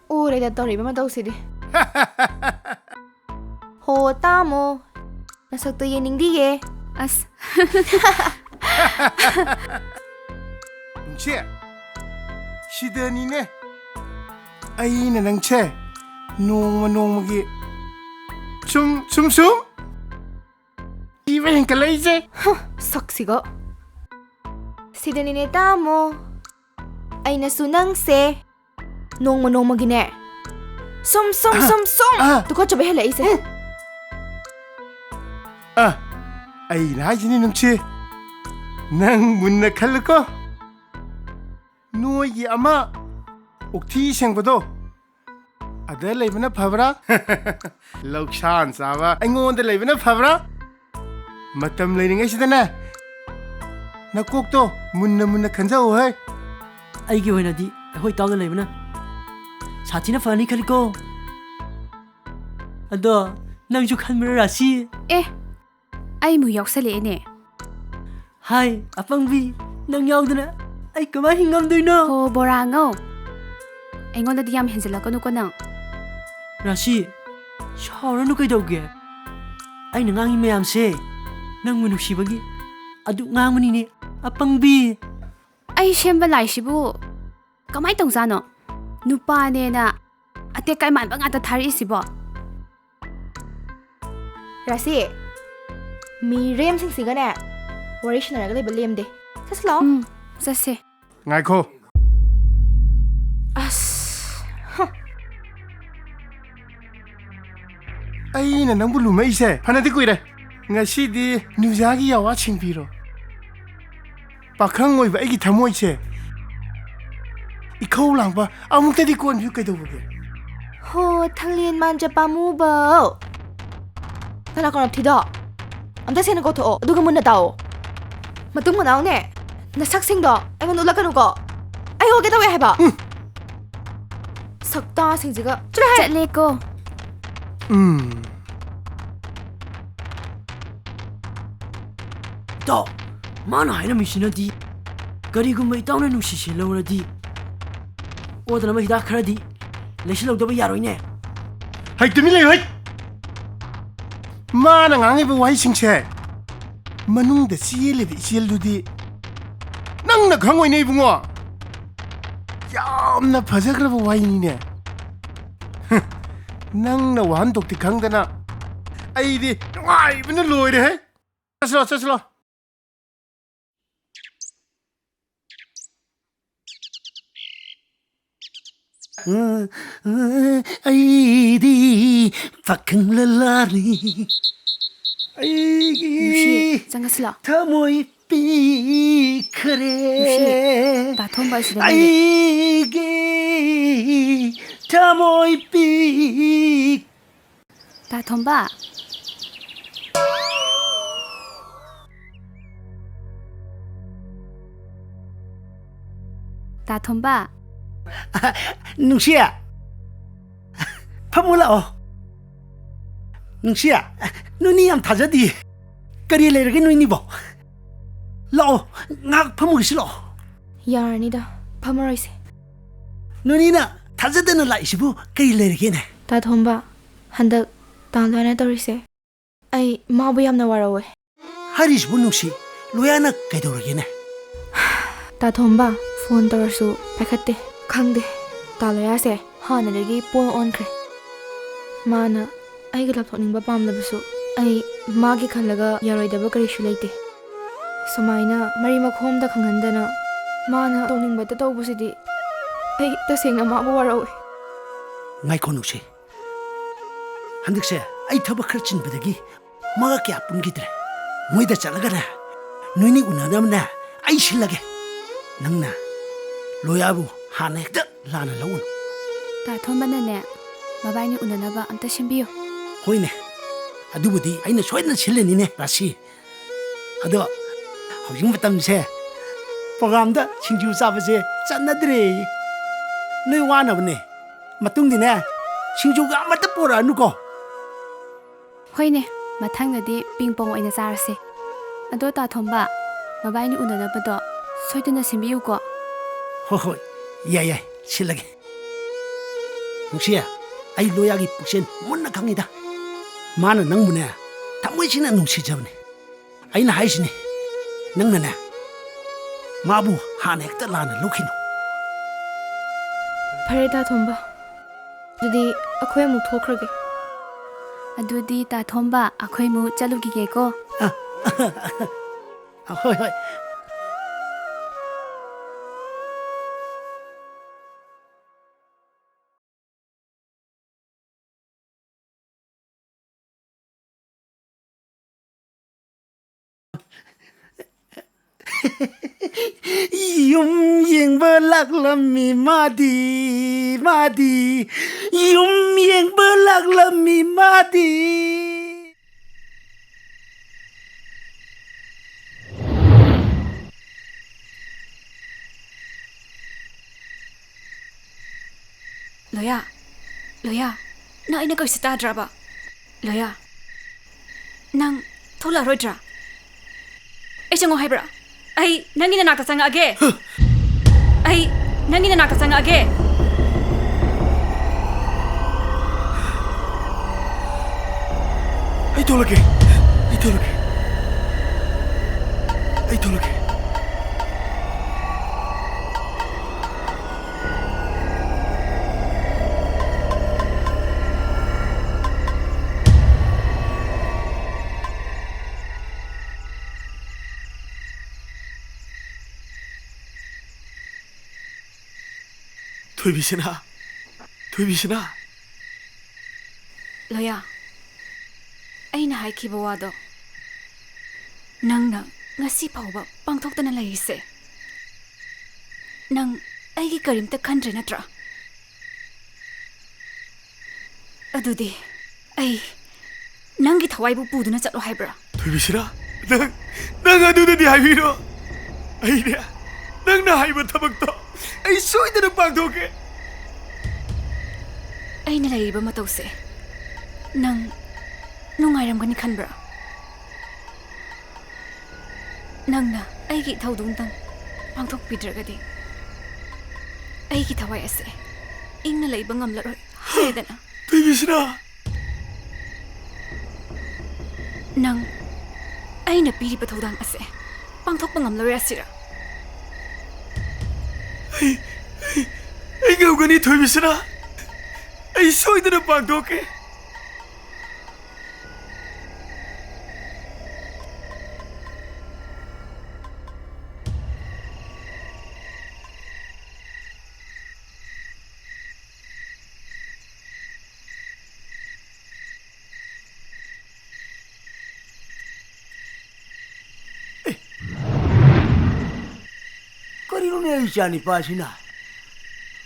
ꯎꯔꯦꯗ ꯇꯧꯔꯤꯕ ꯃꯇꯧꯁꯤꯗꯤ꯫ ꯍꯣ, ꯇꯥꯃꯣ꯫ ꯅꯁꯛꯇꯣ ꯌꯦꯡꯅꯤꯡꯗꯤꯌꯦ꯫ ꯑꯁ꯫ ꯅꯨꯡꯁꯤ, ꯁꯤꯗꯅꯤꯅꯦ꯫ ꯑꯩꯅ ꯅꯪꯁꯦ ꯅꯣꯡꯃ ꯅꯣꯡꯃꯒꯤ ꯁꯨꯝ, ꯁꯨꯝ, ꯁꯨꯝ ꯀꯤꯕ ꯍꯦꯟꯀꯠꯂꯛꯏꯁꯦ꯫ ꯍ, ꯁꯛꯁꯤꯒ꯫ ꯁꯤꯗꯅꯤꯅꯦ ꯇꯥꯃꯣ꯫ ꯑꯩꯅꯁꯨ ꯅꯪꯁꯦ ꯅꯣꯡꯃ ꯅꯣꯡꯃꯒꯤꯅꯦ ꯁꯨꯝ, ꯁꯨꯝ, ꯑ, ꯁꯨꯝ, ꯁꯨꯝ ꯑ꯫ ꯇꯨꯀꯠꯆꯕ ꯍꯦꯜꯂꯛꯏꯁꯦ꯫ ꯎꯝ꯫ ꯑ, ꯑꯩꯅ ꯍꯥꯏꯁꯤꯅꯤ ꯅꯨꯡꯁꯤ, ꯅꯪ ꯃꯨꯟꯅ ꯈꯜꯂꯨꯀꯣ꯫ ꯅꯣꯏꯒꯤ ꯑꯃ ꯑꯣꯛꯊꯤ ꯁꯦꯡꯕꯗꯣ, ꯑꯗ ꯂꯩꯕꯅ ꯐꯕ꯭ꯔꯥ? ꯂꯧꯁꯥꯟ ꯆꯥꯕ ꯑꯩꯉꯣꯟꯗ ꯂꯩꯕꯅ ꯐꯕ꯭ꯔꯥ? ꯃꯇꯝ ꯂꯩꯔꯤꯉꯩꯁꯤꯗꯅꯦ, ꯅꯀꯣꯛꯇꯣ ꯃꯨꯟꯅ ꯃꯨꯟꯅ ꯈꯟꯖꯧ ꯍꯦ꯫ ꯑꯩꯒꯤ ꯑꯣꯏꯅꯗꯤ ꯑꯩꯈꯣꯏ ꯏꯇꯥꯎꯗ ꯂꯩꯕꯅ ꯁꯥꯊꯤꯅ ꯐꯅꯤ ꯈꯜꯂꯤꯀꯣ꯫ ꯑꯗꯣ ꯅꯪꯁꯨ ꯈꯟꯕ꯭ꯔꯥ, ꯔꯥꯁꯤ? ꯑꯦ, ꯑꯩꯃꯨꯛ ꯌꯥꯎꯁꯜꯂꯛꯑꯦꯅꯦ꯫ ꯍꯥꯏ, ꯑꯄꯪꯕꯤ, ꯅꯪ ꯌꯥꯎꯗꯅ ꯑꯩ ꯀꯃꯥꯏ ꯍꯤꯡꯉꯝꯗꯣꯏꯅꯣ? ꯍꯣ, ꯕꯣꯔꯥ ꯉꯧ꯫ ꯑꯩꯉꯣꯟꯗꯗꯤ ꯌꯥꯝ ꯍꯦꯟꯖꯤꯜꯂꯛꯀꯅꯨꯀꯣ ꯅꯪ꯫ ꯔꯥꯁꯤ, ꯁꯥꯎꯔꯅꯨ ꯀꯩꯗꯧꯒꯦ? ꯑꯩꯅ ꯉꯥꯡꯉꯤ ꯃꯌꯥꯝꯁꯦ ꯅꯪꯕꯨ ꯅꯨꯡꯁꯤꯕꯒꯤ ꯑꯗꯨ ꯉꯥꯡꯕꯅꯤꯅꯦ, ꯑꯄꯪꯕꯤ꯫ ꯑꯩ ꯁꯦꯝꯕ ꯂꯥꯏꯁꯤꯕꯨ ꯀꯃꯥꯏ ꯇꯧꯖꯥꯠꯅꯣ? ꯅꯨꯄꯥꯅꯦꯅ ꯑꯇꯦꯛ ꯀꯥꯏ ꯃꯥꯟꯕ ꯉꯥꯛꯇ ꯊꯥꯔꯛꯏꯁꯤꯕꯣ? ꯔꯥꯁꯤ, ꯃꯤꯔꯦꯝꯁꯤꯡꯁꯤꯒꯅꯦ ꯋꯥꯔꯤ ꯁꯥꯟꯅꯔꯒ ꯂꯩꯕ ꯂꯦꯝꯗꯦ꯫ ꯆꯠꯁꯤ ꯂꯥꯛꯑꯣ꯫ ꯎꯝ, ꯆꯠꯁꯦ꯫ ꯉꯥꯏꯈꯣ꯫ ꯑꯁ, ꯍ꯫ ꯑꯩꯅ ꯅꯪꯕꯨ ꯂꯨꯝꯃꯛꯏꯁꯦ ꯐꯅꯗꯤ ꯀꯨꯏꯔꯦ꯫ ꯉꯁꯤꯗꯤ ꯅꯨꯖꯥꯒꯤ ꯌꯥꯋꯥ ꯁꯤꯡꯕꯤꯔꯣ꯫ ꯄꯥꯈꯪ ꯑꯣꯏꯕ ꯑꯩꯒꯤ ꯊꯃꯣꯏꯁꯦ ꯏꯈꯧ ꯂꯥꯡꯕ ꯑꯃꯨꯛꯇꯗꯤ ꯀꯣꯟꯕꯤꯌꯨ ꯀꯩꯗꯧꯕꯒꯦ? ꯍꯣ, ꯊꯪꯂꯦꯟ ꯃꯥꯟꯖ ꯄꯥꯝꯃꯨꯕꯧ꯫ ꯅꯅꯥ ꯀꯣꯟ ꯊꯤꯗꯣ꯫ ꯑꯝꯇ ꯁꯦꯡꯅ ꯀꯧꯊꯣꯛꯑꯣ, ꯑꯗꯨꯒ ꯃꯨꯟꯅ ꯇꯥꯎꯑꯣ꯫ ꯃꯇꯨꯡ ꯃꯅꯥꯎꯅꯦ, ꯅꯁꯛꯁꯤꯡꯗꯣ ꯑꯩꯉꯣꯟꯗ ꯎꯠꯂꯛꯀꯅꯨꯀꯣ꯫ ꯑꯩ ꯎꯒꯦ ꯇꯧꯋꯦ ꯍꯥꯏꯕ꯫ ꯎꯝ꯫ ꯁꯛꯇꯥꯁꯤꯡꯁꯤꯒ꯫ ꯆꯠꯂꯣꯍꯦ꯫ ꯆꯠꯂꯦꯀꯣ꯫ ꯎꯝ꯫ ꯏꯇꯥꯎ, ꯃꯥꯅ ꯍꯥꯏꯔꯝꯃꯤꯁꯤꯅꯗꯤ ꯀꯔꯤꯒꯨꯝꯕ ꯏꯇꯥꯎꯅ ꯅꯨꯡꯁꯤꯁꯦ ꯂꯧꯔꯗꯤ ꯑꯣꯗꯅꯕ ꯍꯤꯗꯥꯛ ꯈꯔꯗꯤ ꯂꯩꯁꯤꯜꯍꯧꯗꯕ ꯌꯥꯔꯣꯏꯅꯦ꯫ ꯍꯩ, ꯇꯨꯃꯤꯟ ꯂꯩꯌꯨ, ꯍꯩ! ꯃꯥꯅ ꯉꯥꯡꯉꯤꯕ ꯋꯥꯍꯩꯁꯤꯡꯁꯦ ꯃꯅꯨꯡꯗ ꯆꯦꯜꯂꯤꯕ ꯏꯆꯦꯜꯗꯨꯗꯤ ꯅꯪꯅ ꯈꯪꯉꯣꯏꯅꯦ, ꯏꯕꯨꯡꯉꯣ꯫ ꯌꯥꯝꯅ ꯐꯖꯈ꯭ꯔꯕ ꯋꯥꯍꯩꯅꯤꯅꯦ꯫ ꯅꯪꯅ ꯋꯥꯍꯟꯊꯣꯛꯇꯤ ꯈꯪꯗꯅ ꯑꯩꯗꯤ ꯅꯨꯡꯉꯥꯏꯕꯅ ꯂꯣꯏꯔꯦꯍꯦ꯫ ꯆꯠꯁꯤꯂꯣ, ꯆꯠꯁꯤꯂꯣ꯫ ꯑꯩꯗꯤ ꯄꯥꯈꯪ ꯂꯂꯥꯅꯤ꯫ ꯑꯩꯒꯤ ꯅꯨꯡꯁꯤ, ꯆꯪꯉꯁꯤꯂꯣ꯫ ꯊꯃꯣꯏ ꯄꯤꯈꯔꯦ꯫ ꯅꯨꯡꯁꯤ, ꯇꯥꯊꯣꯝꯕ ꯑꯁꯤꯗ ꯂꯩꯔꯦ꯫ ꯑꯩꯒꯤ ꯊꯃꯣꯏ ꯄꯤ ꯇꯥ ꯊꯣꯝꯕ꯫ ꯇꯥ ꯊꯣꯝꯕ꯫ ꯅꯨꯡꯁꯤ꯫ ꯐꯝꯃꯨ ꯂꯥꯛꯑꯣ꯫ ꯅꯨꯡꯁꯤ, ꯅꯣꯏꯅꯤ ꯌꯥꯝ ꯊꯥꯖꯗꯤꯌꯦ꯫ ꯀꯔꯤ ꯂꯩꯔꯒꯦ ꯅꯣꯏꯅꯤꯕꯣ? ꯂꯥꯛꯑꯣ, ꯉꯥꯏꯍꯥꯛ ꯐꯝꯃꯨꯈꯤꯁꯤ ꯂꯥꯛꯑꯣ꯫ ꯌꯥꯔꯅꯤꯗ, ꯐꯝꯃꯔꯣꯏꯁꯦ꯫ ꯅꯣꯏꯅꯤꯅ ꯊꯥꯖꯗꯅ ꯂꯥꯛꯏꯁꯤꯕꯨ ꯀꯔꯤ ꯂꯩꯔꯒꯦꯅꯦ? ꯇꯥ ꯊꯣꯝꯕ, ꯍꯟꯗꯛ ꯇꯥ ꯂꯣꯌꯥꯅ ꯇꯧꯔꯤꯁꯦ, ꯑꯩ ꯃꯥꯕꯨ ꯌꯥꯝꯅ ꯋꯥꯔꯧꯋꯦ꯫ ꯍꯥꯏꯔꯤꯁꯤꯕꯨ ꯅꯨꯡꯁꯤ, ꯂꯣꯌꯥꯅ ꯀꯩꯗꯧꯔꯒꯦꯅꯦ? ꯇꯥ ꯊꯣꯝꯕ, ꯐꯣꯟ ꯇꯧꯔꯁꯨ ꯄꯥꯏꯈꯠꯇꯦ꯫ ꯈꯪꯗꯦ, ꯇꯥ ꯂꯣꯌꯥꯁꯦ ꯍꯥꯟꯅꯗꯒꯤ ꯄꯣꯡ ꯑꯣꯟꯈ꯭ꯔꯦ꯫ ꯃꯥꯅ ꯑꯩꯒ ꯂꯥꯞꯊꯣꯛꯅꯤꯡꯕ ꯄꯥꯝꯂꯕꯁꯨ, ꯑꯩ ꯃꯥꯒꯤ ꯈꯜꯂꯒ ꯌꯥꯔꯣꯏꯗꯕ ꯀꯔꯤꯁꯨ ꯂꯩꯇꯦ꯫ ꯁꯨꯃꯥꯏꯅ ꯃꯔꯤ ꯃꯈꯣꯡꯗ ꯈꯪꯍꯟꯗꯅ ꯃꯥꯅ ꯇꯧꯅꯤꯡꯕꯇ ꯇꯧꯕꯁꯤꯗꯤ ꯑꯩ ꯇꯁꯦꯡꯅ ꯃꯥꯕꯨ ꯋꯥꯔꯧꯏ꯫ ꯉꯥꯏꯈꯣ ꯅꯨꯡꯁꯤ, ꯍꯟꯗꯛꯁꯦ ꯑꯩ ꯊꯕꯛ ꯈꯔ ꯆꯤꯟꯕꯗꯒꯤ ꯃꯥꯒ ꯀꯌꯥ ꯄꯨꯟꯈꯤꯗ꯭ꯔꯦ꯫ ꯃꯣꯏꯗ ꯆꯠꯂꯒꯅꯦ, ꯅꯣꯏꯅꯤ ꯎꯅꯅꯕꯅꯦ ꯑꯩ ꯁꯤꯜꯂꯒꯦ꯫ ꯅꯪꯅ ꯂꯣꯌꯥꯕꯨ ꯍꯥꯟꯅ ꯍꯦꯛꯇ ꯂꯥꯟꯅ ꯂꯧꯒꯅꯨ꯫ ꯇꯥ ꯊꯣꯝꯕꯅꯅꯦ, ꯃꯕꯥꯏꯅꯤ ꯎꯅꯅꯕ ꯑꯝꯇ ꯁꯤꯟꯕꯤꯌꯨ꯫ ꯍꯣꯏꯅꯦ, ꯑꯗꯨꯕꯨꯗꯤ ꯑꯩꯅ ꯁꯣꯏꯗꯅ ꯁꯤꯜꯂꯅꯤꯅꯦ ꯔꯥꯁꯤ꯫ ꯑꯗꯣ ꯍꯧꯖꯤꯛ ꯃꯇꯝꯁꯦ ꯄ꯭ꯔꯣꯒ꯭ꯔꯥꯝꯗ ꯁꯤꯡꯖꯨ ꯆꯥꯕꯁꯦ ꯆꯠꯅꯗ꯭ꯔꯦ꯫ ꯅꯣꯏ ꯋꯥꯅꯕꯅꯦ꯫ ꯃꯇꯨꯡꯗꯤꯅꯦ, ꯁꯤꯡꯖꯨꯒ ꯑꯃꯠꯇ ꯄꯣꯔꯛꯑꯅꯨꯀꯣ꯫ ꯍꯣꯏꯅꯦ, ꯃꯊꯪꯗꯗꯤ ꯄꯤꯡ ꯄꯣꯡ ꯑꯣꯏꯅ ꯆꯥꯔꯁꯦ꯫ ꯑꯗꯣ ꯇꯥ ꯊꯣꯝꯕ, ꯃꯕꯥꯏꯅꯤ ꯎꯅꯅꯕꯗꯣ ꯁꯣꯏꯗꯅ ꯁꯤꯟꯕꯤꯌꯨꯀꯣ꯫ ꯍꯣꯏ ꯍꯣꯏ, ꯌꯥꯏ ꯌꯥꯏ, ꯁꯤꯜꯂꯒꯦ꯫ ꯅꯨꯡꯁꯤ, ꯑꯩ ꯂꯣꯌꯥꯒꯤ ꯄꯨꯛꯆꯦꯜ ꯃꯨꯟꯅ ꯈꯪꯉꯤꯗ꯫ ꯃꯥꯅ ꯅꯪꯕꯨꯅꯦ ꯊꯃꯣꯏ ꯁꯦꯡꯅ ꯅꯨꯡꯁꯤꯖꯕꯅꯦ꯫ ꯑꯩꯅ ꯍꯥꯏꯁꯤꯅꯦ, ꯅꯪꯅꯅꯦ ꯃꯥꯕꯨ ꯍꯥꯟꯅ ꯍꯦꯛꯇ ꯂꯥꯟꯅ ꯂꯧꯈꯤꯅꯨ꯫ ꯐꯔꯦ ꯇꯥ ꯊꯣꯝꯕ, ꯑꯗꯨꯗꯤ ꯑꯩꯈꯣꯏ ꯑꯃꯨꯛ ꯊꯣꯛꯈ꯭ꯔꯒꯦ꯫ ꯑꯗꯨꯗꯤ ꯇꯥ ꯊꯣꯝꯕ, ꯑꯩꯈꯣꯏ ꯑꯃꯨꯛ ꯆꯠꯂꯨꯈꯤꯒꯦꯀꯣ꯫ ꯑ, ꯍꯣꯏ ꯍꯣꯏ꯫ ꯌꯨꯝ ꯌꯦꯡꯕ ꯂꯥꯛꯂꯝꯃꯤ ꯃꯥꯗꯤ, ꯃꯥꯗꯤ꯫ ꯌꯨꯝ ꯌꯦꯡꯕ ꯂꯥꯛꯂꯝꯃꯤ ꯃꯥꯗꯤ꯫ ꯂꯣꯌꯥ, ꯂꯣꯌꯥ, ꯅꯪ ꯑꯩꯅ ꯀꯧꯔꯤꯁꯦ ꯇꯥꯗ꯭ꯔꯕ? ꯂꯣꯌꯥ, ꯅꯪ ꯊꯣꯛꯂꯛꯑꯔꯣꯏꯗ꯭ꯔꯥ? ꯑꯩ ꯆꯪꯉꯣ ꯍꯥꯏꯕ꯭ꯔꯥ? ꯑꯩ ꯅꯪꯒꯤ ꯅꯅꯥꯛꯇ ꯆꯪꯉꯛꯑꯒꯦ꯫ ꯑꯩ ꯅꯪꯒꯤ ꯅꯅꯥꯛꯇ ꯆꯪꯉꯛꯑꯒꯦ꯫ ꯑꯩ ꯊꯣꯛꯂꯛꯀꯦ꯫ ꯑꯩ ꯊꯣꯛꯂꯛꯀꯦ꯫ ꯑꯩ ꯊꯣꯛꯂꯛꯀꯦ꯫ ꯊꯣꯏꯕꯤꯁꯅꯥ, ꯊꯣꯏꯕꯤꯁꯅꯥ꯫ ꯂꯣꯌꯥ, ꯑꯩꯅ ꯍꯥꯏꯈꯤꯕ ꯋꯥꯗꯣ ꯅꯪꯅ ꯉꯁꯤ ꯐꯥꯎꯕ ꯄꯥꯡꯊꯣꯛꯇꯅ ꯂꯩꯔꯤꯁꯦ, ꯅꯪ ꯑꯩꯒꯤ ꯀꯔꯤꯝꯇ ꯈꯟꯗ꯭ꯔꯦ ꯅꯠꯇ꯭ꯔꯥ? ꯑꯗꯨꯗꯤ ꯑꯩ ꯅꯪꯒꯤ ꯊꯋꯥꯏꯕꯨ ꯄꯨꯗꯨꯅ ꯆꯠꯂꯣ ꯍꯥꯏꯕ꯭ꯔꯥ? ꯊꯣꯏꯕꯤꯁꯅꯥ, ꯅꯪ, ꯅꯪ ꯑꯗꯨꯗꯗꯤ ꯍꯥꯏꯕꯤꯔꯣ꯫ ꯑꯩꯅꯦ, ꯅꯪꯅ ꯍꯥꯏꯕ ꯊꯕꯛꯇꯣ ꯑꯩ ꯁꯣꯏꯗꯅ ꯄꯥꯡꯊꯣꯛꯀꯦ꯫ ꯑꯩꯅ ꯂꯩꯔꯤꯕ ꯃꯇꯧꯁꯦ ꯅꯪ ꯅꯨꯡꯉꯥꯏꯔꯝꯒꯅꯤ ꯈꯟꯕ꯭ꯔꯥ? ꯅꯪꯅ ꯑꯩꯒꯤ ꯏꯊꯧꯗꯨꯝꯇꯪ ꯄꯥꯡꯊꯣꯛꯄꯤꯗ꯭ꯔꯒꯗꯤ ꯑꯩꯒꯤ ꯊꯋꯥꯏ ꯑꯁꯦ ꯏꯪꯅ ꯂꯩꯕ ꯉꯝꯂꯔꯣꯏ ꯍꯥꯏꯗꯅ꯫ ꯊꯣꯏꯕꯤꯁꯅꯥ! ꯅꯪ ꯑꯩꯅ ꯄꯤꯔꯤꯕ ꯊꯧꯗꯥꯡ ꯑꯁꯦ ꯄꯥꯡꯊꯣꯛꯄ ꯉꯝꯂꯔꯣꯏ ꯑꯁꯤꯔ? ꯑꯩ, ꯑꯩ, ꯑꯩ ꯉꯝꯒꯅꯤ, ꯊꯣꯏꯕꯤꯁꯅꯥ꯫ ꯑꯩ ꯁꯣꯏꯗꯅ ꯄꯥꯡꯊꯣꯛꯀꯦ꯫ ꯀꯔꯤꯅꯣꯅꯦ ꯑꯩ ꯏꯆꯥ ꯅꯤꯄꯥꯁꯤꯅ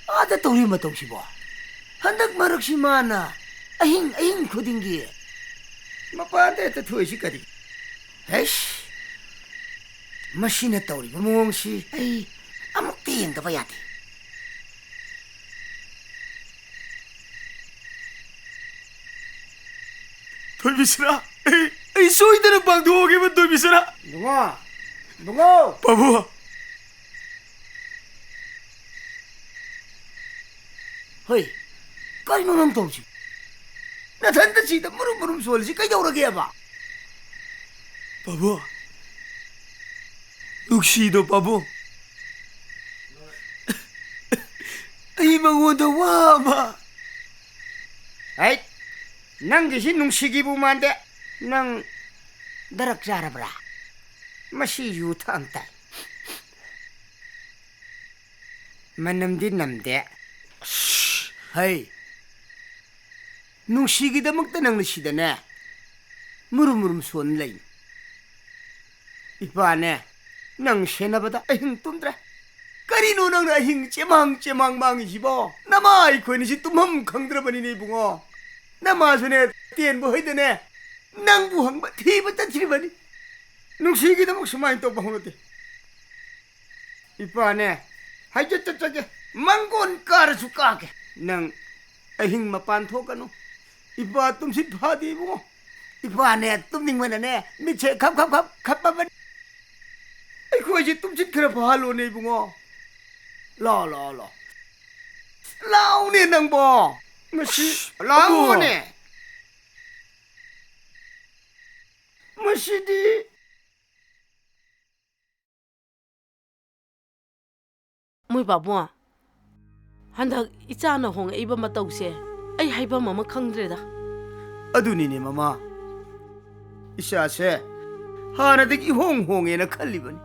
ꯑꯥꯗ ꯇꯧꯔꯤ ꯃꯇꯧꯁꯤꯕꯣ? ꯍꯟꯗꯛ ꯃꯔꯛꯁꯤ ꯃꯥꯅ ꯑꯍꯤꯡ ꯑꯍꯤꯡ ꯈꯨꯗꯤꯡꯒꯤ ꯃꯄꯥꯟꯗ ꯍꯦꯛꯇ ꯊꯣꯛꯏꯁꯤ ꯀꯔꯤ? ꯍꯩꯁ! ꯃꯁꯤꯅ ꯇꯧꯔꯤꯕ ꯃꯑꯣꯡꯁꯤ ꯑꯩ ꯑꯃꯨꯛꯇ ꯌꯦꯡꯗꯕ ꯌꯥꯗꯦ꯫ ꯊꯣꯏꯕꯤꯁꯅꯥ, ꯑꯩ, ꯑꯩ ꯁꯣꯏꯗꯅ ꯄꯥꯡꯊꯣꯛꯑꯒꯦꯕ, ꯊꯣꯏꯕꯤꯁꯅꯥ꯫ ꯏꯕꯨꯡꯉꯣ, ꯏꯕꯨꯡꯉꯣ! ꯄꯥꯕꯨꯡ! ꯍꯣꯏ, ꯀꯩꯅꯣ ꯅꯪ ꯇꯧꯔꯤꯁꯤ? ꯅꯊꯟꯇ ꯁꯤꯗ ꯃꯔꯨꯝ ꯃꯔꯨꯝ ꯁꯣꯜꯂꯤꯁꯤ ꯀꯩꯗꯧꯔꯒꯦꯕ? ꯄꯥꯕꯨꯡ, ꯅꯨꯡꯁꯤꯗꯣ ꯄꯥꯕꯨꯡ꯫ ꯑꯩ ꯃꯉꯣꯟꯗ ꯋꯥ ꯑꯃ꯫ ꯍꯩꯠ, ꯅꯪꯒꯤꯁꯤ ꯅꯨꯡꯁꯤꯒꯤꯕꯨ ꯃꯥꯟꯗꯦ꯫ ꯅꯪ ꯗꯔꯛ ꯆꯥꯔꯕ꯭ꯔꯥ? ꯃꯁꯤ ꯌꯨ ꯊꯛꯑꯝ ꯇꯥꯏ꯫ ꯃꯅꯝꯗꯤ ꯅꯝꯗꯦ꯫ ꯍꯩ, ꯅꯨꯡꯁꯤꯒꯤꯗꯃꯛꯇ ꯅꯪꯅ ꯁꯤꯗꯅꯦ ꯃꯨꯔꯨꯝ ꯃꯨꯔꯨꯝ ꯁꯣꯟ ꯂꯩ꯫ ꯏꯄꯥꯅꯦ, ꯅꯪ ꯁꯦꯟꯅꯕꯗ ꯑꯍꯤꯡ ꯇꯨꯝꯗ꯭ꯔꯦ꯫ ꯀꯔꯤꯅꯣ ꯅꯪꯅ ꯑꯍꯤꯡ ꯆꯦꯃꯥꯡ ꯆꯦꯃꯥꯡ ꯃꯥꯡꯉꯤꯁꯤꯕꯣ? ꯅꯃꯥ ꯑꯩꯈꯣꯏꯅꯤꯁꯤ ꯇꯨꯝꯐꯝ ꯈꯪꯗ꯭ꯔꯕꯅꯤꯅꯦ ꯏꯕꯨꯡꯉꯣ꯫ ꯅꯃꯥꯁꯨꯅꯦ ꯇꯦꯟꯕ ꯍꯩꯗꯅꯦ ꯅꯪꯕꯨ ꯍꯪꯕ ꯊꯤꯕ ꯆꯠꯈ꯭ꯔꯤꯕꯅꯤ꯫ ꯅꯨꯡꯁꯤꯒꯤꯗꯃꯛ ꯁꯨꯃꯥꯏꯅ ꯇꯧꯕ ꯍꯧꯅꯗꯦ꯫ ꯏꯄꯥꯅꯦ, ꯍꯥꯏꯐꯦꯠ ꯆꯠꯆꯒꯦ꯫ ꯃꯪꯒꯣꯟ ꯀꯥꯔꯁꯨ ꯀꯥꯒꯦ꯫ ꯅꯪ ꯑꯍꯤꯡ ꯃꯄꯥꯟ ꯊꯣꯛꯀꯅꯨ꯫ ꯏꯄꯥ ꯇꯨꯝꯁꯤꯠ ꯐꯥꯗꯦ ꯏꯕꯨꯡꯉꯣ꯫ ꯏꯄꯥꯅꯦ, ꯇꯨꯝꯅꯤꯡꯕꯅꯅꯦ ꯃꯤꯠꯁꯦ ꯈꯞ ꯈꯞ ꯈꯞ ꯈꯞꯄꯕꯅꯤ꯫ ꯑꯩꯈꯣꯏꯁꯦ ꯇꯨꯝꯁꯤꯠ ꯈꯔ ꯐꯥꯍꯜꯂꯣꯅꯦ ꯏꯕꯨꯡꯉꯣ꯫ ꯂꯥꯛꯑꯣ, ꯂꯥꯛꯑꯣ, ꯂꯥꯛꯑꯣ꯫ ꯂꯥꯛꯑꯣꯅꯦ ꯅꯪꯕꯣ꯫ ꯃꯁꯤ ꯑꯁ, ꯂꯥꯛꯑꯣꯅꯦ꯫ ꯃꯁꯤꯗꯤ꯫ ꯃꯣꯏ ꯄꯥꯕꯨꯡ, ꯍꯟꯗꯛ ꯏꯆꯥꯅ ꯍꯣꯡꯉꯛꯏꯕ ꯃꯇꯧꯁꯦ ꯑꯩ ꯍꯥꯏꯐꯝ ꯑꯃ ꯈꯪꯗ꯭ꯔꯦꯗ꯫ ꯑꯗꯨꯅꯤꯅꯦ ꯃꯃꯥ, ꯏꯆꯥꯁꯦ ꯍꯥꯟꯅꯗꯒꯤ ꯏꯍꯣꯡ ꯍꯣꯡꯉꯦꯅ ꯈꯜꯂꯤꯕꯅꯤ꯫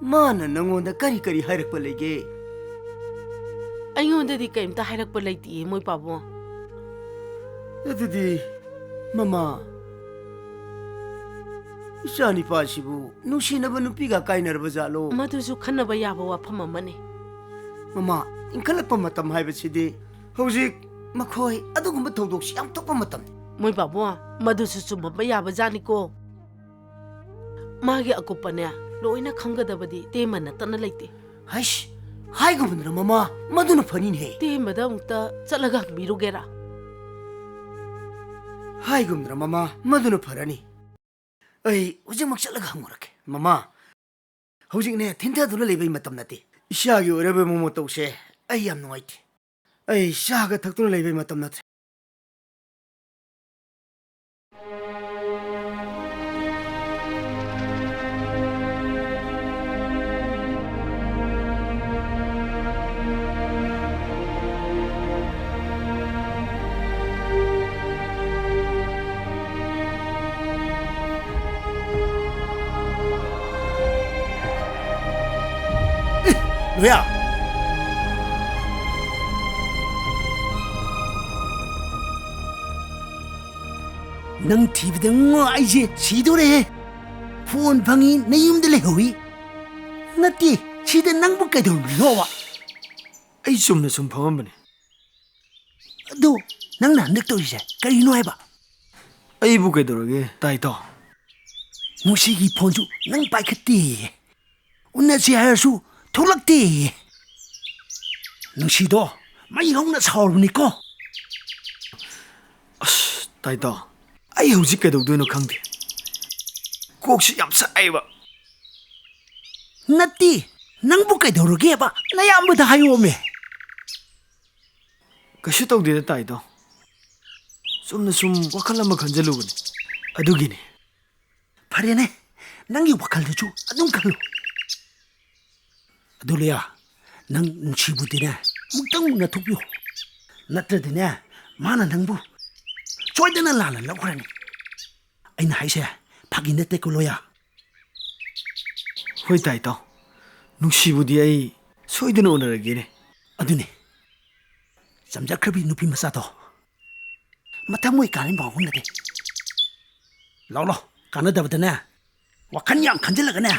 ꯃꯥꯅ ꯅꯪꯉꯣꯟꯗ ꯀꯔꯤ ꯀꯔꯤ ꯍꯥꯏꯔꯛꯄ ꯂꯩꯒꯦ? ꯑꯩꯉꯣꯟꯗꯗꯤ ꯀꯔꯤꯝꯇ ꯍꯥꯏꯔꯛꯄ ꯂꯩꯇꯤꯌꯦ ꯃꯣꯏ ꯄꯥꯕꯨꯡ꯫ ꯑꯗꯨꯗꯤ ꯃꯃꯥ, ꯏꯆꯥꯅꯤꯄꯥꯁꯤꯕꯨ ꯅꯨꯡꯁꯤꯅꯕ ꯅꯨꯄꯤꯒ ꯀꯥꯏꯅꯔꯕ ꯖꯥꯠꯂꯣ? ꯃꯗꯨꯁꯨ ꯈꯟꯅꯕ ꯌꯥꯕ ꯋꯥꯐꯝ ꯑꯃꯅꯤ꯫ ꯃꯃꯥ, ꯏꯟꯈꯠꯂꯛꯄ ꯃꯇꯝ ꯍꯥꯏꯕꯁꯤꯗꯤ ꯍꯧꯖꯤꯛ ꯃꯈꯣꯏ ꯑꯗꯨꯒꯨꯝꯕ ꯊꯧꯗꯣꯛꯁꯤ ꯌꯥꯝ ꯊꯣꯛꯄ ꯃꯇꯝꯅꯤ꯫ ꯃꯣꯏ ꯄꯥꯕꯨꯡ, ꯃꯗꯨꯁꯨ ꯆꯨꯝꯃꯝꯕ ꯌꯥꯕ ꯖꯥꯠꯅꯤꯀꯣ꯫ ꯃꯥꯒꯤ ꯑꯀꯨꯞꯄꯅꯦ ꯂꯣꯏꯅ ꯈꯪꯒꯗꯕꯗꯤ ꯇꯦꯝꯃ ꯅꯠꯇꯅ ꯂꯩꯇꯦ꯫ ꯍꯩꯁ, ꯍꯥꯏꯒꯨꯝꯗꯅ ꯃꯃꯥ, ꯃꯗꯨꯅ ꯐꯅꯤꯅꯦꯍꯦ꯫ ꯇꯦꯝꯕꯗ ꯑꯃꯨꯛꯇ ꯆꯠꯂꯒ ꯍꯪꯕꯤꯔꯨꯒꯦꯔꯥ? ꯍꯥꯏꯒꯨꯝꯗꯅ ꯃꯃꯥ, ꯃꯗꯨꯅ ꯐꯔꯅꯤ꯫ ꯑꯩ ꯍꯧꯖꯤꯛꯃꯛ ꯆꯠꯂꯒ ꯍꯪꯉꯨꯔꯒꯦ꯫ ꯃꯃꯥ, ꯍꯧꯖꯤꯛꯅꯦ ꯊꯤꯟꯊꯗꯨꯅ ꯂꯩꯕꯒꯤ ꯃꯇꯝ ꯅꯠꯇꯦ꯫ ꯏꯆꯥꯒꯤ ꯑꯣꯏꯔꯕ ꯃꯑꯣꯡ ꯃꯇꯧꯁꯦ ꯑꯩ ꯌꯥꯝ ꯅꯨꯡꯉꯥꯏꯇꯦ꯫ ꯑꯩ ꯆꯥꯒ ꯊꯛꯇꯨꯅ ꯂꯩꯕꯩ ꯃꯇꯝ ꯅꯠꯇ꯭ꯔꯦ꯫ ꯂꯣꯌꯥ! ꯅꯪ ꯊꯤꯕꯗ ꯉꯣ ꯑꯩꯁꯦ ꯁꯤꯗꯣꯔꯦꯍꯦ꯫ ꯐꯣꯟ ꯐꯪꯉꯤ, ꯅꯌꯨꯝꯗ ꯂꯩꯍꯧꯋꯤ꯫ ꯅꯠꯇꯦ, ꯁꯤꯗ ꯅꯪꯕꯨ ꯀꯩꯗꯧꯔꯝꯃꯤꯅꯣꯕ? ꯑꯩ ꯆꯨꯝꯅ ꯁꯨꯝ ꯐꯝꯃꯝꯕꯅꯦ꯫ ꯑꯗꯨ ꯅꯪꯅ ꯍꯟꯗꯛ ꯇꯧꯔꯤꯁꯦ ꯀꯔꯤꯅꯣ ꯍꯥꯏꯕ? ꯑꯩꯕꯨ ꯀꯩꯗꯧꯔꯒꯦ, ꯇꯥꯏꯇꯥꯎ? ꯅꯨꯡꯁꯤꯒꯤ ꯐꯣꯟꯁꯨ ꯅꯪ ꯄꯥꯏꯈꯠꯇꯦꯌꯦ꯫ ꯎꯅꯁꯤ ꯍꯥꯏꯔꯁꯨ ꯊꯣꯛꯂꯛꯇꯦꯌꯦ꯫ ꯅꯨꯡꯁꯤꯗꯣ ꯃꯩ ꯍꯧꯅ ꯁꯥꯎꯔꯕꯅꯤꯀꯣ꯫ ꯑꯁ, ꯇꯥꯏꯇꯥꯎ, ꯑꯩ ꯍꯧꯖꯤꯛ ꯀꯩꯗꯧꯗꯣꯏꯅꯣ ꯈꯪꯗꯦ꯫ ꯀꯣꯛꯁꯤ ꯌꯥꯝ ꯁꯥꯏꯕ꯫ ꯅꯠꯇꯦ, ꯅꯪꯕꯨ ꯀꯩꯗꯧꯔꯒꯦꯕ? ꯅꯌꯥꯝꯕꯗ ꯍꯥꯏꯌꯣꯃꯦ꯫ ꯀꯩꯁꯨ ꯇꯧꯗꯦꯗ, ꯇꯥꯏꯇꯥꯎ꯫ ꯆꯨꯝꯅ ꯁꯨꯝ ꯋꯥꯈꯜ ꯑꯃ ꯈꯟꯖꯜꯂꯨꯕꯅꯦ꯫ ꯑꯗꯨꯒꯤꯅꯦ꯫ ꯐꯔꯦꯅꯦ, ꯅꯪꯒꯤ ꯋꯥꯈꯜꯗꯨꯁꯨ ꯑꯗꯨꯝ ꯈꯜꯂꯨ꯫ ꯑꯗꯨ ꯂꯣꯌꯥ, ꯅꯪ ꯅꯨꯡꯁꯤꯕꯨꯗꯤꯅꯦ ꯑꯃꯨꯛꯇꯪ ꯎꯅꯊꯣꯛꯄꯤꯌꯨ꯫ ꯅꯠꯇ꯭ꯔꯗꯤꯅꯦ, ꯃꯥꯅ ꯅꯪꯕꯨ ꯁꯣꯏꯗꯅ ꯂꯥꯟꯅ ꯂꯧꯈ꯭ꯔꯅꯤ꯫ ꯑꯩꯅ ꯍꯥꯏꯁꯦ ꯐꯥꯒꯤ ꯅꯠꯇꯦꯀꯣ ꯂꯣꯌꯥ꯫ ꯍꯣꯏ ꯇꯥꯏꯇꯥꯎ, ꯅꯨꯡꯁꯤꯕꯨꯗꯤ ꯑꯩ ꯁꯣꯏꯗꯅ ꯎꯅꯔꯒꯦꯅꯦ꯫ ꯑꯗꯨꯅꯤ, ꯆꯝꯖꯈ꯭ꯔꯕꯤ ꯅꯨꯄꯤ ꯃꯆꯥꯗꯣ ꯃꯊꯃꯣꯏ ꯀꯥꯅꯤ ꯃꯥ ꯍꯨꯟꯅꯗꯦ꯫ ꯂꯥꯎ ꯂꯥꯎ, ꯀꯥꯟꯅꯗꯕꯗꯅꯦ ꯋꯥꯈꯜ ꯌꯥꯝ ꯈꯟꯖꯤꯜꯂꯒꯅꯦ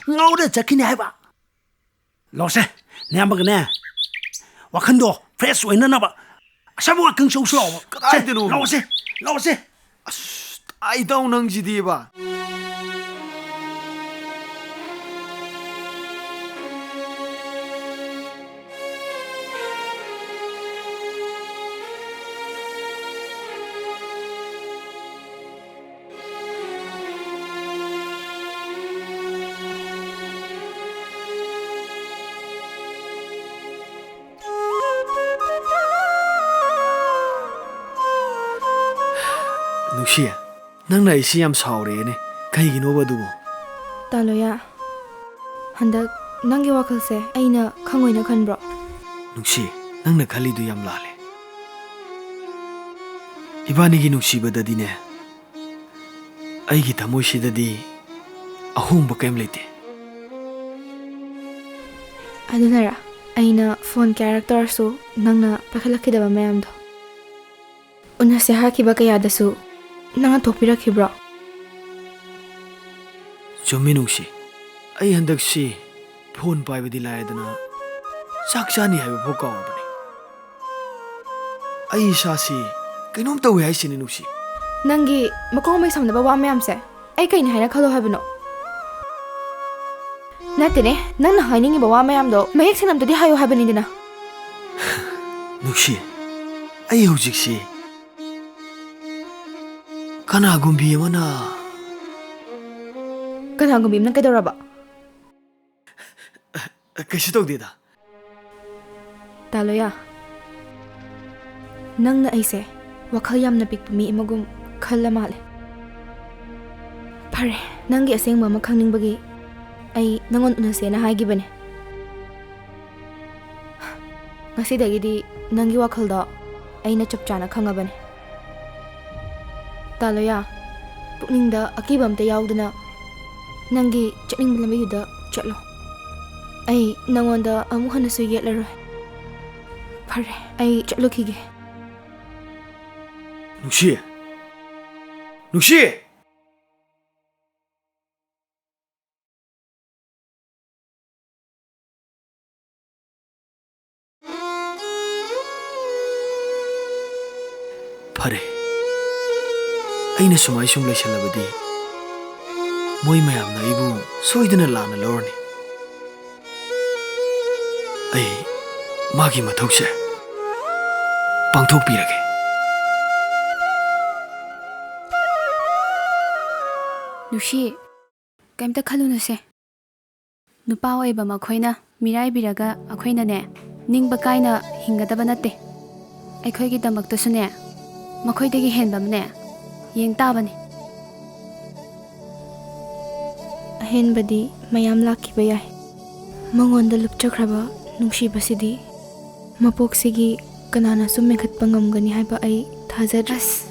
ꯉꯥꯎꯔ ꯆꯠꯈꯤꯅꯤ ꯍꯥꯏꯕ꯫ ꯂꯥꯛꯁꯦ, ꯅꯌꯥꯝꯕꯒꯅꯦ ꯋꯥꯈꯜꯗꯣ ꯐ꯭ꯔꯦꯁ ꯑꯣꯏꯅꯅꯕ ꯑꯁꯥꯕ ꯋꯥꯀꯤꯡ ꯆꯧꯁꯤ ꯂꯥꯛꯑꯣꯕ꯫ ꯀꯗꯥꯏꯗꯅꯣ? ꯂꯥꯛꯑꯣꯁꯦ, ꯂꯥꯛꯑꯣꯁꯦ꯫ ꯑꯁ, ꯇꯥꯏꯇꯥꯎ ꯅꯪꯁꯤꯗꯤꯕ꯫ ꯅꯪꯅ ꯑꯩꯁꯤ ꯌꯥꯝ ꯁꯥꯎꯔꯦꯅꯦ꯫ ꯀꯩꯒꯤꯅꯣꯕ ꯑꯗꯨꯕꯨ? ꯇꯥꯂꯣꯌꯥ, ꯍꯟꯗꯛ ꯅꯪꯒꯤ ꯋꯥꯈꯜꯁꯦ ꯑꯩꯅ ꯈꯪꯉꯣꯏꯅ ꯈꯟꯕ꯭ꯔꯣ? ꯅꯨꯡꯁꯤ, ꯅꯪꯅ ꯈꯜꯂꯤꯗꯨ ꯌꯥꯝ ꯂꯥꯜꯂꯦ꯫ ꯏꯕꯥꯅꯤꯒꯤ ꯅꯨꯡꯁꯤꯕꯗꯗꯤꯅꯦ, ꯑꯩꯒꯤ ꯊꯃꯣꯏꯁꯤꯗꯗꯤ ꯑꯍꯣꯡꯕ ꯀꯔꯤꯝ ꯂꯩꯇꯦ꯫ ꯑꯗꯨꯅꯔ ꯑꯩꯅ ꯐꯣꯟ ꯀꯌꯥꯔꯛ ꯇꯧꯔꯁꯨ ꯅꯪꯅ ꯄꯥꯏꯈꯠꯂꯛꯈꯤꯗꯕ ꯃꯌꯥꯝꯗꯣ? ꯎꯅꯁꯦ ꯍꯥꯏꯈꯤꯕ ꯀꯌꯥꯗꯁꯨ ꯅꯪꯅ ꯊꯣꯛꯄꯤꯔꯛꯈꯤꯕ꯭ꯔꯣ? ꯆꯨꯝꯃꯤ ꯅꯨꯡꯁꯤ, ꯑꯩ ꯍꯟꯗꯛꯁꯤ ꯐꯣꯟ ꯄꯥꯏꯕꯗꯤ ꯂꯥꯏꯗꯅ ꯆꯥꯛ ꯆꯥꯅꯤ ꯍꯥꯏꯕ ꯐꯥꯎ ꯀꯥꯎꯔꯕꯅꯤ꯫ ꯑꯩ ꯏꯁꯥꯁꯤ ꯀꯩꯅꯣꯝ ꯇꯧꯏ ꯍꯥꯏꯁꯤꯅꯤ ꯅꯨꯡꯁꯤ꯫ ꯅꯪꯒꯤ ꯃꯈꯣꯡ ꯃꯩ ꯁꯝꯅꯕ ꯋꯥ ꯃꯌꯥꯝꯁꯦ ꯑꯩ ꯀꯩꯅꯤ ꯍꯥꯏꯅ ꯈꯜꯂꯣ ꯍꯥꯏꯕꯅꯣ? ꯅꯠꯇꯦꯅꯦ, ꯅꯪꯅ ꯍꯥꯏꯅꯤꯡꯉꯤꯕ ꯋꯥ ꯃꯌꯥꯝꯗꯣ ꯃꯌꯦꯛ ꯁꯦꯡꯅ ꯑꯝꯇꯗꯤ ꯍꯥꯏꯌꯨ ꯍꯥꯏꯕꯅꯤꯗꯅ꯫ ꯅꯨꯡꯁꯤ, ꯑꯩ ꯍꯧꯖꯤꯛꯁꯤ ꯀꯅꯥꯒꯨꯝꯕꯤ ꯑꯃꯅ ꯀꯅꯥꯒꯨꯝꯕꯤ ꯑꯃꯅ ꯀꯩꯗꯧꯔꯕ? ꯀꯩꯁꯨ ꯇꯧꯗꯦꯗ꯫ ꯇꯥꯂꯣꯌꯥ, ꯅꯪꯅ ꯑꯩꯁꯦ ꯋꯥꯈꯜ ꯌꯥꯝꯅ ꯄꯤꯛꯄ ꯃꯤ ꯑꯃꯒꯨꯝ ꯈꯜꯂ ꯃꯥꯜꯂꯦ꯫ ꯐꯔꯦ, ꯅꯪꯒꯤ ꯑꯁꯦꯡꯕ ꯑꯃ ꯈꯪꯅꯤꯡꯕꯒꯤ ꯑꯩ ꯅꯪꯉꯣꯟꯗ ꯎꯅꯁꯦꯅ ꯍꯥꯏꯈꯤꯕꯅꯦ꯫ ꯉꯁꯤꯗꯒꯤꯗꯤ ꯅꯪꯒꯤ ꯋꯥꯈꯜꯗꯣ ꯑꯩꯅ ꯆꯞ ꯆꯥꯅ ꯈꯪꯉꯕꯅꯦ꯫ ꯇꯥꯂꯣꯌꯥ, ꯄꯨꯛꯅꯤꯡꯗ ꯑꯀꯤꯕ ꯑꯝꯇ ꯌꯥꯎꯗꯅ ꯅꯪꯒꯤ ꯆꯠꯅꯤꯡꯕ ꯂꯝꯕꯤꯗꯨꯗ ꯆꯠꯂꯣ꯫ ꯑꯩ ꯅꯪꯉꯣꯟꯗ ꯑꯃꯨꯛ ꯍꯟꯅꯁꯨ ꯌꯦꯠꯂꯔꯣꯏ꯫ ꯐꯔꯦ, ꯑꯩ ꯆꯠꯂꯨꯈꯤꯒꯦ꯫ ꯅꯨꯡꯁꯤ! ꯅꯨꯡꯁꯤ! ꯐꯔꯦ, ꯑꯩꯅ ꯁꯨꯃꯥꯏ ꯁꯨꯝ ꯂꯩꯁꯜꯂꯕꯗꯤ ꯃꯣꯏ ꯃꯌꯥꯝꯅ ꯑꯩꯕꯨ ꯁꯣꯏꯗꯅ ꯂꯥꯟꯅ ꯂꯧꯔꯅꯤ꯫ ꯑꯩ ꯃꯥꯒꯤ ꯃꯊꯧꯁꯦ ꯄꯥꯡꯊꯣꯛꯄꯤꯔꯒꯦ꯫ ꯅꯨꯡꯁꯤ, ꯀꯩꯝꯇ ꯈꯜꯂꯨꯅꯨꯁꯦ꯫ ꯅꯨꯄꯥ ꯑꯣꯏꯕ ꯃꯈꯣꯏꯅ ꯃꯤꯔꯥꯏꯕꯤꯔꯒ ꯑꯩꯈꯣꯏꯅꯅꯦ, ꯅꯤꯡꯕ ꯀꯥꯏꯅ ꯍꯤꯡꯒꯗꯕ ꯅꯠꯇꯦ꯫ ꯑꯩꯈꯣꯏꯒꯤꯗꯃꯛꯇꯁꯨꯅꯦ, ꯃꯈꯣꯏꯗꯒꯤ ꯍꯦꯟꯕ ꯑꯃꯅꯦ ꯌꯦꯡ ꯇꯥꯕꯅꯤ꯫ ꯑꯍꯦꯟꯕꯗꯤ ꯃꯌꯥꯝ ꯂꯥꯛꯈꯤꯕ ꯌꯥꯏ꯫ ꯃꯉꯣꯟꯗ ꯂꯨꯞꯆꯈ꯭ꯔꯕ ꯅꯨꯡꯁꯤꯕꯁꯤꯗꯤ ꯃꯄꯣꯛꯁꯤꯒꯤ ꯀꯅꯥꯅꯁꯨ ꯃꯦꯟꯈꯠꯄ ꯉꯝꯒꯅꯤ ꯍꯥꯏꯕ ꯑꯩ ꯊꯥꯖꯗ꯭ꯔꯦ꯫ ꯑꯁ꯫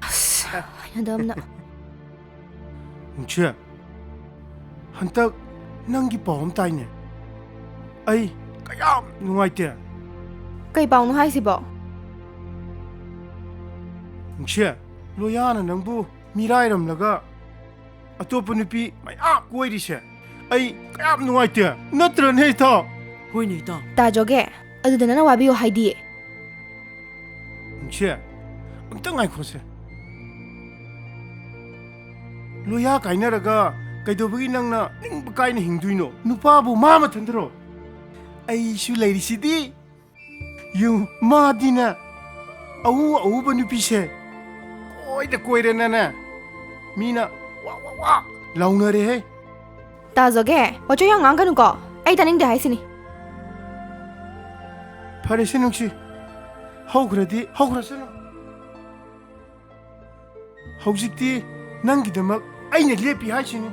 ꯑꯁ, ꯍꯩꯅꯗꯕꯅ꯫ ꯅꯨꯡꯁꯤ, ꯍꯟꯇꯛ ꯅꯪꯒꯤ ꯄꯥꯎ ꯑꯃ ꯇꯥꯏꯅꯦ꯫ ꯑꯩ ꯀꯌꯥꯝ ꯅꯨꯡꯉꯥꯏꯇꯦ꯫ ꯀꯩ ꯄꯥꯎꯅꯣ ꯍꯥꯏꯁꯤꯕꯣ? ꯅꯨꯡꯁꯤ, ꯂꯣꯌꯥꯅ ꯅꯪꯕꯨ ꯃꯤꯔꯥꯏꯔꯝꯂꯒ ꯑꯇꯣꯞꯄ ꯅꯨꯄꯤ ꯃꯌꯥꯝ ꯀꯣꯏꯔꯤꯁꯦ ꯑꯩ ꯀꯌꯥꯝ ꯅꯨꯡꯉꯥꯏꯇꯦ, ꯅꯠꯇ꯭ꯔꯅꯦ, ꯏꯇꯥꯎ? ꯍꯣꯏꯅꯦ, ꯏꯇꯥꯎ꯫ ꯇꯥꯖꯣꯒꯦ, ꯑꯗꯨꯗ ꯅꯪꯅ ꯋꯥꯕꯤꯌꯨ ꯍꯥꯏꯗꯤ? ꯅꯨꯡꯁꯤ, ꯑꯝꯇ ꯉꯥꯏꯈꯣꯁꯦ꯫ ꯂꯣꯌꯥ ꯀꯥꯏꯅꯔꯒ ꯀꯩꯗꯧꯕꯒꯤ ꯅꯪꯅ ꯅꯤꯡꯕ ꯀꯥꯏꯅ ꯍꯤꯡꯗꯣꯏꯅꯣ? ꯅꯨꯄꯥꯕꯨ ꯃꯥ ꯃꯊꯟꯇꯔꯣ? ꯑꯩꯁꯨ ꯂꯩꯔꯤꯁꯤꯗꯤ꯫ ꯌꯨꯝ ꯃꯥꯗꯤꯅꯦ, ꯑꯎ ꯑꯎꯕ ꯅꯨꯄꯤꯁꯦ ꯀꯣꯏꯗ ꯀꯣꯏꯔꯦꯅꯅꯦ, ꯃꯤꯅ ꯋꯥ ꯋꯥ ꯋꯥ ꯂꯥꯎꯅꯔꯦꯍꯦ꯫ ꯇꯥꯖꯣꯒꯦ, ꯋꯥꯆꯣꯏ ꯌꯥꯝ ꯉꯥꯡꯒꯅꯨꯀꯣ, ꯑꯩ ꯇꯥꯅꯤꯡꯗꯦ ꯍꯥꯏꯁꯤꯅꯤ꯫ ꯐꯔꯦꯁꯦ ꯅꯨꯡꯁꯤ, ꯍꯧꯈ꯭ꯔꯗꯤ ꯍꯧꯈ꯭ꯔꯁꯅꯨ꯫ ꯍꯧꯖꯤꯛꯇꯤ ꯅꯪꯒꯤꯗꯃꯛ ꯑꯩꯅ ꯂꯦꯞꯄꯤ ꯍꯥꯏꯁꯤꯅꯤ꯫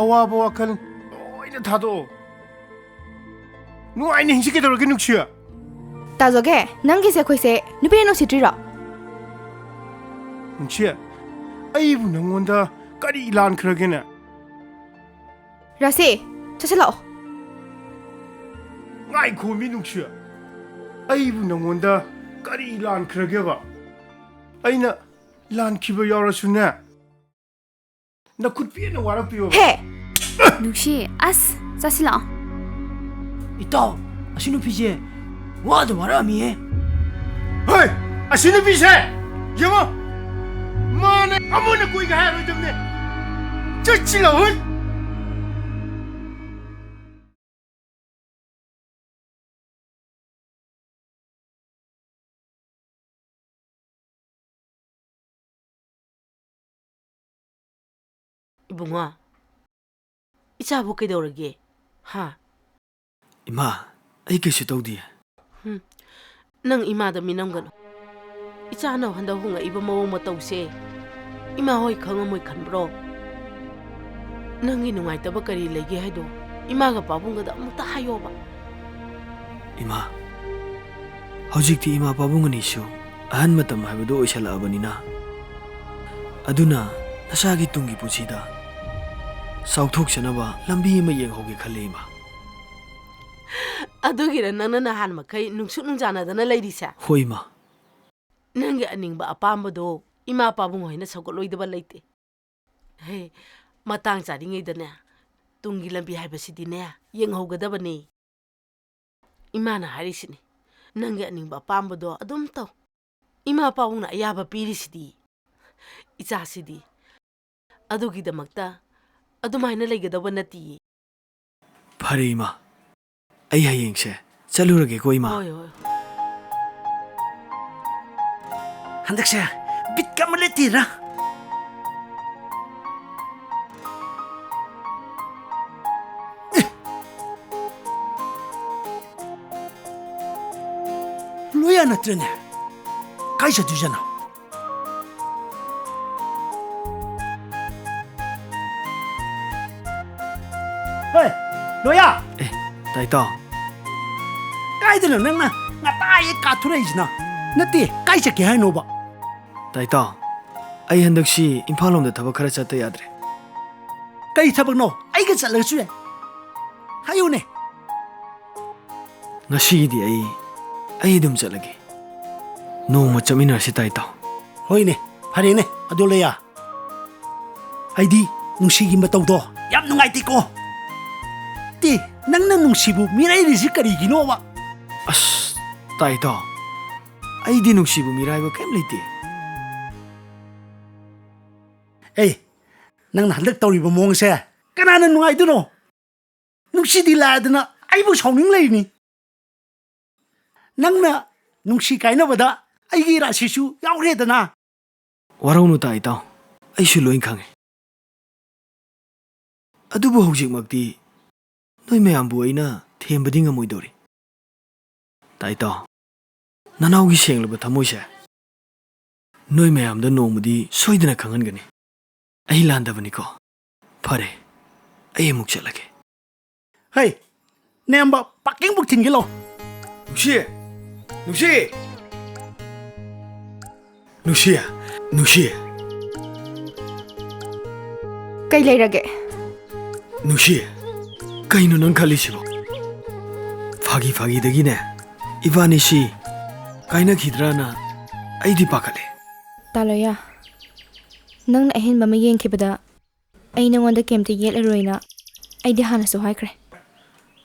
ꯑꯋꯥꯕ ꯋꯥꯈꯜ ꯂꯣꯏꯅ ꯊꯥꯗꯣꯛꯑꯣ꯫ ꯅꯨꯡꯉꯥꯏꯅ ꯍꯤꯡꯁꯤ ꯀꯩꯗꯧꯔꯒꯦ ꯅꯨꯡꯁꯤ? ꯇꯥꯖꯣꯒꯦ, ꯅꯪꯒꯤꯁꯦ ꯑꯩꯈꯣꯏꯁꯦ ꯅꯨꯄꯤꯅ ꯅꯨꯡꯁꯤꯗ꯭ꯔꯤꯔꯣ? ꯅꯨꯡꯁꯤ, ꯑꯩꯕꯨ ꯅꯪꯉꯣꯟꯗ ꯀꯔꯤ ꯂꯥꯟꯈ꯭ꯔꯒꯦꯅꯦ? ꯔꯥꯁꯤ, ꯆꯠꯁꯤꯜꯂꯛꯑꯣ꯫ ꯉꯥꯏꯈꯣ ꯃꯤ ꯅꯨꯡꯁꯤ, ꯑꯩꯕꯨ ꯅꯪꯉꯣꯟꯗ ꯀꯔꯤ ꯂꯥꯟꯈ꯭ꯔꯒꯦꯕ? ꯑꯩꯅ ꯂꯥꯟꯈꯤꯕ ꯌꯥꯎꯔꯁꯨꯅꯦ, ꯅꯈꯨꯠ ꯄꯦꯟꯅ ꯋꯥꯔꯛꯄꯤꯌꯣꯕ꯫ ꯍꯦ! ꯅꯨꯡꯁꯤ, ꯑꯁ, ꯆꯠꯁꯤꯜꯂꯛꯑꯣ꯫ ꯏꯇꯥꯎ, ꯑꯁꯤ ꯅꯨꯄꯤꯁꯦ ꯋꯥꯗ ꯋꯥꯔꯛꯑꯝꯃꯤꯍꯦ꯫ ꯍꯣꯏ, ꯑꯁꯤ ꯅꯨꯄꯤꯁꯦ ꯌꯦꯡꯉꯣ, ꯃꯥꯅ ꯑꯃꯨꯟꯅ ꯀꯣꯏꯒꯦ ꯍꯥꯏꯔꯣꯏꯗꯕꯅꯦ꯫ ꯆꯠꯁꯤꯜꯂꯛꯑꯣ, ꯍꯣꯏ꯫ ꯏꯕꯨꯡꯉꯣ, ꯏꯆꯥꯕꯨ ꯀꯩꯗꯧꯔꯒꯦ? ꯍꯥ? ꯏꯃꯥ, ꯑꯩ ꯀꯩꯁꯨ ꯇꯧꯗꯤꯌꯦ꯫ ꯍꯨꯝ꯫ ꯅꯪ ꯏꯃꯥꯗ ꯃꯤꯅꯝꯒꯅꯨ꯫ ꯏꯆꯥꯅ ꯍꯟꯗꯛ ꯍꯣꯡꯉꯛꯏꯕ ꯃꯑꯣꯡ ꯃꯇꯧꯁꯦ ꯏꯃꯥ ꯍꯣꯏ ꯈꯪꯉꯝꯃꯣꯏ ꯈꯟꯕ꯭ꯔꯣ? ꯅꯪꯒꯤ ꯅꯨꯡꯉꯥꯏꯇꯕ ꯀꯔꯤ ꯂꯩꯒꯦ ꯍꯥꯏꯗꯣ ꯏꯃꯥꯒ ꯄꯥꯕꯨꯡꯒꯗ ꯑꯃꯨꯛꯇ ꯍꯥꯏꯌꯣꯕ꯫ ꯏꯃꯥ, ꯍꯧꯖꯤꯛꯇꯤ ꯏꯃꯥ ꯄꯥꯕꯨꯡ ꯑꯅꯤꯁꯨ ꯑꯍꯟ ꯃꯇꯝ ꯍꯥꯏꯕꯗꯨ ꯑꯣꯏꯁꯜꯂꯛꯑꯕꯅꯤꯅ, ꯑꯗꯨꯅ ꯅꯁꯥꯒꯤ ꯇꯨꯡꯒꯤ ꯄꯨꯟꯁꯤꯗ ꯆꯥꯎꯊꯣꯛꯆꯅꯕ ꯂꯝꯕꯤ ꯑꯃ ꯌꯦꯡꯍꯧꯒꯦ ꯈꯜꯂꯦ, ꯏꯃꯥ꯫ ꯑꯗꯨꯒꯤꯔ ꯅꯪꯅ ꯅꯍꯥꯟ ꯃꯈꯩ ꯅꯨꯡꯁꯨꯛ ꯅꯨꯡꯖꯥꯅꯗꯅ ꯂꯩꯔꯤꯁꯦ? ꯍꯣꯏ, ꯏꯃꯥ꯫ ꯅꯪꯒꯤ ꯑꯅꯤꯡꯕ ꯑꯄꯥꯝꯕꯗꯣ ꯏꯃꯥ ꯄꯥꯕꯨꯡ ꯍꯣꯏꯅ ꯁꯧꯒꯠꯂꯣꯏꯗꯕ ꯂꯩꯇꯦ꯫ ꯍꯦ, ꯃꯇꯥꯡ ꯆꯥꯔꯤꯉꯩꯗꯅꯦ, ꯇꯨꯡꯒꯤ ꯂꯝꯕꯤ ꯍꯥꯏꯕꯁꯤꯗꯤꯅꯦ, ꯌꯦꯡꯍꯧꯒꯗꯕꯅꯤ꯫ ꯏꯃꯥꯅ ꯍꯥꯏꯔꯤꯁꯤꯅꯤ, ꯅꯪꯒꯤ ꯑꯅꯤꯡꯕ ꯑꯄꯥꯝꯕꯗꯣ ꯑꯗꯨꯝ ꯇꯧ꯫ ꯏꯃꯥ ꯄꯥꯕꯨꯡꯅ ꯑꯌꯥꯕ ꯄꯤꯔꯤꯁꯤꯗꯤ꯫ ꯏꯆꯥꯁꯤꯗꯤ ꯑꯗꯨꯒꯤꯗꯃꯛꯇ ꯑꯗꯨꯃꯥꯏꯅ ꯂꯩꯒꯗꯧꯕ ꯅꯠꯇꯤꯌꯦ꯫ ꯐꯔꯦ, ꯏꯃꯥ꯫ ꯑꯩ ꯍꯌꯦꯡꯁꯦ ꯆꯠꯂꯨꯔꯒꯦꯀꯣ, ꯏꯃꯥ꯫ ꯍꯣꯏ, ꯍꯣꯏ꯫ ꯍꯟꯗꯛꯁꯦ ꯕꯤꯠꯀ ꯑꯃ ꯂꯩꯇꯦꯗ꯫ ꯑꯦ! ꯂꯣꯌꯥ ꯅꯠꯇ꯭ꯔꯅꯦ? ꯀꯥꯏ ꯆꯠꯇꯣꯏꯖꯥꯠꯅꯣ? ꯍꯦ, ꯂꯣꯌꯥ! ꯑꯦ, ꯇꯥꯏꯇꯥꯎ꯫ ꯀꯥꯏꯗꯅꯣ ꯅꯪꯅ ꯉꯇꯥ ꯍꯦꯛ ꯀꯥꯊꯣꯔꯛꯏꯁꯤꯅ? ꯅꯠꯇꯦ, ꯀꯥꯏ ꯆꯠꯀꯦ ꯍꯥꯏꯅꯣꯕ? ꯇꯥꯏꯇꯥꯎ, ꯑꯩ ꯍꯟꯗꯛꯁꯤ ꯏꯝꯐꯥꯜ ꯂꯣꯝꯗ ꯊꯕꯛ ꯈꯔ ꯆꯠꯇ ꯌꯥꯗ꯭ꯔꯦ꯫ ꯀꯔꯤ ꯊꯕꯛꯅꯣ? ꯑꯩꯒ ꯆꯠꯂꯁꯨ ꯌꯥꯏ꯫ ꯍꯥꯏꯌꯨꯅꯦ꯫ ꯉꯁꯤꯒꯤꯗꯤ ꯑꯩ, ꯑꯩ ꯑꯗꯨꯝ ꯆꯠꯂꯒꯦ꯫ ꯅꯣꯡꯃ ꯆꯠꯃꯤꯟꯅꯔꯁꯤ ꯇꯥꯏꯇꯥꯎ꯫ ꯍꯣꯏꯅꯦ, ꯐꯔꯦꯅꯦ, ꯑꯗꯣ ꯂꯩꯌꯥ꯫ ꯑꯩꯗꯤ ꯅꯨꯡꯁꯤꯒꯤ ꯃꯇꯧꯗꯣ ꯌꯥꯝ ꯅꯨꯡꯉꯥꯏꯇꯦꯀꯣ꯫ ꯇꯦ, ꯅꯪꯅ ꯅꯨꯡꯁꯤꯕꯨ ꯃꯤꯔꯥꯏꯔꯤꯁꯤ ꯀꯔꯤꯒꯤꯅꯣꯕ? ꯑꯁ, ꯇꯥꯏꯇꯥꯎ, ꯑꯩꯗꯤ ꯅꯨꯡꯁꯤꯕꯨ ꯃꯤꯔꯥꯏꯕ ꯀꯔꯤꯝ ꯂꯩꯇꯦ꯫ ꯑꯦ, ꯅꯪꯅ ꯍꯟꯗꯛ ꯇꯧꯔꯤꯕ ꯃꯑꯣꯡꯁꯦ ꯀꯅꯥꯅ ꯅꯨꯡꯉꯥꯏꯗꯣꯏꯅꯣ? ꯅꯨꯡꯁꯤꯗꯤ ꯂꯥꯏꯗꯅ ꯑꯩꯕꯨ ꯁꯥꯎꯅꯤꯡ ꯂꯩꯔꯤꯅꯤ꯫ ꯅꯪꯅ ꯅꯨꯡꯁꯤ ꯀꯥꯏꯅꯕꯗ ꯑꯩꯒꯤ ꯏꯔꯥꯁꯤꯁꯨ ꯌꯥꯎꯈ꯭ꯔꯦꯗꯅ꯫ ꯋꯥꯔꯧꯅꯨ ꯇꯥꯏꯇꯥꯎ, ꯑꯩꯁꯨ ꯂꯣꯏ ꯈꯪꯉꯦ꯫ ꯑꯗꯨꯕꯨ ꯍꯧꯖꯤꯛꯃꯛꯇꯤ ꯅꯣꯏ ꯃꯌꯥꯝꯕꯨ ꯑꯩꯅ ꯊꯦꯝꯕꯗꯤ ꯉꯝꯃꯣꯏꯗꯧꯔꯤ꯫ ꯇꯥꯏꯇꯥꯎ, ꯅꯅꯥꯎꯒꯤ ꯁꯦꯡꯂꯕ ꯊꯃꯣꯏꯁꯦ ꯅꯣꯏ ꯃꯌꯥꯝꯗ ꯅꯣꯡꯃꯗꯤ ꯁꯣꯏꯗꯅ ꯈꯪꯍꯟꯒꯅꯤ꯫ ꯑꯩ ꯂꯥꯟꯗꯕꯅꯤꯀꯣ꯫ ꯐꯔꯦ, ꯑꯩ ꯑꯃꯨꯛ ꯆꯠꯂꯒꯦ꯫ ꯍꯩ, ꯅꯌꯥꯝꯕ, parking ꯕꯨꯛ ꯊꯤꯟꯒꯦ ꯂꯥꯎ꯫ ꯅꯨꯡꯁꯤ! ꯅꯨꯡꯁꯤ! ꯅꯨꯡꯁꯤ! ꯅꯨꯡꯁꯤ! ꯀꯩ ꯂꯩꯔꯒꯦ? ꯅꯨꯡꯁꯤ, ꯀꯩꯅꯣ ꯅꯪ ꯈꯜꯂꯤꯁꯤꯕꯣ? ꯐꯥꯒꯤ ꯐꯥꯒꯤꯗꯒꯤꯅꯦ, ꯏꯕꯥꯅꯤꯁꯤ ꯀꯥꯏꯅꯈꯤꯗ꯭ꯔꯥꯅ ꯑꯩꯗꯤ ꯄꯥꯈꯠꯂꯦ꯫ ꯇꯥꯂꯣꯌꯥ, ꯅꯪꯅ ꯑꯍꯦꯟꯕ ꯑꯃ ꯌꯦꯡꯈꯤꯕꯗ ꯑꯩ ꯅꯉꯣꯟꯗ ꯀꯩꯝꯇ ꯌꯦꯠꯂꯔꯣꯏꯅ ꯑꯩꯗꯤ ꯍꯥꯟꯅꯁꯨ ꯍꯥꯏꯈ꯭ꯔꯦ꯫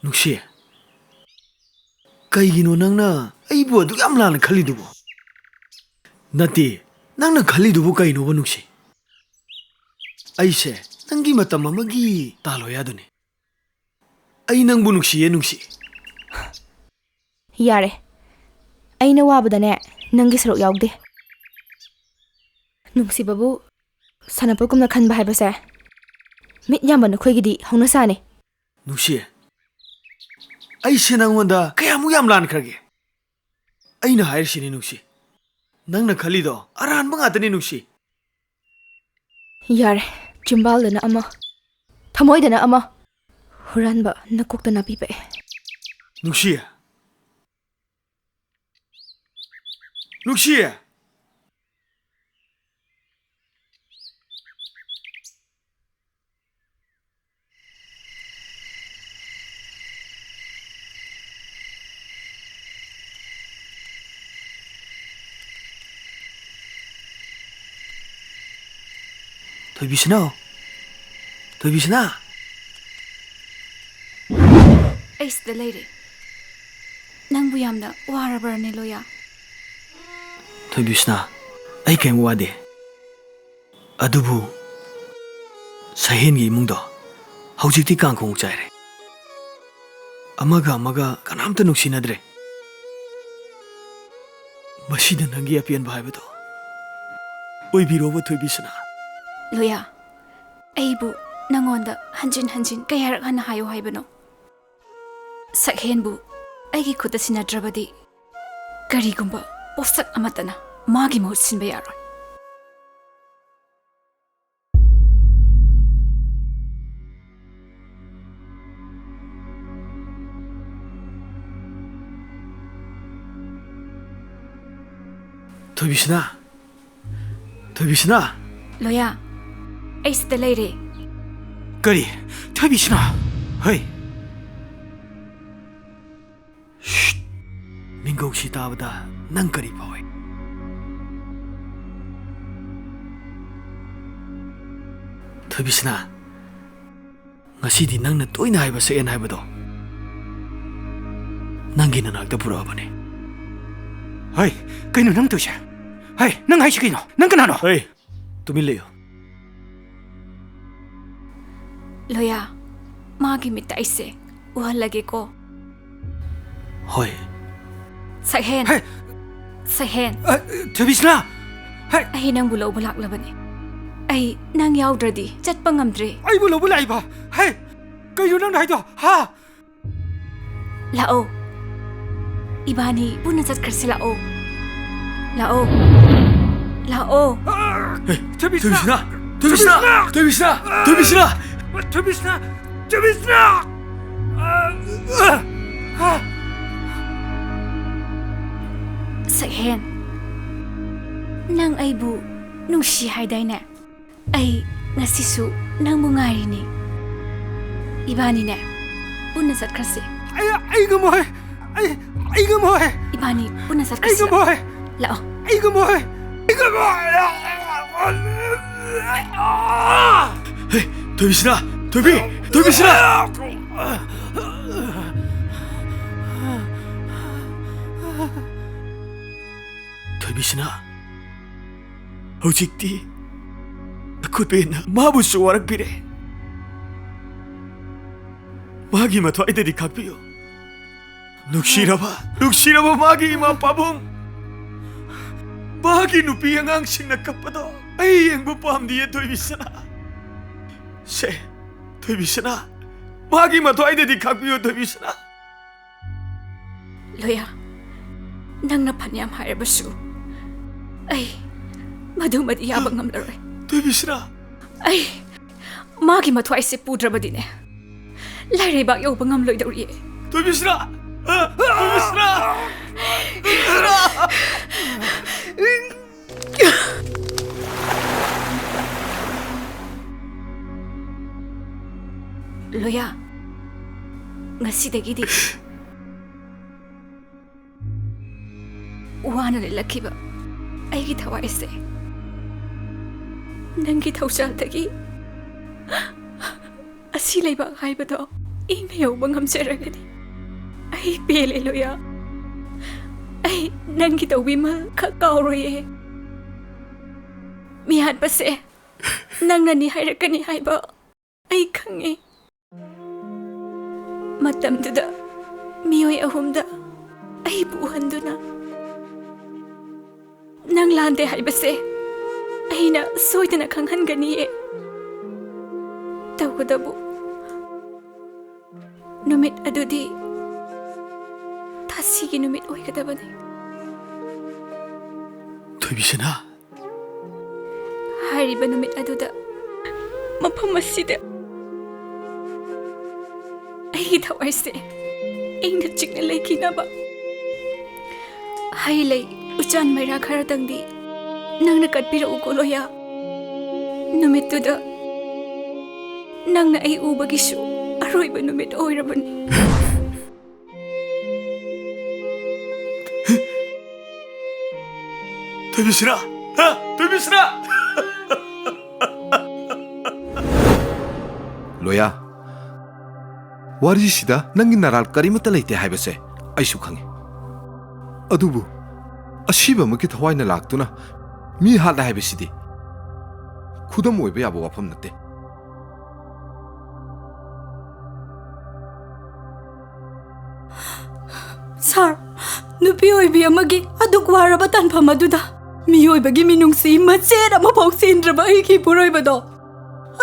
ꯅꯨꯡꯁꯤ, ꯀꯩꯒꯤꯅꯣ ꯅꯪꯅ ꯑꯩꯕꯨ ꯑꯗꯨꯛ ꯌꯥꯝ ꯂꯥꯟꯅ ꯈꯜꯂꯤꯗꯨꯕꯣ? ꯅꯠꯇꯦ, ꯅꯪꯅ ꯈꯜꯂꯤꯗꯨꯕꯨ ꯀꯩꯅꯣꯕ, ꯅꯨꯡꯁꯤ? ꯑꯩꯁꯦ ꯅꯪꯒꯤ ꯃꯇꯝ ꯑꯃꯒꯤ ꯇꯥꯂꯣꯌꯥꯗꯨꯅꯤ꯫ ꯑꯩ ꯅꯪꯕꯨ ꯅꯨꯡꯁꯤꯌꯦ, ꯅꯨꯡꯁꯤ꯫ ꯌꯥꯔꯦ, ꯑꯩꯅ ꯋꯥꯕꯗꯅꯦ ꯅꯪꯒꯤ ꯁꯔꯨꯛ ꯌꯥꯎꯗꯦ꯫ ꯅꯨꯡꯁꯤꯕꯕꯨ ꯁꯥꯟꯅꯄꯣꯠꯀꯨꯝꯅ ꯈꯟꯕ ꯍꯥꯏꯕꯁꯦ ꯃꯤꯠ ꯌꯥꯝꯕ ꯅꯈꯣꯏꯒꯤꯗꯤ ꯍꯧꯅꯁꯥꯅꯤ꯫ ꯅꯨꯡꯁꯤ, ꯑꯩꯁꯦ ꯅꯪꯉꯣꯟꯗ ꯀꯌꯥꯃꯨꯛ ꯌꯥꯝ ꯂꯥꯟꯈ꯭ꯔꯒꯦ? ꯑꯩꯅ ꯍꯥꯏꯔꯤꯁꯤꯅꯤ, ꯅꯨꯡꯁꯤ, ꯅꯪꯅ ꯈꯜꯂꯤꯗꯣ ꯑꯔꯥꯟꯕ ꯉꯥꯛꯇꯅꯤ, ꯅꯨꯡꯁꯤ꯫ ꯌꯥꯔꯦ, ꯆꯤꯝꯕꯥꯜꯗꯅ ꯑꯃ, ꯊꯃꯣꯏꯗꯅ ꯑꯃ, ꯍꯨꯔꯥꯟꯕ ꯅꯀꯣꯛꯇ ꯅꯥꯄꯤ ꯄꯛꯑꯦ꯫ ꯅꯨꯡꯁꯤ! ꯅꯨꯡꯁꯤ! ꯊꯣꯏꯕꯤꯁꯅꯥ! ꯊꯣꯏꯕꯤꯁꯅꯥ! ꯑꯩ ꯁꯤꯗ ꯂꯩꯔꯦ꯫ ꯅꯪꯕꯨ ꯌꯥꯝꯅ ꯋꯥꯔꯕ꯭ꯔꯅꯦ, ꯂꯣꯌꯥ? ꯊꯣꯏꯕꯤꯁꯅꯥ, ꯑꯩ ꯀꯔꯤꯝ ꯋꯥꯗꯦ꯫ ꯑꯗꯨꯕꯨ ꯁꯍꯦꯟꯒꯤ ꯏꯃꯨꯡꯗꯣ ꯍꯧꯖꯤꯛꯇꯤ ꯀꯥꯡꯈꯣꯡ ꯆꯥꯏꯔꯦ꯫ ꯑꯃꯒ ꯑꯃꯒ ꯀꯅꯥꯝꯇ ꯅꯨꯡꯁꯤꯅꯗ꯭ꯔꯦ꯫ ꯃꯁꯤꯗ ꯅꯪꯒꯤ ꯑꯄꯦꯟꯕ ꯍꯥꯏꯕꯗꯣ ꯑꯣꯏꯕꯤꯔꯣꯕ, ꯊꯣꯏꯕꯤꯁꯅꯥ꯫ ꯂꯣꯌꯥ, ꯑꯩꯕꯨ ꯅꯉꯣꯟꯗ ꯍꯟꯖꯤꯟ ꯍꯟꯖꯤꯟ ꯀꯌꯥꯔꯛ ꯍꯟꯅ ꯍꯥꯏꯌꯨ ꯍꯥꯏꯕꯅꯣ? ꯁꯛꯍꯦꯟꯕꯨ ꯑꯩꯒꯤ ꯈꯨꯠꯇ ꯁꯤꯟꯅꯗ꯭ꯔꯕꯗꯤ ꯀꯔꯤꯒꯨꯝꯕ ꯄꯣꯠꯁꯛ ꯑꯃꯠꯇꯅ ꯃꯥꯒꯤ ꯃꯍꯨꯠ ꯁꯤꯟꯕ ꯌꯥꯔꯣꯏ꯫ ꯊꯣꯏꯕꯤꯁꯅꯥ! ꯊꯣꯏꯕꯤꯁꯅꯥ! ꯂꯣꯌꯥ, ꯑꯩ ꯁꯤꯗ ꯂꯩꯔꯦ꯫ ꯀꯔꯤ? ꯊꯣꯏꯕꯤꯁꯅꯥ! ꯍꯩ! ꯁ꯭ꯁ! ꯃꯤꯡꯒꯧꯁꯤ ꯇꯥꯕꯗ ꯅꯪ ꯀꯔꯤ ꯐꯥꯎꯏ? ꯊꯣꯏꯕꯤꯁꯅꯥ, ꯉꯁꯤꯗꯤ ꯅꯪꯅ ꯇꯣꯏꯅ ꯍꯥꯏꯕ ꯁꯛꯍꯦꯟ ꯍꯥꯏꯕꯗꯣ ꯅꯪꯒꯤ ꯅꯅꯥꯛꯇ ꯄꯨꯔꯛꯑꯕꯅꯤ꯫ ꯍꯩ, ꯀꯩꯅꯣ ꯅꯪ ꯇꯧꯏꯁꯦ? ꯍꯩ, ꯅꯪ ꯍꯥꯏꯁꯤ ꯀꯩꯅꯣ? ꯅꯪ ꯀꯅꯥꯅꯣ? ꯍꯩ, ꯇꯨꯃꯤꯟ ꯂꯩꯌꯨ꯫ ꯂꯣꯌꯥ, ꯃꯥꯒꯤ ꯃꯤꯠꯇ ꯑꯩꯁꯦ ꯎꯍꯜꯂꯒꯦꯀꯣ꯫ ꯍꯣꯏ꯫ ꯁꯛꯍꯦꯟ꯫ ꯍꯦ! ꯁꯛꯍꯦꯟ꯫ ꯑ, ꯊꯣꯏꯕꯤꯁꯅꯥ! ꯍꯦ! ꯑꯩ ꯅꯪꯕꯨ ꯂꯧꯕ ꯂꯥꯛꯂꯕꯅꯦ꯫ ꯑꯩ ꯅꯪ ꯌꯥꯎꯗ꯭ꯔꯗꯤ ꯆꯠꯄ ꯉꯝꯗ꯭ꯔꯦ꯫ ꯑꯩꯕꯨ ꯂꯧꯕ ꯂꯥꯛꯏꯕ? ꯍꯦ! ꯀꯩꯅꯣ ꯅꯪꯅ ꯍꯥꯏꯗꯣ? ꯍꯥ? ꯂꯥꯛꯑꯣ꯫ ꯏꯕꯥꯅꯤ ꯄꯨꯟꯅ ꯆꯠꯈ꯭ꯔꯁꯤ, ꯂꯥꯛꯑꯣ꯫ ꯂꯥꯛꯑꯣ꯫ ꯂꯥꯛꯑꯣ꯫ ꯑ, ꯍꯦ! ꯊꯣꯏꯕꯤꯁꯅꯥ! ꯊꯣꯏꯕꯤꯁꯅꯥ! ꯊꯣꯏꯕꯤꯁꯅꯥ! ꯊꯣꯏꯕꯤꯁꯅꯥ! ꯊꯣꯏꯕꯤꯁꯅꯥ! ꯊꯣꯏꯕꯤꯁꯅꯥ! ꯊꯣꯏꯕꯤꯁꯅꯥ! ꯑ, ꯑ, ꯑ! ꯁꯛꯍꯦꯟ, ꯅꯪ ꯑꯩꯕꯨ ꯅꯨꯡꯁꯤ ꯍꯥꯏꯗꯥꯏꯅꯦ? ꯑꯩ ꯉꯁꯤꯁꯨ ꯅꯪꯕꯨ ꯉꯥꯏꯔꯤꯅꯤ꯫ ꯏꯕꯥꯅꯤꯅꯦ ꯄꯨꯟꯅ ꯆꯠꯈ꯭ꯔꯁꯤ꯫ ꯑꯩ, ꯑꯩ ꯉꯝꯃꯣꯏ꯫ ꯑꯩ, ꯑꯩ ꯉꯝꯃꯣꯏ꯫ ꯏꯕꯥꯅꯤ ꯄꯨꯟꯅ ꯑꯩ ꯆꯠꯈ꯭ꯔꯁꯤ꯫ ꯉꯝꯃꯣꯏ꯫ ꯂꯥꯛꯑꯣ꯫ ꯑꯩ ꯉꯝꯃꯣꯏ꯫ ꯑꯩ ꯉꯝꯃꯣꯏ꯫ ꯍꯦ, ꯊꯣꯏꯕꯤꯁꯅꯥ! ꯊꯣꯏꯕꯤ! ꯊꯣꯏꯕꯤꯁꯅꯥ! ꯊꯣꯏꯕꯤꯁꯅꯥ, ꯍꯧꯖꯤꯛꯇꯤ ꯑꯀꯨꯠꯄꯦꯟꯅ ꯃꯥꯕꯨꯁꯨ ꯋꯥꯔꯛꯄꯤꯔꯦ꯫ ꯃꯥꯒꯤ ꯃꯊ꯭ꯋꯥꯏꯗꯗꯤ ꯈꯥꯛꯄꯤꯌꯨ꯫ ꯅꯨꯡꯁꯤꯔꯕ, ꯅꯨꯡꯁꯤꯔꯕ ꯃꯥꯒꯤ ꯏꯃꯥ ꯄꯥꯕꯨꯡ, ꯃꯥꯒꯤ ꯅꯨꯄꯤ ꯑꯉꯥꯡꯁꯤꯡꯅ ꯀꯞꯄꯗꯣ ꯑꯩ ꯌꯦꯡꯕ ꯄꯥꯝꯗꯤꯌꯦ, ꯊꯣꯏꯕꯤꯁꯅꯥ꯫ ꯁꯦ, ꯊꯣꯏꯕꯤꯁꯅꯥ, ꯃꯥꯒꯤ ꯃꯊ꯭ꯋꯥꯏꯗꯗꯤ ꯈꯥꯛꯄꯤꯌꯨ, ꯊꯣꯏꯕꯤꯁꯅꯥ꯫ ꯂꯣꯌꯥ, ꯅꯪꯅ ꯐꯅꯌꯥꯝ ꯍꯥꯏꯔꯕꯁꯨ, ꯑꯩ ꯃꯗꯨꯃꯗꯤ ꯌꯥꯕ ꯉꯝꯂꯔꯣꯏ꯫ ꯊꯣꯏꯕꯤꯁꯅꯥ! ꯑꯩ ꯃꯥꯒꯤ ꯃꯊ꯭ꯋꯥꯏꯁꯦ ꯄꯨꯗ꯭ꯔꯕꯗꯤꯅꯦ, ꯂꯥꯏꯔꯩꯕꯥꯛ ꯌꯧꯕ ꯉꯝꯂꯣꯏꯗꯧꯔꯤꯌꯦ꯫ ꯊꯣꯏꯕꯤꯁꯅꯥ! ꯊꯣꯏꯕꯤꯁꯅꯥ! ꯊꯣꯏꯕꯤꯁꯅꯥ! ꯂꯣꯌꯥ, ꯉꯁꯤꯗꯒꯤꯗꯤ ꯋꯥꯅ ꯂꯦꯜꯂꯛꯈꯤꯕ ꯑꯩꯒꯤ ꯊꯋꯥꯏꯁꯦ ꯅꯪꯒꯤ ꯊꯧꯖꯥꯜꯗꯒꯤ ꯑꯁꯤ ꯂꯩꯕꯥꯛ ꯍꯥꯏꯕꯗꯣ ꯏꯪꯅ ꯌꯧꯕ ꯉꯝꯖꯔꯒꯅꯤ꯫ ꯑꯩ ꯄꯦꯜꯂꯦ, ꯂꯣꯌꯥ꯫ ꯑꯩ ꯅꯪꯒꯤ ꯇꯧꯕꯤꯃꯜ ꯈꯛ ꯀꯥꯎꯔꯣꯏꯌꯦ꯫ ꯃꯤꯍꯥꯠꯄꯁꯦ ꯅꯪꯅꯅꯤ ꯍꯥꯏꯔꯛꯀꯅꯤ ꯍꯥꯏꯕ ꯑꯩ ꯈꯪꯉꯤ꯫ ꯃꯇꯝꯗꯨꯗ ꯃꯤꯑꯣꯏ ꯑꯍꯨꯝꯗ ꯑꯩꯕꯨ ꯎꯍꯟꯗꯨꯅ, ꯅꯪ ꯂꯥꯟꯗꯦ ꯍꯥꯏꯕꯁꯦ ꯑꯩꯅ ꯁꯣꯏꯗꯅ ꯈꯪꯍꯟꯒꯅꯤꯌꯦ꯫ ꯇꯧꯕꯇꯕꯨ ꯅꯨꯃꯤꯠ ꯑꯗꯨꯗꯤ ꯊꯥꯁꯤꯒꯤ ꯅꯨꯃꯤꯠ ꯑꯣꯏꯒꯗꯕꯅꯤ꯫ ꯊꯣꯏꯕꯤꯁꯅꯥ! ꯍꯥꯏꯔꯤꯕ ꯅꯨꯃꯤꯠ ꯑꯗꯨꯗ ꯃꯐꯝ ꯑꯁꯤꯗ ꯑꯩꯒꯤ ꯊꯋꯥꯏꯁꯦ ꯏꯪꯅ ꯆꯤꯛꯅ ꯂꯩꯈꯤꯅꯕ ꯍꯩ ꯂꯩ, ꯎꯆꯥꯟ ꯃꯩꯔꯥ ꯈꯔꯗꯪꯗꯤ ꯅꯪꯅ ꯀꯠꯄꯤꯔꯛꯎꯀꯣ, ꯂꯣꯌꯥ꯫ ꯅꯨꯃꯤꯠꯇꯨꯗ ꯅꯪꯅ ꯑꯩ ꯎꯕꯒꯤꯁꯨ ꯑꯔꯣꯏꯕ ꯅꯨꯃꯤꯠ ꯑꯣꯏꯔꯕꯅꯤ꯫ ꯊꯣꯏꯕꯤꯁꯅꯥ! ꯍꯥ? ꯊꯣꯏꯕꯤꯁꯅꯥ! ꯂꯣꯌꯥ, ꯋꯥꯔꯤꯁꯤꯗ ꯅꯪꯒꯤ ꯅꯔꯥꯜ ꯀꯔꯤꯃꯠꯇ ꯂꯩꯇꯦ ꯍꯥꯏꯕꯁꯦ ꯑꯩꯁꯨ ꯈꯪꯉꯤ꯫ ꯑꯗꯨꯕꯨ ꯑꯁꯤꯕ ꯑꯃꯒꯤ ꯊꯋꯥꯏꯅ ꯂꯥꯛꯇꯨꯅ ꯃꯤ ꯍꯥꯠꯂꯦ ꯍꯥꯏꯕꯁꯤꯗꯤ ꯈꯨꯗꯝ ꯑꯣꯏꯕ ꯌꯥꯕ ꯋꯥꯐꯝ ꯅꯠꯇꯦ꯫ ꯁꯥꯔ, ꯅꯨꯄꯤ ꯑꯣꯏꯕꯤ ꯑꯃꯒꯤ ꯑꯗꯨꯛ ꯋꯥꯔꯕ ꯇꯥꯟꯐꯝ ꯑꯗꯨꯗ ꯃꯤꯑꯣꯏꯕꯒꯤ ꯃꯤꯅꯨꯡꯁꯤ ꯃꯆꯦꯠ ꯑꯃꯐꯥꯎ ꯆꯦꯟꯗ꯭ꯔꯕ ꯑꯩꯒꯤ ꯏꯄꯨꯔꯣꯏꯕꯗꯣ,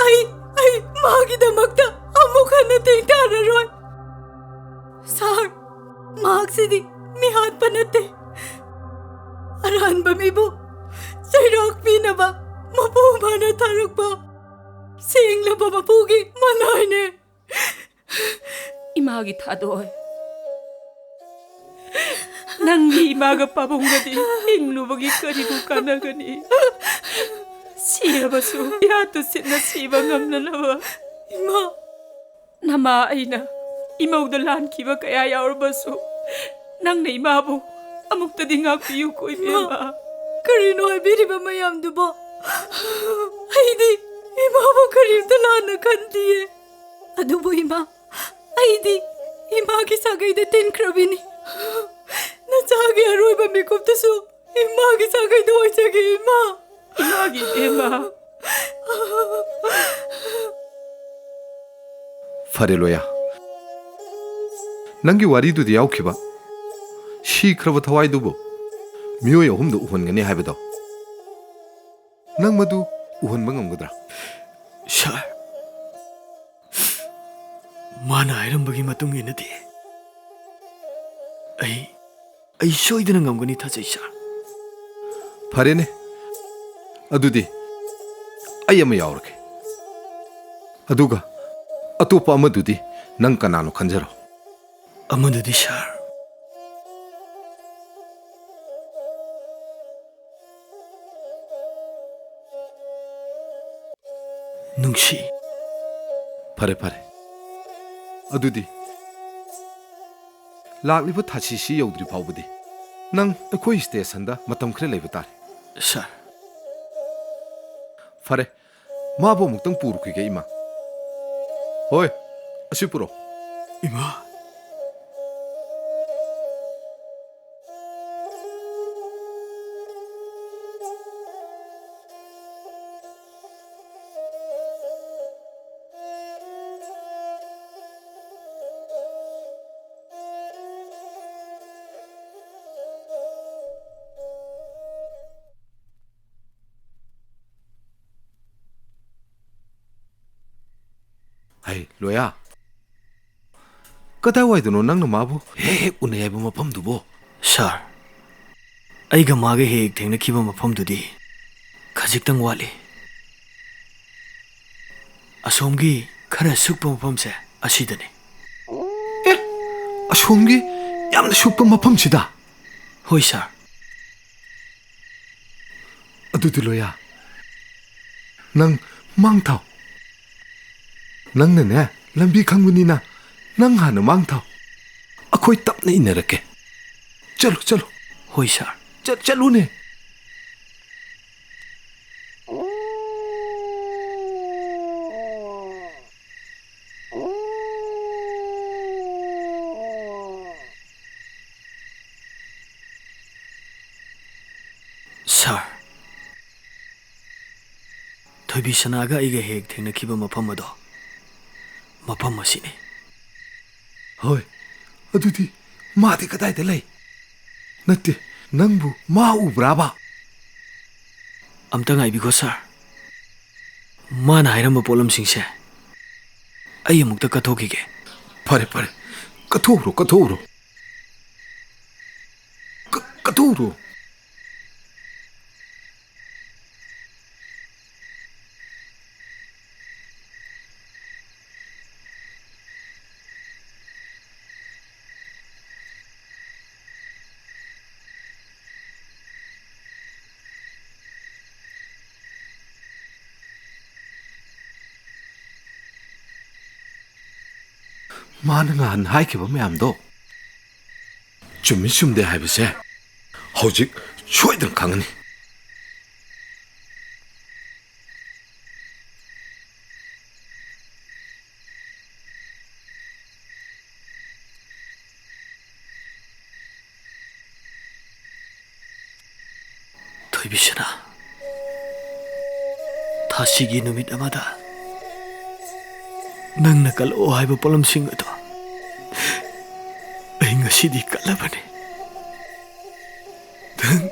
ꯑꯩ, ꯑꯩ ꯃꯥꯒꯤꯗꯃꯛꯇ ꯑꯃꯨꯛ ꯍꯟꯅ ꯇꯦꯡ ꯇꯥꯔꯔꯣꯏ꯫ ꯁꯥꯔ, ꯃꯍꯥꯛꯁꯤꯗꯤ ꯃꯤꯍꯥꯠꯄ ꯅꯠꯇꯦ, ꯑꯔꯥꯟꯕ ꯃꯤꯕꯨ ꯆꯩꯔꯥꯛ ꯄꯤꯅꯕ ꯃꯄꯨ ꯃꯥꯅ ꯊꯥꯔꯛꯄ ꯁꯦꯡꯂꯕ ꯃꯄꯨꯒꯤ ꯃꯅꯥꯏꯅꯦ꯫ ꯏꯃꯥꯒꯤ ꯊꯥꯗꯣꯏ, ꯅꯪꯒꯤ ꯏꯃꯥꯒ ꯄꯥꯕꯨꯡꯒꯗꯤ ꯍꯤꯡꯂꯨꯕꯒꯤ ꯀꯔꯤꯕꯨ ꯀꯥꯟꯅꯒꯅꯤ? ꯁꯤꯔꯕꯁꯨ ꯏꯍꯥ ꯇꯨꯁꯤꯠꯅ ꯁꯤꯕ ꯉꯝꯅꯅꯕ꯫ ꯏꯃꯥ, ꯅꯃꯥ ꯑꯩꯅ ꯏꯃꯧꯗ ꯂꯥꯟꯈꯤꯕ ꯀꯌꯥ ꯌꯥꯎꯔꯕꯁꯨ, ꯅꯪꯅ ꯏꯃꯥꯕꯨ ꯑꯃꯨꯛꯇꯗꯤ ꯉꯥꯛꯄꯤꯌꯨꯀꯣ, ꯏꯃꯥ, ꯏꯕꯦꯝꯃ꯫ ꯀꯔꯤꯅꯣ ꯍꯥꯏꯕꯤꯔꯤꯕ ꯃꯌꯥꯝꯗꯨꯕꯣ? ꯑꯩꯗꯤ ꯏꯃꯥꯕꯨ ꯀꯔꯤꯝꯇ ꯂꯥꯟꯅ ꯈꯟꯗꯤꯌꯦ꯫ ꯑꯗꯨꯕꯨ ꯏꯃꯥ, ꯑꯩꯗꯤ ꯏꯃꯥꯒꯤ ꯁꯥꯒꯩꯗ ꯇꯤꯟꯈ꯭ꯔꯕꯤꯅꯤ꯫ ꯅꯆꯥꯒꯤ ꯑꯔꯣꯏꯕ ꯃꯤꯀꯨꯞꯇꯁꯨ ꯏꯃꯥꯒꯤ ꯁꯥꯒꯩꯗ ꯑꯣꯏꯖꯒꯦ, ꯏꯃꯥ꯫ ꯏꯃꯥꯒꯤ ꯏꯕꯦꯝꯃ꯫ ꯐꯔꯦ ꯂꯣꯌꯥ, ꯅꯪꯒꯤ ꯋꯥꯔꯤꯗꯨꯗꯤ ꯌꯥꯎꯈꯤꯕ ꯁꯤꯈ꯭ꯔꯕ ꯊꯋꯥꯏꯗꯨꯕꯨ ꯃꯤꯑꯣꯏ ꯑꯍꯨꯝꯗ ꯎꯍꯟꯒꯅꯤ ꯍꯥꯏꯕꯗꯣ, ꯅꯪ ꯃꯗꯨ ꯎꯍꯟꯕ ꯉꯝꯒꯗ꯭ꯔꯥ? ꯁꯥꯔ, ꯃꯥꯅ ꯍꯥꯏꯔꯝꯕꯒꯤ ꯃꯇꯨꯡ ꯏꯟꯅꯗꯤ ꯑꯩ, ꯑꯩ ꯁꯣꯏꯗꯅ ꯉꯝꯒꯅꯤ ꯊꯥꯖꯩ, ꯁꯥꯔ꯫ ꯐꯔꯦꯅꯦ, ꯑꯗꯨꯗꯤ ꯑꯩ ꯑꯃ ꯌꯥꯎꯔꯒꯦ꯫ ꯑꯗꯨꯒ ꯑꯇꯣꯞꯄ ꯑꯃꯗꯨꯗꯤ ꯅꯪ ꯀꯅꯥꯅꯣ ꯈꯟꯖꯔꯣ꯫ ꯑꯃꯗꯨꯗꯤ, ꯁꯥꯔ, ꯅꯨꯡꯁꯤ꯫ ꯐꯔꯦ, ꯐꯔꯦ꯫ ꯑꯗꯨꯗꯤ ꯂꯥꯛꯂꯤꯕ ꯊꯥꯁꯤꯁꯤ ꯌꯧꯗ꯭ꯔꯤ ꯐꯥꯎꯕꯗꯤ ꯅꯪ ꯑꯩꯈꯣꯏ ꯁ꯭ꯇꯦꯁꯟꯗ ꯃꯇꯝ ꯈꯔ ꯂꯩꯕ ꯇꯥꯔꯦ꯫ ꯁꯥꯔ꯫ ꯐꯔꯦ, ꯃꯥꯕꯨ ꯑꯃꯨꯛꯇꯪ ꯄꯨꯔꯨꯈꯤꯒꯦ, ꯏꯃꯥ꯫ ꯍꯣꯏ, ꯑꯁꯤ ꯄꯨꯔꯛꯑꯣ꯫ ꯏꯃꯥ꯫ ꯍꯩ, ꯂꯣꯌꯥ, ꯀꯗꯥꯏꯋꯥꯏꯗꯅꯣ ꯅꯪꯅ ꯃꯥꯕꯨ ꯍꯦꯛ ꯍꯦꯛ ꯎꯅꯩ ꯍꯥꯏꯕ ꯃꯐꯝꯗꯨꯕꯣ? ꯁꯥꯔ, ꯑꯩꯒ ꯃꯥꯒ ꯍꯦꯛ ꯍꯦꯛ ꯊꯦꯡꯅꯈꯤꯕ ꯃꯐꯝꯗꯨꯗꯤ ꯈꯖꯤꯛꯇꯪ ꯋꯥꯠꯂꯤ꯫ ꯑꯁꯣꯝꯒꯤ ꯈꯔ ꯁꯨꯛꯄ ꯃꯐꯝꯁꯦ ꯑꯁꯤꯗꯅꯤ꯫ ꯑꯦ, ꯑꯁꯣꯝꯒꯤ ꯌꯥꯝꯅ ꯁꯨꯛꯄ ꯃꯐꯝꯁꯤꯗ? ꯍꯣꯏ, ꯁꯥꯔ꯫ ꯑꯗꯨꯗꯤ ꯂꯣꯌꯥ, ꯅꯪ ꯃꯥꯡ ꯊꯥꯎ꯫ ꯅꯪꯅꯅꯦ ꯂꯝꯕꯤ ꯈꯪꯕꯅꯤꯅ ꯅꯪ ꯍꯥꯟꯅ ꯃꯥꯡ ꯊꯥꯎ꯫ ꯑꯩꯈꯣꯏ ꯇꯞꯅ ꯏꯟꯅꯔꯛꯀꯦ꯫ ꯆꯠꯂꯨ, ꯆꯠꯂꯨ꯫ ꯍꯣꯏ, ꯁꯥꯔ꯫ ꯆꯠ-, ꯆꯠꯂꯨꯅꯦ꯫ ꯁꯥꯔ, ꯊꯣꯏꯕꯤꯁꯅꯥꯒ ꯑꯩꯒ ꯍꯦꯛ ꯊꯦꯡꯅꯈꯤꯕ ꯃꯐꯝ ꯑꯗꯣ, ꯃꯐꯝ ꯑꯁꯤꯅꯤ꯫ ꯍꯣꯏ, ꯑꯗꯨꯗꯤ ꯃꯥꯗꯤ ꯀꯗꯥꯏꯗ ꯂꯩ? ꯅꯠꯇꯦ, ꯅꯪꯕꯨ ꯃꯥ ꯎꯕ꯭ꯔꯥꯕ? ꯑꯝꯇ ꯉꯥꯏꯕꯤꯈꯣ, ꯁꯥꯔ꯫ ꯃꯥꯅ ꯍꯥꯏꯔꯝꯕ ꯄꯣꯠꯂꯝꯁꯤꯡꯁꯦ ꯑꯩ ꯑꯃꯨꯛꯇ ꯀꯠꯊꯣꯛꯈꯤꯒꯦ꯫ ꯐꯔꯦ, ꯐꯔꯦ, ꯀꯠꯊꯣꯛꯎꯔꯣ, ꯀꯠꯊꯣꯛꯎꯔꯣ꯫ ꯀ-, ꯀꯠꯊꯣꯛꯎꯔꯣ꯫ ꯃꯥꯅ ꯉꯍꯥꯟ ꯍꯥꯏꯈꯤꯕ ꯃꯌꯥꯝꯗꯣ ꯆꯨꯝꯃꯤ ꯆꯨꯝꯗꯦ ꯍꯥꯏꯕꯁꯦ ꯍꯧꯖꯤꯛ ꯁꯣꯏꯗꯅ ꯈꯪꯉꯅꯤ꯫ ꯊꯣꯏꯕꯤꯁꯅꯥ, ꯊꯥꯁꯤꯒꯤ ꯅꯨꯃꯤꯠ ꯑꯃꯗ ꯅꯪꯅ ꯀꯠꯂꯛꯑꯣ ꯍꯥꯏꯕ ꯄꯣꯠꯂꯝꯁꯤꯡ ꯑꯗꯣ ꯑꯩ ꯉꯁꯤꯗꯤ ꯀꯠꯂꯕꯅꯤ꯫ ꯅꯪ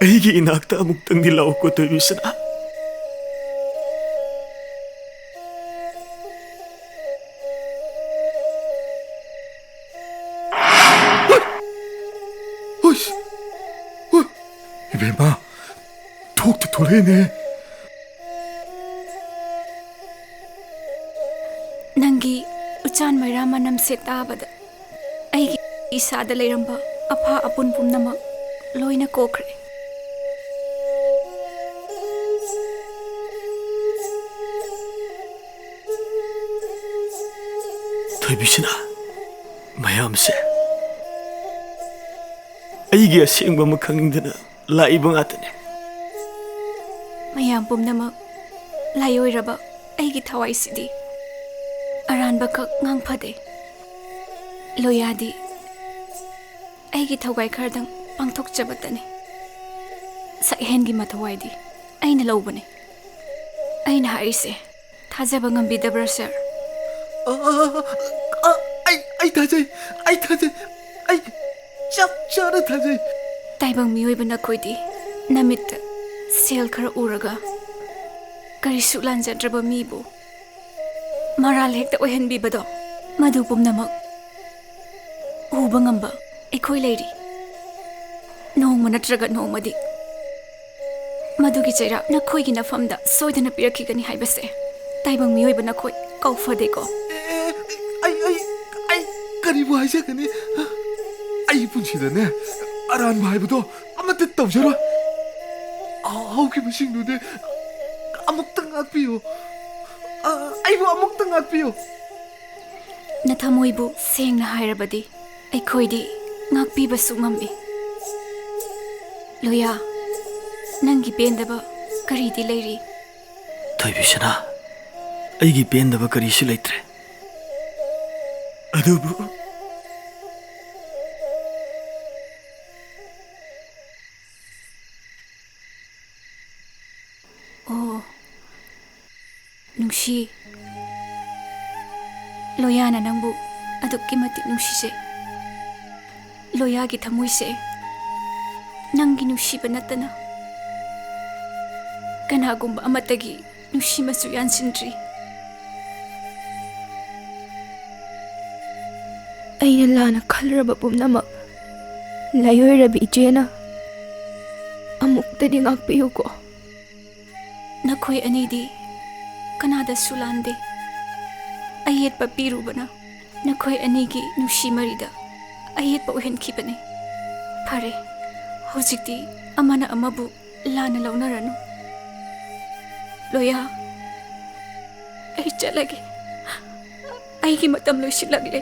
ꯑꯩꯒꯤ ꯏꯅꯥꯛꯇ ꯑꯃꯨꯛꯇꯪꯗꯤ ꯂꯥꯛꯎꯀꯣ, ꯊꯣꯏꯕꯤꯁꯅꯥ꯫ ꯍꯨꯏ! ꯍꯨꯏ! ꯏꯕꯦꯝꯃ, ꯊꯣꯛꯇ ꯊꯣꯛꯂꯛꯑꯦꯅꯦ꯫ ꯅꯪꯒꯤ ꯎꯆꯥꯟ ꯃꯩꯔꯥ ꯃꯅꯝꯁꯦ ꯇꯥꯕꯗ ꯑꯩꯒꯤ ꯏꯁꯥꯗ ꯂꯩꯔꯝꯕ ꯑꯐꯥ ꯑꯄꯨꯟ ꯄꯨꯝꯅꯃꯛ ꯂꯣꯏꯅ ꯀꯣꯛꯈ꯭ꯔꯦ꯫ ꯊꯣꯏꯕꯤꯁꯅꯥ, ꯃꯌꯥꯝꯁꯦ ꯑꯩꯒꯤ ꯑꯁꯦꯡꯕ ꯑꯃ ꯈꯪꯅꯤꯡꯗꯅ ꯂꯥꯛꯏꯕ ꯉꯥꯛꯇꯅꯦ꯫ ꯃꯌꯥꯝ ꯄꯨꯝꯅꯃꯛ ꯂꯥꯏꯑꯣꯏꯔꯕ ꯑꯩꯒꯤ ꯊꯋꯥꯏꯁꯤꯗꯤ ꯑꯔꯥꯟꯕꯈꯛ ꯉꯥꯡꯐꯗꯦ꯫ ꯂꯣꯌꯥꯗꯤ ꯑꯩꯒꯤ ꯊꯧꯒꯥꯏ ꯈꯔꯗꯪ ꯄꯥꯡꯊꯣꯛꯆꯕꯇꯅꯤ꯫ ꯁꯛꯍꯦꯟꯒꯤ ꯃꯊꯧꯋꯥꯏꯗꯤ ꯑꯩꯅ ꯂꯧꯕꯅꯤ꯫ ꯑꯩꯅ ꯍꯥꯏꯔꯤꯁꯦ ꯊꯥꯖꯕ ꯉꯝꯕꯤꯗꯕ꯭ꯔꯥ, ꯁꯥꯔ? ꯑ, ꯑ, ꯑ, ꯑ, ꯑꯩ, ꯑꯩ ꯊꯥꯖꯩ, ꯑꯩ ꯊꯥꯖꯩ, ꯑꯩ ꯆꯞ ꯆꯥꯅ ꯊꯥꯖꯩ꯫ ꯇꯥꯏꯕꯪ ꯃꯤꯑꯣꯏꯕ ꯅꯈꯣꯏꯗꯤ ꯅꯃꯤꯠꯇ ꯁꯦꯜ ꯈꯔ ꯎꯔꯒ ꯀꯔꯤꯁꯨ ꯂꯥꯟꯖꯗ꯭ꯔꯕ ꯃꯤꯕꯨ ꯃꯔꯥꯜ ꯍꯦꯛꯇ ꯑꯣꯏꯍꯟꯕꯤꯕꯗꯣ, ꯃꯗꯨ ꯄꯨꯝꯅꯃꯛ ꯎꯕ ꯉꯝꯕ ꯑꯩꯈꯣꯏ ꯂꯩꯔꯤ꯫ ꯅꯣꯡꯃ ꯅꯠꯇ꯭ꯔꯒ ꯅꯣꯡꯃꯗꯤ ꯃꯗꯨꯒꯤ ꯆꯩꯔꯥꯛ ꯅꯈꯣꯏꯒꯤ ꯅꯐꯝꯗ ꯁꯣꯏꯗꯅ ꯄꯤꯔꯛꯈꯤꯒꯅꯤ ꯍꯥꯏꯕꯁꯦ ꯇꯥꯏꯕꯪ ꯃꯤꯑꯣꯏꯕ ꯅꯈꯣꯏ ꯀꯧꯐꯗꯦꯀꯣ꯫ ꯑꯦ, ꯑꯩ, ꯑꯩ, ꯑꯩ ꯀꯔꯤꯕꯨ ꯍꯥꯏꯖꯒꯅꯤ? ꯑꯩ ꯄꯨꯟꯁꯤꯗꯅꯦ ꯑꯔꯥꯟꯕ ꯍꯥꯏꯕꯗꯣ ꯑꯃꯠꯇ ꯇꯧꯖꯔꯣꯏ꯫ ꯍꯧꯈꯤꯕꯁꯤꯡꯗꯨꯗꯤ ꯑꯃꯨꯛꯇ ꯉꯥꯛꯄꯤꯌꯨ꯫ ꯑ, ꯑꯩꯕꯨ ꯑꯃꯨꯛꯇ ꯉꯥꯛꯄꯤꯌꯨ꯫ ꯅꯊꯃꯣꯏꯕꯨ ꯁꯦꯡꯅ ꯍꯥꯏꯔꯕꯗꯤ ꯑꯩꯈꯣꯏꯗꯤ ꯉꯥꯛꯄꯤꯕꯁꯨ ꯉꯝꯃꯤ꯫ ꯂꯣꯌꯥ, ꯅꯪꯒꯤ ꯄꯦꯟꯗꯕ ꯀꯔꯤꯗꯤ ꯂꯩꯔꯤ? ꯊꯣꯏꯕꯤꯁꯅꯥ, ꯑꯩꯒꯤ ꯄꯦꯟꯗꯕ ꯀꯔꯤꯁꯨ ꯂꯩꯇ꯭ꯔꯦ꯫ ꯑꯗꯨꯕꯨ ꯑꯣ, ꯅꯨꯡꯁꯤ꯫ ꯂꯣꯌꯥꯅ ꯅꯪꯕꯨ ꯑꯗꯨꯛꯀꯤ ꯃꯇꯤꯛ ꯅꯨꯡꯁꯤꯖꯩ꯫ ꯂꯣꯌꯥꯒꯤ ꯊꯃꯣꯏꯁꯦ ꯅꯪꯒꯤ ꯅꯨꯡꯁꯤꯕ ꯅꯠꯇꯅ ꯀꯅꯥꯒꯨꯝꯕ ꯑꯃꯠꯇꯒꯤ ꯅꯨꯡꯁꯤ ꯃꯆꯨ ꯌꯥꯟꯁꯤꯟꯗ꯭ꯔꯤ꯫ ꯑꯩꯅ ꯂꯥꯟꯅ ꯈꯜꯂꯨꯔꯕ ꯄꯨꯝꯅꯃꯛ ꯂꯥꯏꯑꯣꯏꯔꯕꯤ ꯏꯆꯦꯅ ꯇꯗꯤ ꯉꯥꯛꯄꯤꯌꯨꯀꯣ꯫ ꯅꯈꯣꯏ ꯑꯅꯤꯗꯤ ꯀꯅꯥꯗꯁꯨ ꯂꯥꯟꯗꯦ꯫ ꯑꯌꯦꯠꯄ ꯄꯤꯔꯨꯕꯅ ꯅꯈꯣꯏ ꯑꯅꯤꯒꯤ ꯅꯨꯡꯁꯤ ꯃꯔꯤꯗ ꯑꯌꯦꯠꯄ ꯑꯣꯏꯍꯟꯈꯤꯕꯅꯤ꯫ ꯐꯔꯦ, ꯍꯧꯖꯤꯛꯇꯤ ꯑꯃꯅ ꯑꯃꯕꯨ ꯂꯥꯟꯅ ꯂꯧꯅꯔꯅꯨ꯫ ꯂꯣꯌꯥ, ꯑꯩ ꯆꯠꯂꯒꯦ꯫ ꯑꯩꯒꯤ ꯃꯇꯝ ꯂꯣꯏꯁꯤꯜꯂꯛꯂꯦ꯫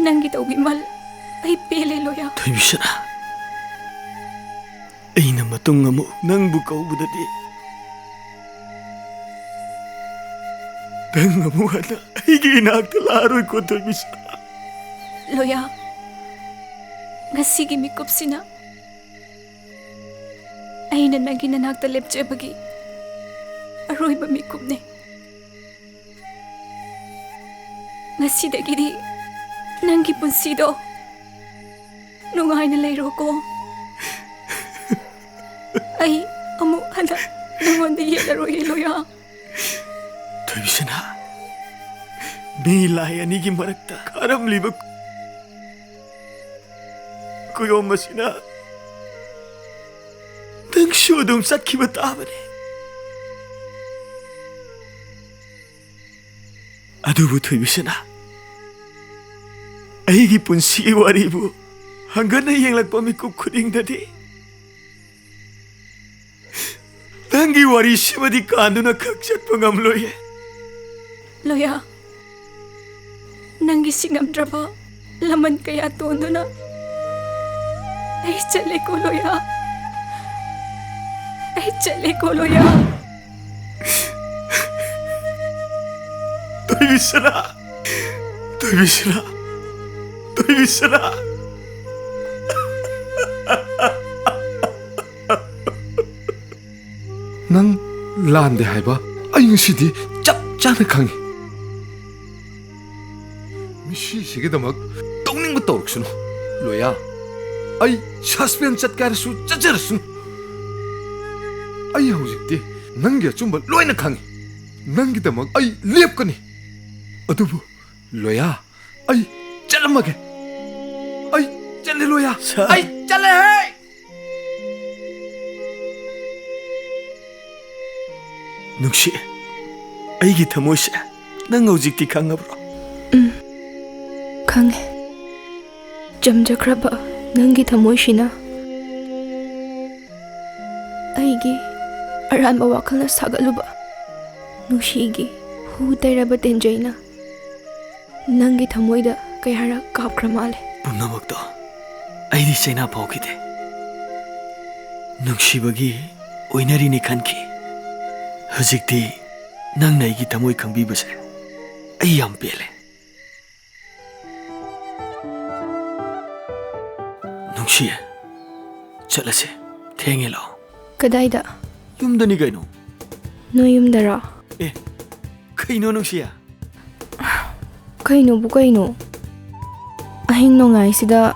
ꯅꯪꯒꯤ ꯇꯧꯕꯤꯃꯜ ꯑꯩ ꯄꯦꯜꯂꯦ, ꯂꯣꯌꯥ꯫ ꯊꯣꯏꯕꯤꯁꯅꯥ, ꯑꯩꯅ ꯃꯇꯨꯡ ꯑꯃꯨꯛ ꯅꯪꯕꯨ ꯀꯧꯕꯗꯗꯤ ꯅꯪ ꯑꯃꯨꯛ ꯍꯟꯅ ꯑꯩꯒꯤ ꯏꯅꯥꯛꯇ ꯂꯥꯛꯑꯔꯣꯏꯀꯣ, ꯊꯣꯏꯕꯤꯁꯅꯥ꯫ ꯂꯣꯌꯥ, ꯉꯁꯤꯒꯤ ꯃꯤꯀꯨꯞꯁꯤꯅ ꯑꯩꯅ ꯅꯪꯒꯤ ꯅꯅꯥꯛꯇ ꯂꯦꯞꯆꯕꯒꯤ ꯑꯔꯣꯏꯕ ꯃꯤꯀꯨꯞꯅꯤ꯫ ꯉꯁꯤꯗꯒꯤꯗꯤ ꯅꯪꯒꯤ ꯄꯨꯟꯁꯤꯗꯣ ꯅꯨꯡꯉꯥꯏꯅ ꯂꯩꯔꯣꯀꯣ꯫ ꯑꯩ ꯑꯃꯨꯛ ꯍꯟꯅ ꯅꯪꯉꯣꯟꯗ ꯌꯦꯠꯂꯔꯣꯏꯌꯦ, ꯂꯣꯌꯥ꯫ ꯊꯣꯏꯕꯤꯁꯅꯥ, ꯃꯤ ꯂꯥꯏ ꯑꯅꯤꯒꯤ ꯃꯔꯛꯇ ꯀꯥꯔꯝꯂꯤꯕ ꯀꯨꯌꯣꯝ ꯑꯁꯤꯅ ꯅꯪꯁꯨ ꯑꯗꯨꯝ ꯆꯠꯈꯤꯕ ꯇꯥꯕꯅꯤ꯫ ꯑꯗꯨꯕꯨ ꯊꯣꯏꯕꯤꯁꯅꯥ, ꯑꯩꯒꯤ ꯄꯨꯟꯁꯤꯒꯤ ꯋꯥꯔꯤꯕꯨ ꯍꯪꯒꯠꯅ ꯌꯦꯡꯂꯛꯄ ꯃꯤꯀꯨꯞ ꯈꯨꯗꯤꯡꯗꯗꯤ ꯅꯪꯒꯤ ꯋꯥꯔꯤꯁꯤꯃꯗꯤ ꯀꯥꯟꯗꯨꯅ ꯈꯛ ꯆꯠꯄ ꯉꯝꯂꯣꯏꯌꯦ꯫ ꯂꯣꯌꯥ, ꯅꯪꯒꯤ ꯁꯤꯡꯉꯝꯗ꯭ꯔꯕ ꯂꯃꯟ ꯀꯌꯥ ꯇꯣꯟꯗꯨꯅ ꯑꯩ ꯆꯠꯂꯦꯀꯣ, ꯂꯣꯌꯥ꯫ ꯑꯩ ꯆꯠꯂꯦꯀꯣ, ꯂꯣꯌꯥ꯫ ꯊꯣꯏꯕꯤꯁꯅꯥ, ꯊꯣꯏꯕꯤꯁꯅꯥ, ꯊꯣꯏꯕꯤꯁꯅꯥ꯫ ꯅꯪ ꯂꯥꯟꯗꯦ ꯍꯥꯏꯕ ꯑꯩ ꯉꯁꯤꯗꯤ ꯆꯞ ꯆꯥꯅ ꯈꯪꯉꯤ꯫ ꯃꯤꯁꯤꯁꯤꯒꯤꯗꯃꯛ ꯇꯧꯅꯤꯡꯕ ꯇꯧꯔꯛꯁꯅꯨ, ꯂꯣꯌꯥ꯫ ꯑꯩ ꯁꯁꯄꯦꯟ ꯆꯠꯀꯦ ꯍꯥꯏꯔꯁꯨ ꯆꯠꯆꯔꯁꯅꯨ꯫ ꯑꯩ ꯍꯧꯖꯤꯛꯇꯤ ꯅꯪꯒꯤ ꯑꯆꯨꯝꯕ ꯂꯣꯏꯅ ꯈꯪꯉꯤ꯫ ꯅꯪꯒꯤꯗꯃꯛ ꯑꯩ ꯂꯦꯞꯀꯅꯤ꯫ ꯑꯗꯨꯕꯨ ꯂꯣꯌꯥ, ꯑꯩ ꯆꯠꯂꯝꯃꯒꯦ꯫ ꯑꯩ ꯆꯠꯂꯦ, ꯂꯣꯌꯥ꯫ ꯁꯥꯔ꯫ ꯑꯩ ꯆꯠꯂꯦ ꯍꯦ! ꯅꯨꯡꯁꯤ, ꯑꯩꯒꯤ ꯊꯃꯣꯏꯁꯦ ꯅꯪ ꯍꯧꯖꯤꯛꯇꯤ ꯈꯪꯉꯕ꯭ꯔꯣ? ꯎꯝ, ꯈꯪꯉꯦ꯫ ꯆꯝꯖꯈ꯭ꯔꯕ ꯅꯪꯒꯤ ꯊꯃꯣꯏꯁꯤꯅ ꯑꯩꯒꯤ ꯑꯔꯥꯟꯕ ꯋꯥꯈꯜꯅ ꯁꯥꯒꯠꯂꯨꯕ ꯅꯨꯡꯁꯤꯒꯤ ꯍꯨ ꯇꯩꯔꯕ ꯇꯦꯟꯖꯩꯅ ꯅꯪꯒꯤ ꯊꯃꯣꯏꯗ ꯀꯌꯥꯔꯛ ꯀꯥꯞꯈ꯭ꯔ ꯃꯥꯜꯂꯦ꯫ ꯄꯨꯝꯅꯃꯛꯇꯣ ꯑꯩꯗꯤ ꯆꯩꯅꯥ ꯐꯥꯎꯈꯤꯗꯦ꯫ ꯅꯨꯡꯁꯤꯕꯒꯤ ꯑꯣꯏꯅꯔꯤꯅꯤ ꯈꯟꯈꯤ꯫ ꯍꯧꯖꯤꯛꯇꯤ ꯅꯪꯅ ꯑꯩꯒꯤ ꯊꯃꯣꯏ ꯈꯪꯕꯤꯕꯁꯦ ꯑꯩ ꯌꯥꯝ ꯄꯦꯜꯂꯦ꯫ ꯅꯨꯡꯁꯤ, ꯆꯠꯂꯁꯦ꯫ ꯊꯦꯡꯉꯦ, ꯂꯥꯛꯑꯣ꯫ ꯀꯗꯥꯏꯗ? ꯌꯨꯝꯗꯅꯤ ꯀꯩꯅꯣ꯫ ꯅꯣꯏ ꯌꯨꯝꯗꯔꯣ? ꯑꯦ, ꯀꯩꯅꯣ ꯅꯨꯡꯁꯤ? ꯀꯩꯅꯣꯕꯨ ꯀꯩꯅꯣ? ꯑꯍꯤꯡ ꯅꯣꯡꯌꯥꯏꯁꯤꯗ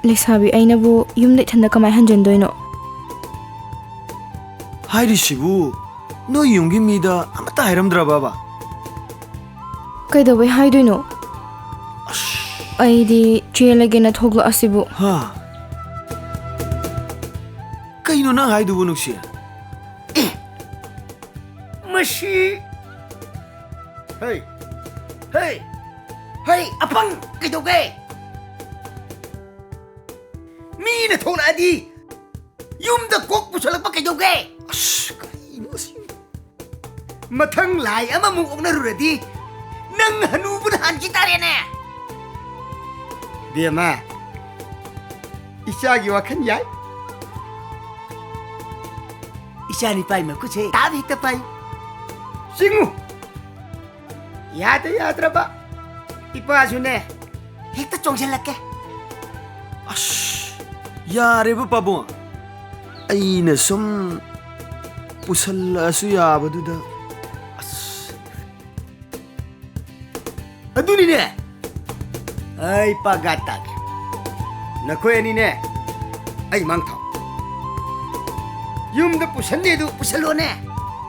ꯂꯩꯁꯥꯕꯤ ꯑꯩꯅꯕꯨ ꯌꯨꯝꯗ ꯏꯊꯟꯗ ꯀꯃꯥꯏ ꯍꯟꯖꯟꯗꯣꯏꯅꯣ? ꯍꯥꯏꯔꯤꯁꯤꯕꯨ ꯅꯣꯏ ꯌꯨꯝꯒꯤ ꯃꯤꯗ ꯑꯃꯠꯇ ꯍꯥꯏꯔꯝꯗ꯭ꯔꯕꯕ? ꯀꯩꯗꯧꯕꯩ ꯍꯥꯏꯗꯣꯏꯅꯣ? ꯑꯩꯗꯤ ꯆꯦꯜꯂꯒꯦꯅ ꯊꯣꯛꯂꯛꯑꯁꯤꯕꯨ꯫ ꯍꯥ? ꯀꯩꯅꯣ ꯅꯪ ꯍꯥꯏꯗꯨꯕꯨ, ꯅꯨꯡꯁꯤ? ꯃꯁꯤ, ꯍꯩ, ꯍꯩ, ꯍꯩ, ꯑꯄꯪ, ꯀꯩꯗꯧꯒꯦ? ꯃꯤꯅ ꯊꯣꯛꯂꯛꯑꯗꯤ ꯌꯨꯝꯗ ꯀꯣꯛ ꯄꯨꯁꯜꯂꯛꯄ ꯀꯩꯗꯧꯒꯦ? ꯑꯁ, ꯀꯔꯤꯅꯣ ꯁꯤ? ꯃꯊꯪ ꯂꯥꯏ ꯑꯃꯃꯨꯛ ꯑꯣꯛꯅꯔꯨꯔꯗꯤ ꯅꯪ ꯍꯅꯨꯕꯅ ꯍꯥꯟꯈꯤ ꯇꯥꯔꯦꯅꯦ꯫ ꯕꯦꯝꯃ, ꯏꯆꯥꯒꯤ ꯋꯥꯈꯜ ꯌꯥꯏ꯫ ꯏꯆꯥ ꯅꯤꯄꯥꯏ ꯃꯈꯨꯠꯁꯦ ꯇꯥꯞ ꯍꯦꯛꯇ ꯄꯥꯏ꯫ ꯆꯤꯡꯉꯨ꯫ ꯌꯥꯗ ꯌꯥꯗ꯭ꯔꯕ ꯏꯄꯥꯁꯨꯅꯦ ꯍꯦꯛꯇ ꯆꯣꯡꯁꯤꯜꯂꯛꯀꯦ꯫ ꯑꯁ, ꯌꯥꯔꯦꯕ ꯄꯥꯕꯨꯡ, ꯑꯩꯅ ꯁꯨꯝ ꯄꯨꯁꯜꯂꯛꯑꯁꯨ ꯌꯥꯕꯗꯨꯗ꯫ ꯑꯁ, ꯑꯗꯨꯅꯤꯅꯦ꯫ ꯑꯩ ꯄꯥꯒꯥ ꯇꯥꯒꯦ꯫ ꯅꯈꯣꯏ ꯑꯅꯤꯅꯦ, ꯑꯩ ꯃꯥꯡ ꯊꯥꯎ꯫ ꯌꯨꯝꯗ ꯄꯨꯁꯟꯗꯦ ꯑꯗꯨ ꯄꯨꯁꯜꯂꯣꯅꯦ꯫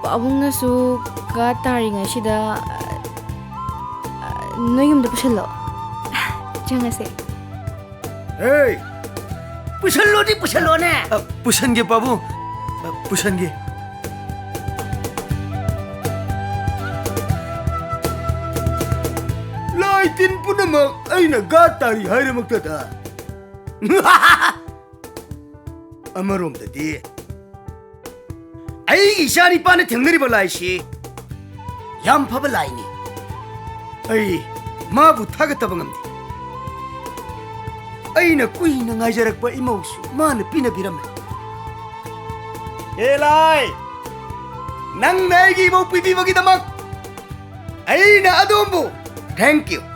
ꯄꯥꯕꯨꯡꯅꯁꯨ ꯒꯥ ꯇꯥꯔꯤꯉꯩꯁꯤꯗ, ꯑ, ꯅꯣꯏ ꯌꯨꯝꯗ ꯄꯨꯁꯜꯂꯣ꯫ ꯆꯪꯉꯁꯦ꯫ ꯍꯦ! ꯄꯨꯁꯜꯂꯣꯗꯤ ꯄꯨꯁꯜꯂꯣꯅꯦ꯫ ꯑ, ꯄꯨꯁꯟꯒꯦ ꯄꯥꯕꯨꯡ꯫ ꯑ, ꯄꯨꯁꯟꯒꯦ꯫ ꯇꯤꯟ ꯄꯨꯝꯅꯃꯛ ꯑꯩꯅ ꯒꯥꯠ ꯇꯥꯔꯤ ꯍꯥꯏꯔꯃꯛꯇꯗ꯫ ꯑꯃꯔꯣꯝꯗꯗꯤ ꯑꯩꯒꯤ ꯏꯆꯥꯅꯤꯄꯥꯅ ꯊꯦꯡꯅꯔꯤꯕ ꯂꯥꯏꯁꯤ ꯌꯥꯝ ꯐꯕ ꯂꯥꯏꯅꯤ꯫ ꯑꯩ ꯃꯥꯕꯨ ꯊꯥꯒꯠꯇꯕ ꯉꯝꯗꯦ꯫ ꯑꯩꯅ ꯀꯨꯏꯅ ꯉꯥꯏꯖꯔꯛꯄ ꯏꯃꯧꯁꯨ ꯃꯥꯅ ꯄꯤꯅꯕꯤꯔꯝꯃꯦ꯫ ꯍꯦ ꯂꯥꯏ, ꯅꯪꯅ ꯑꯩꯒꯤ ꯏꯃꯧ ꯄꯤꯕꯤꯕꯒꯤꯗꯃꯛ ꯑꯩꯅ ꯑꯗꯣꯝꯕꯨ thank you꯫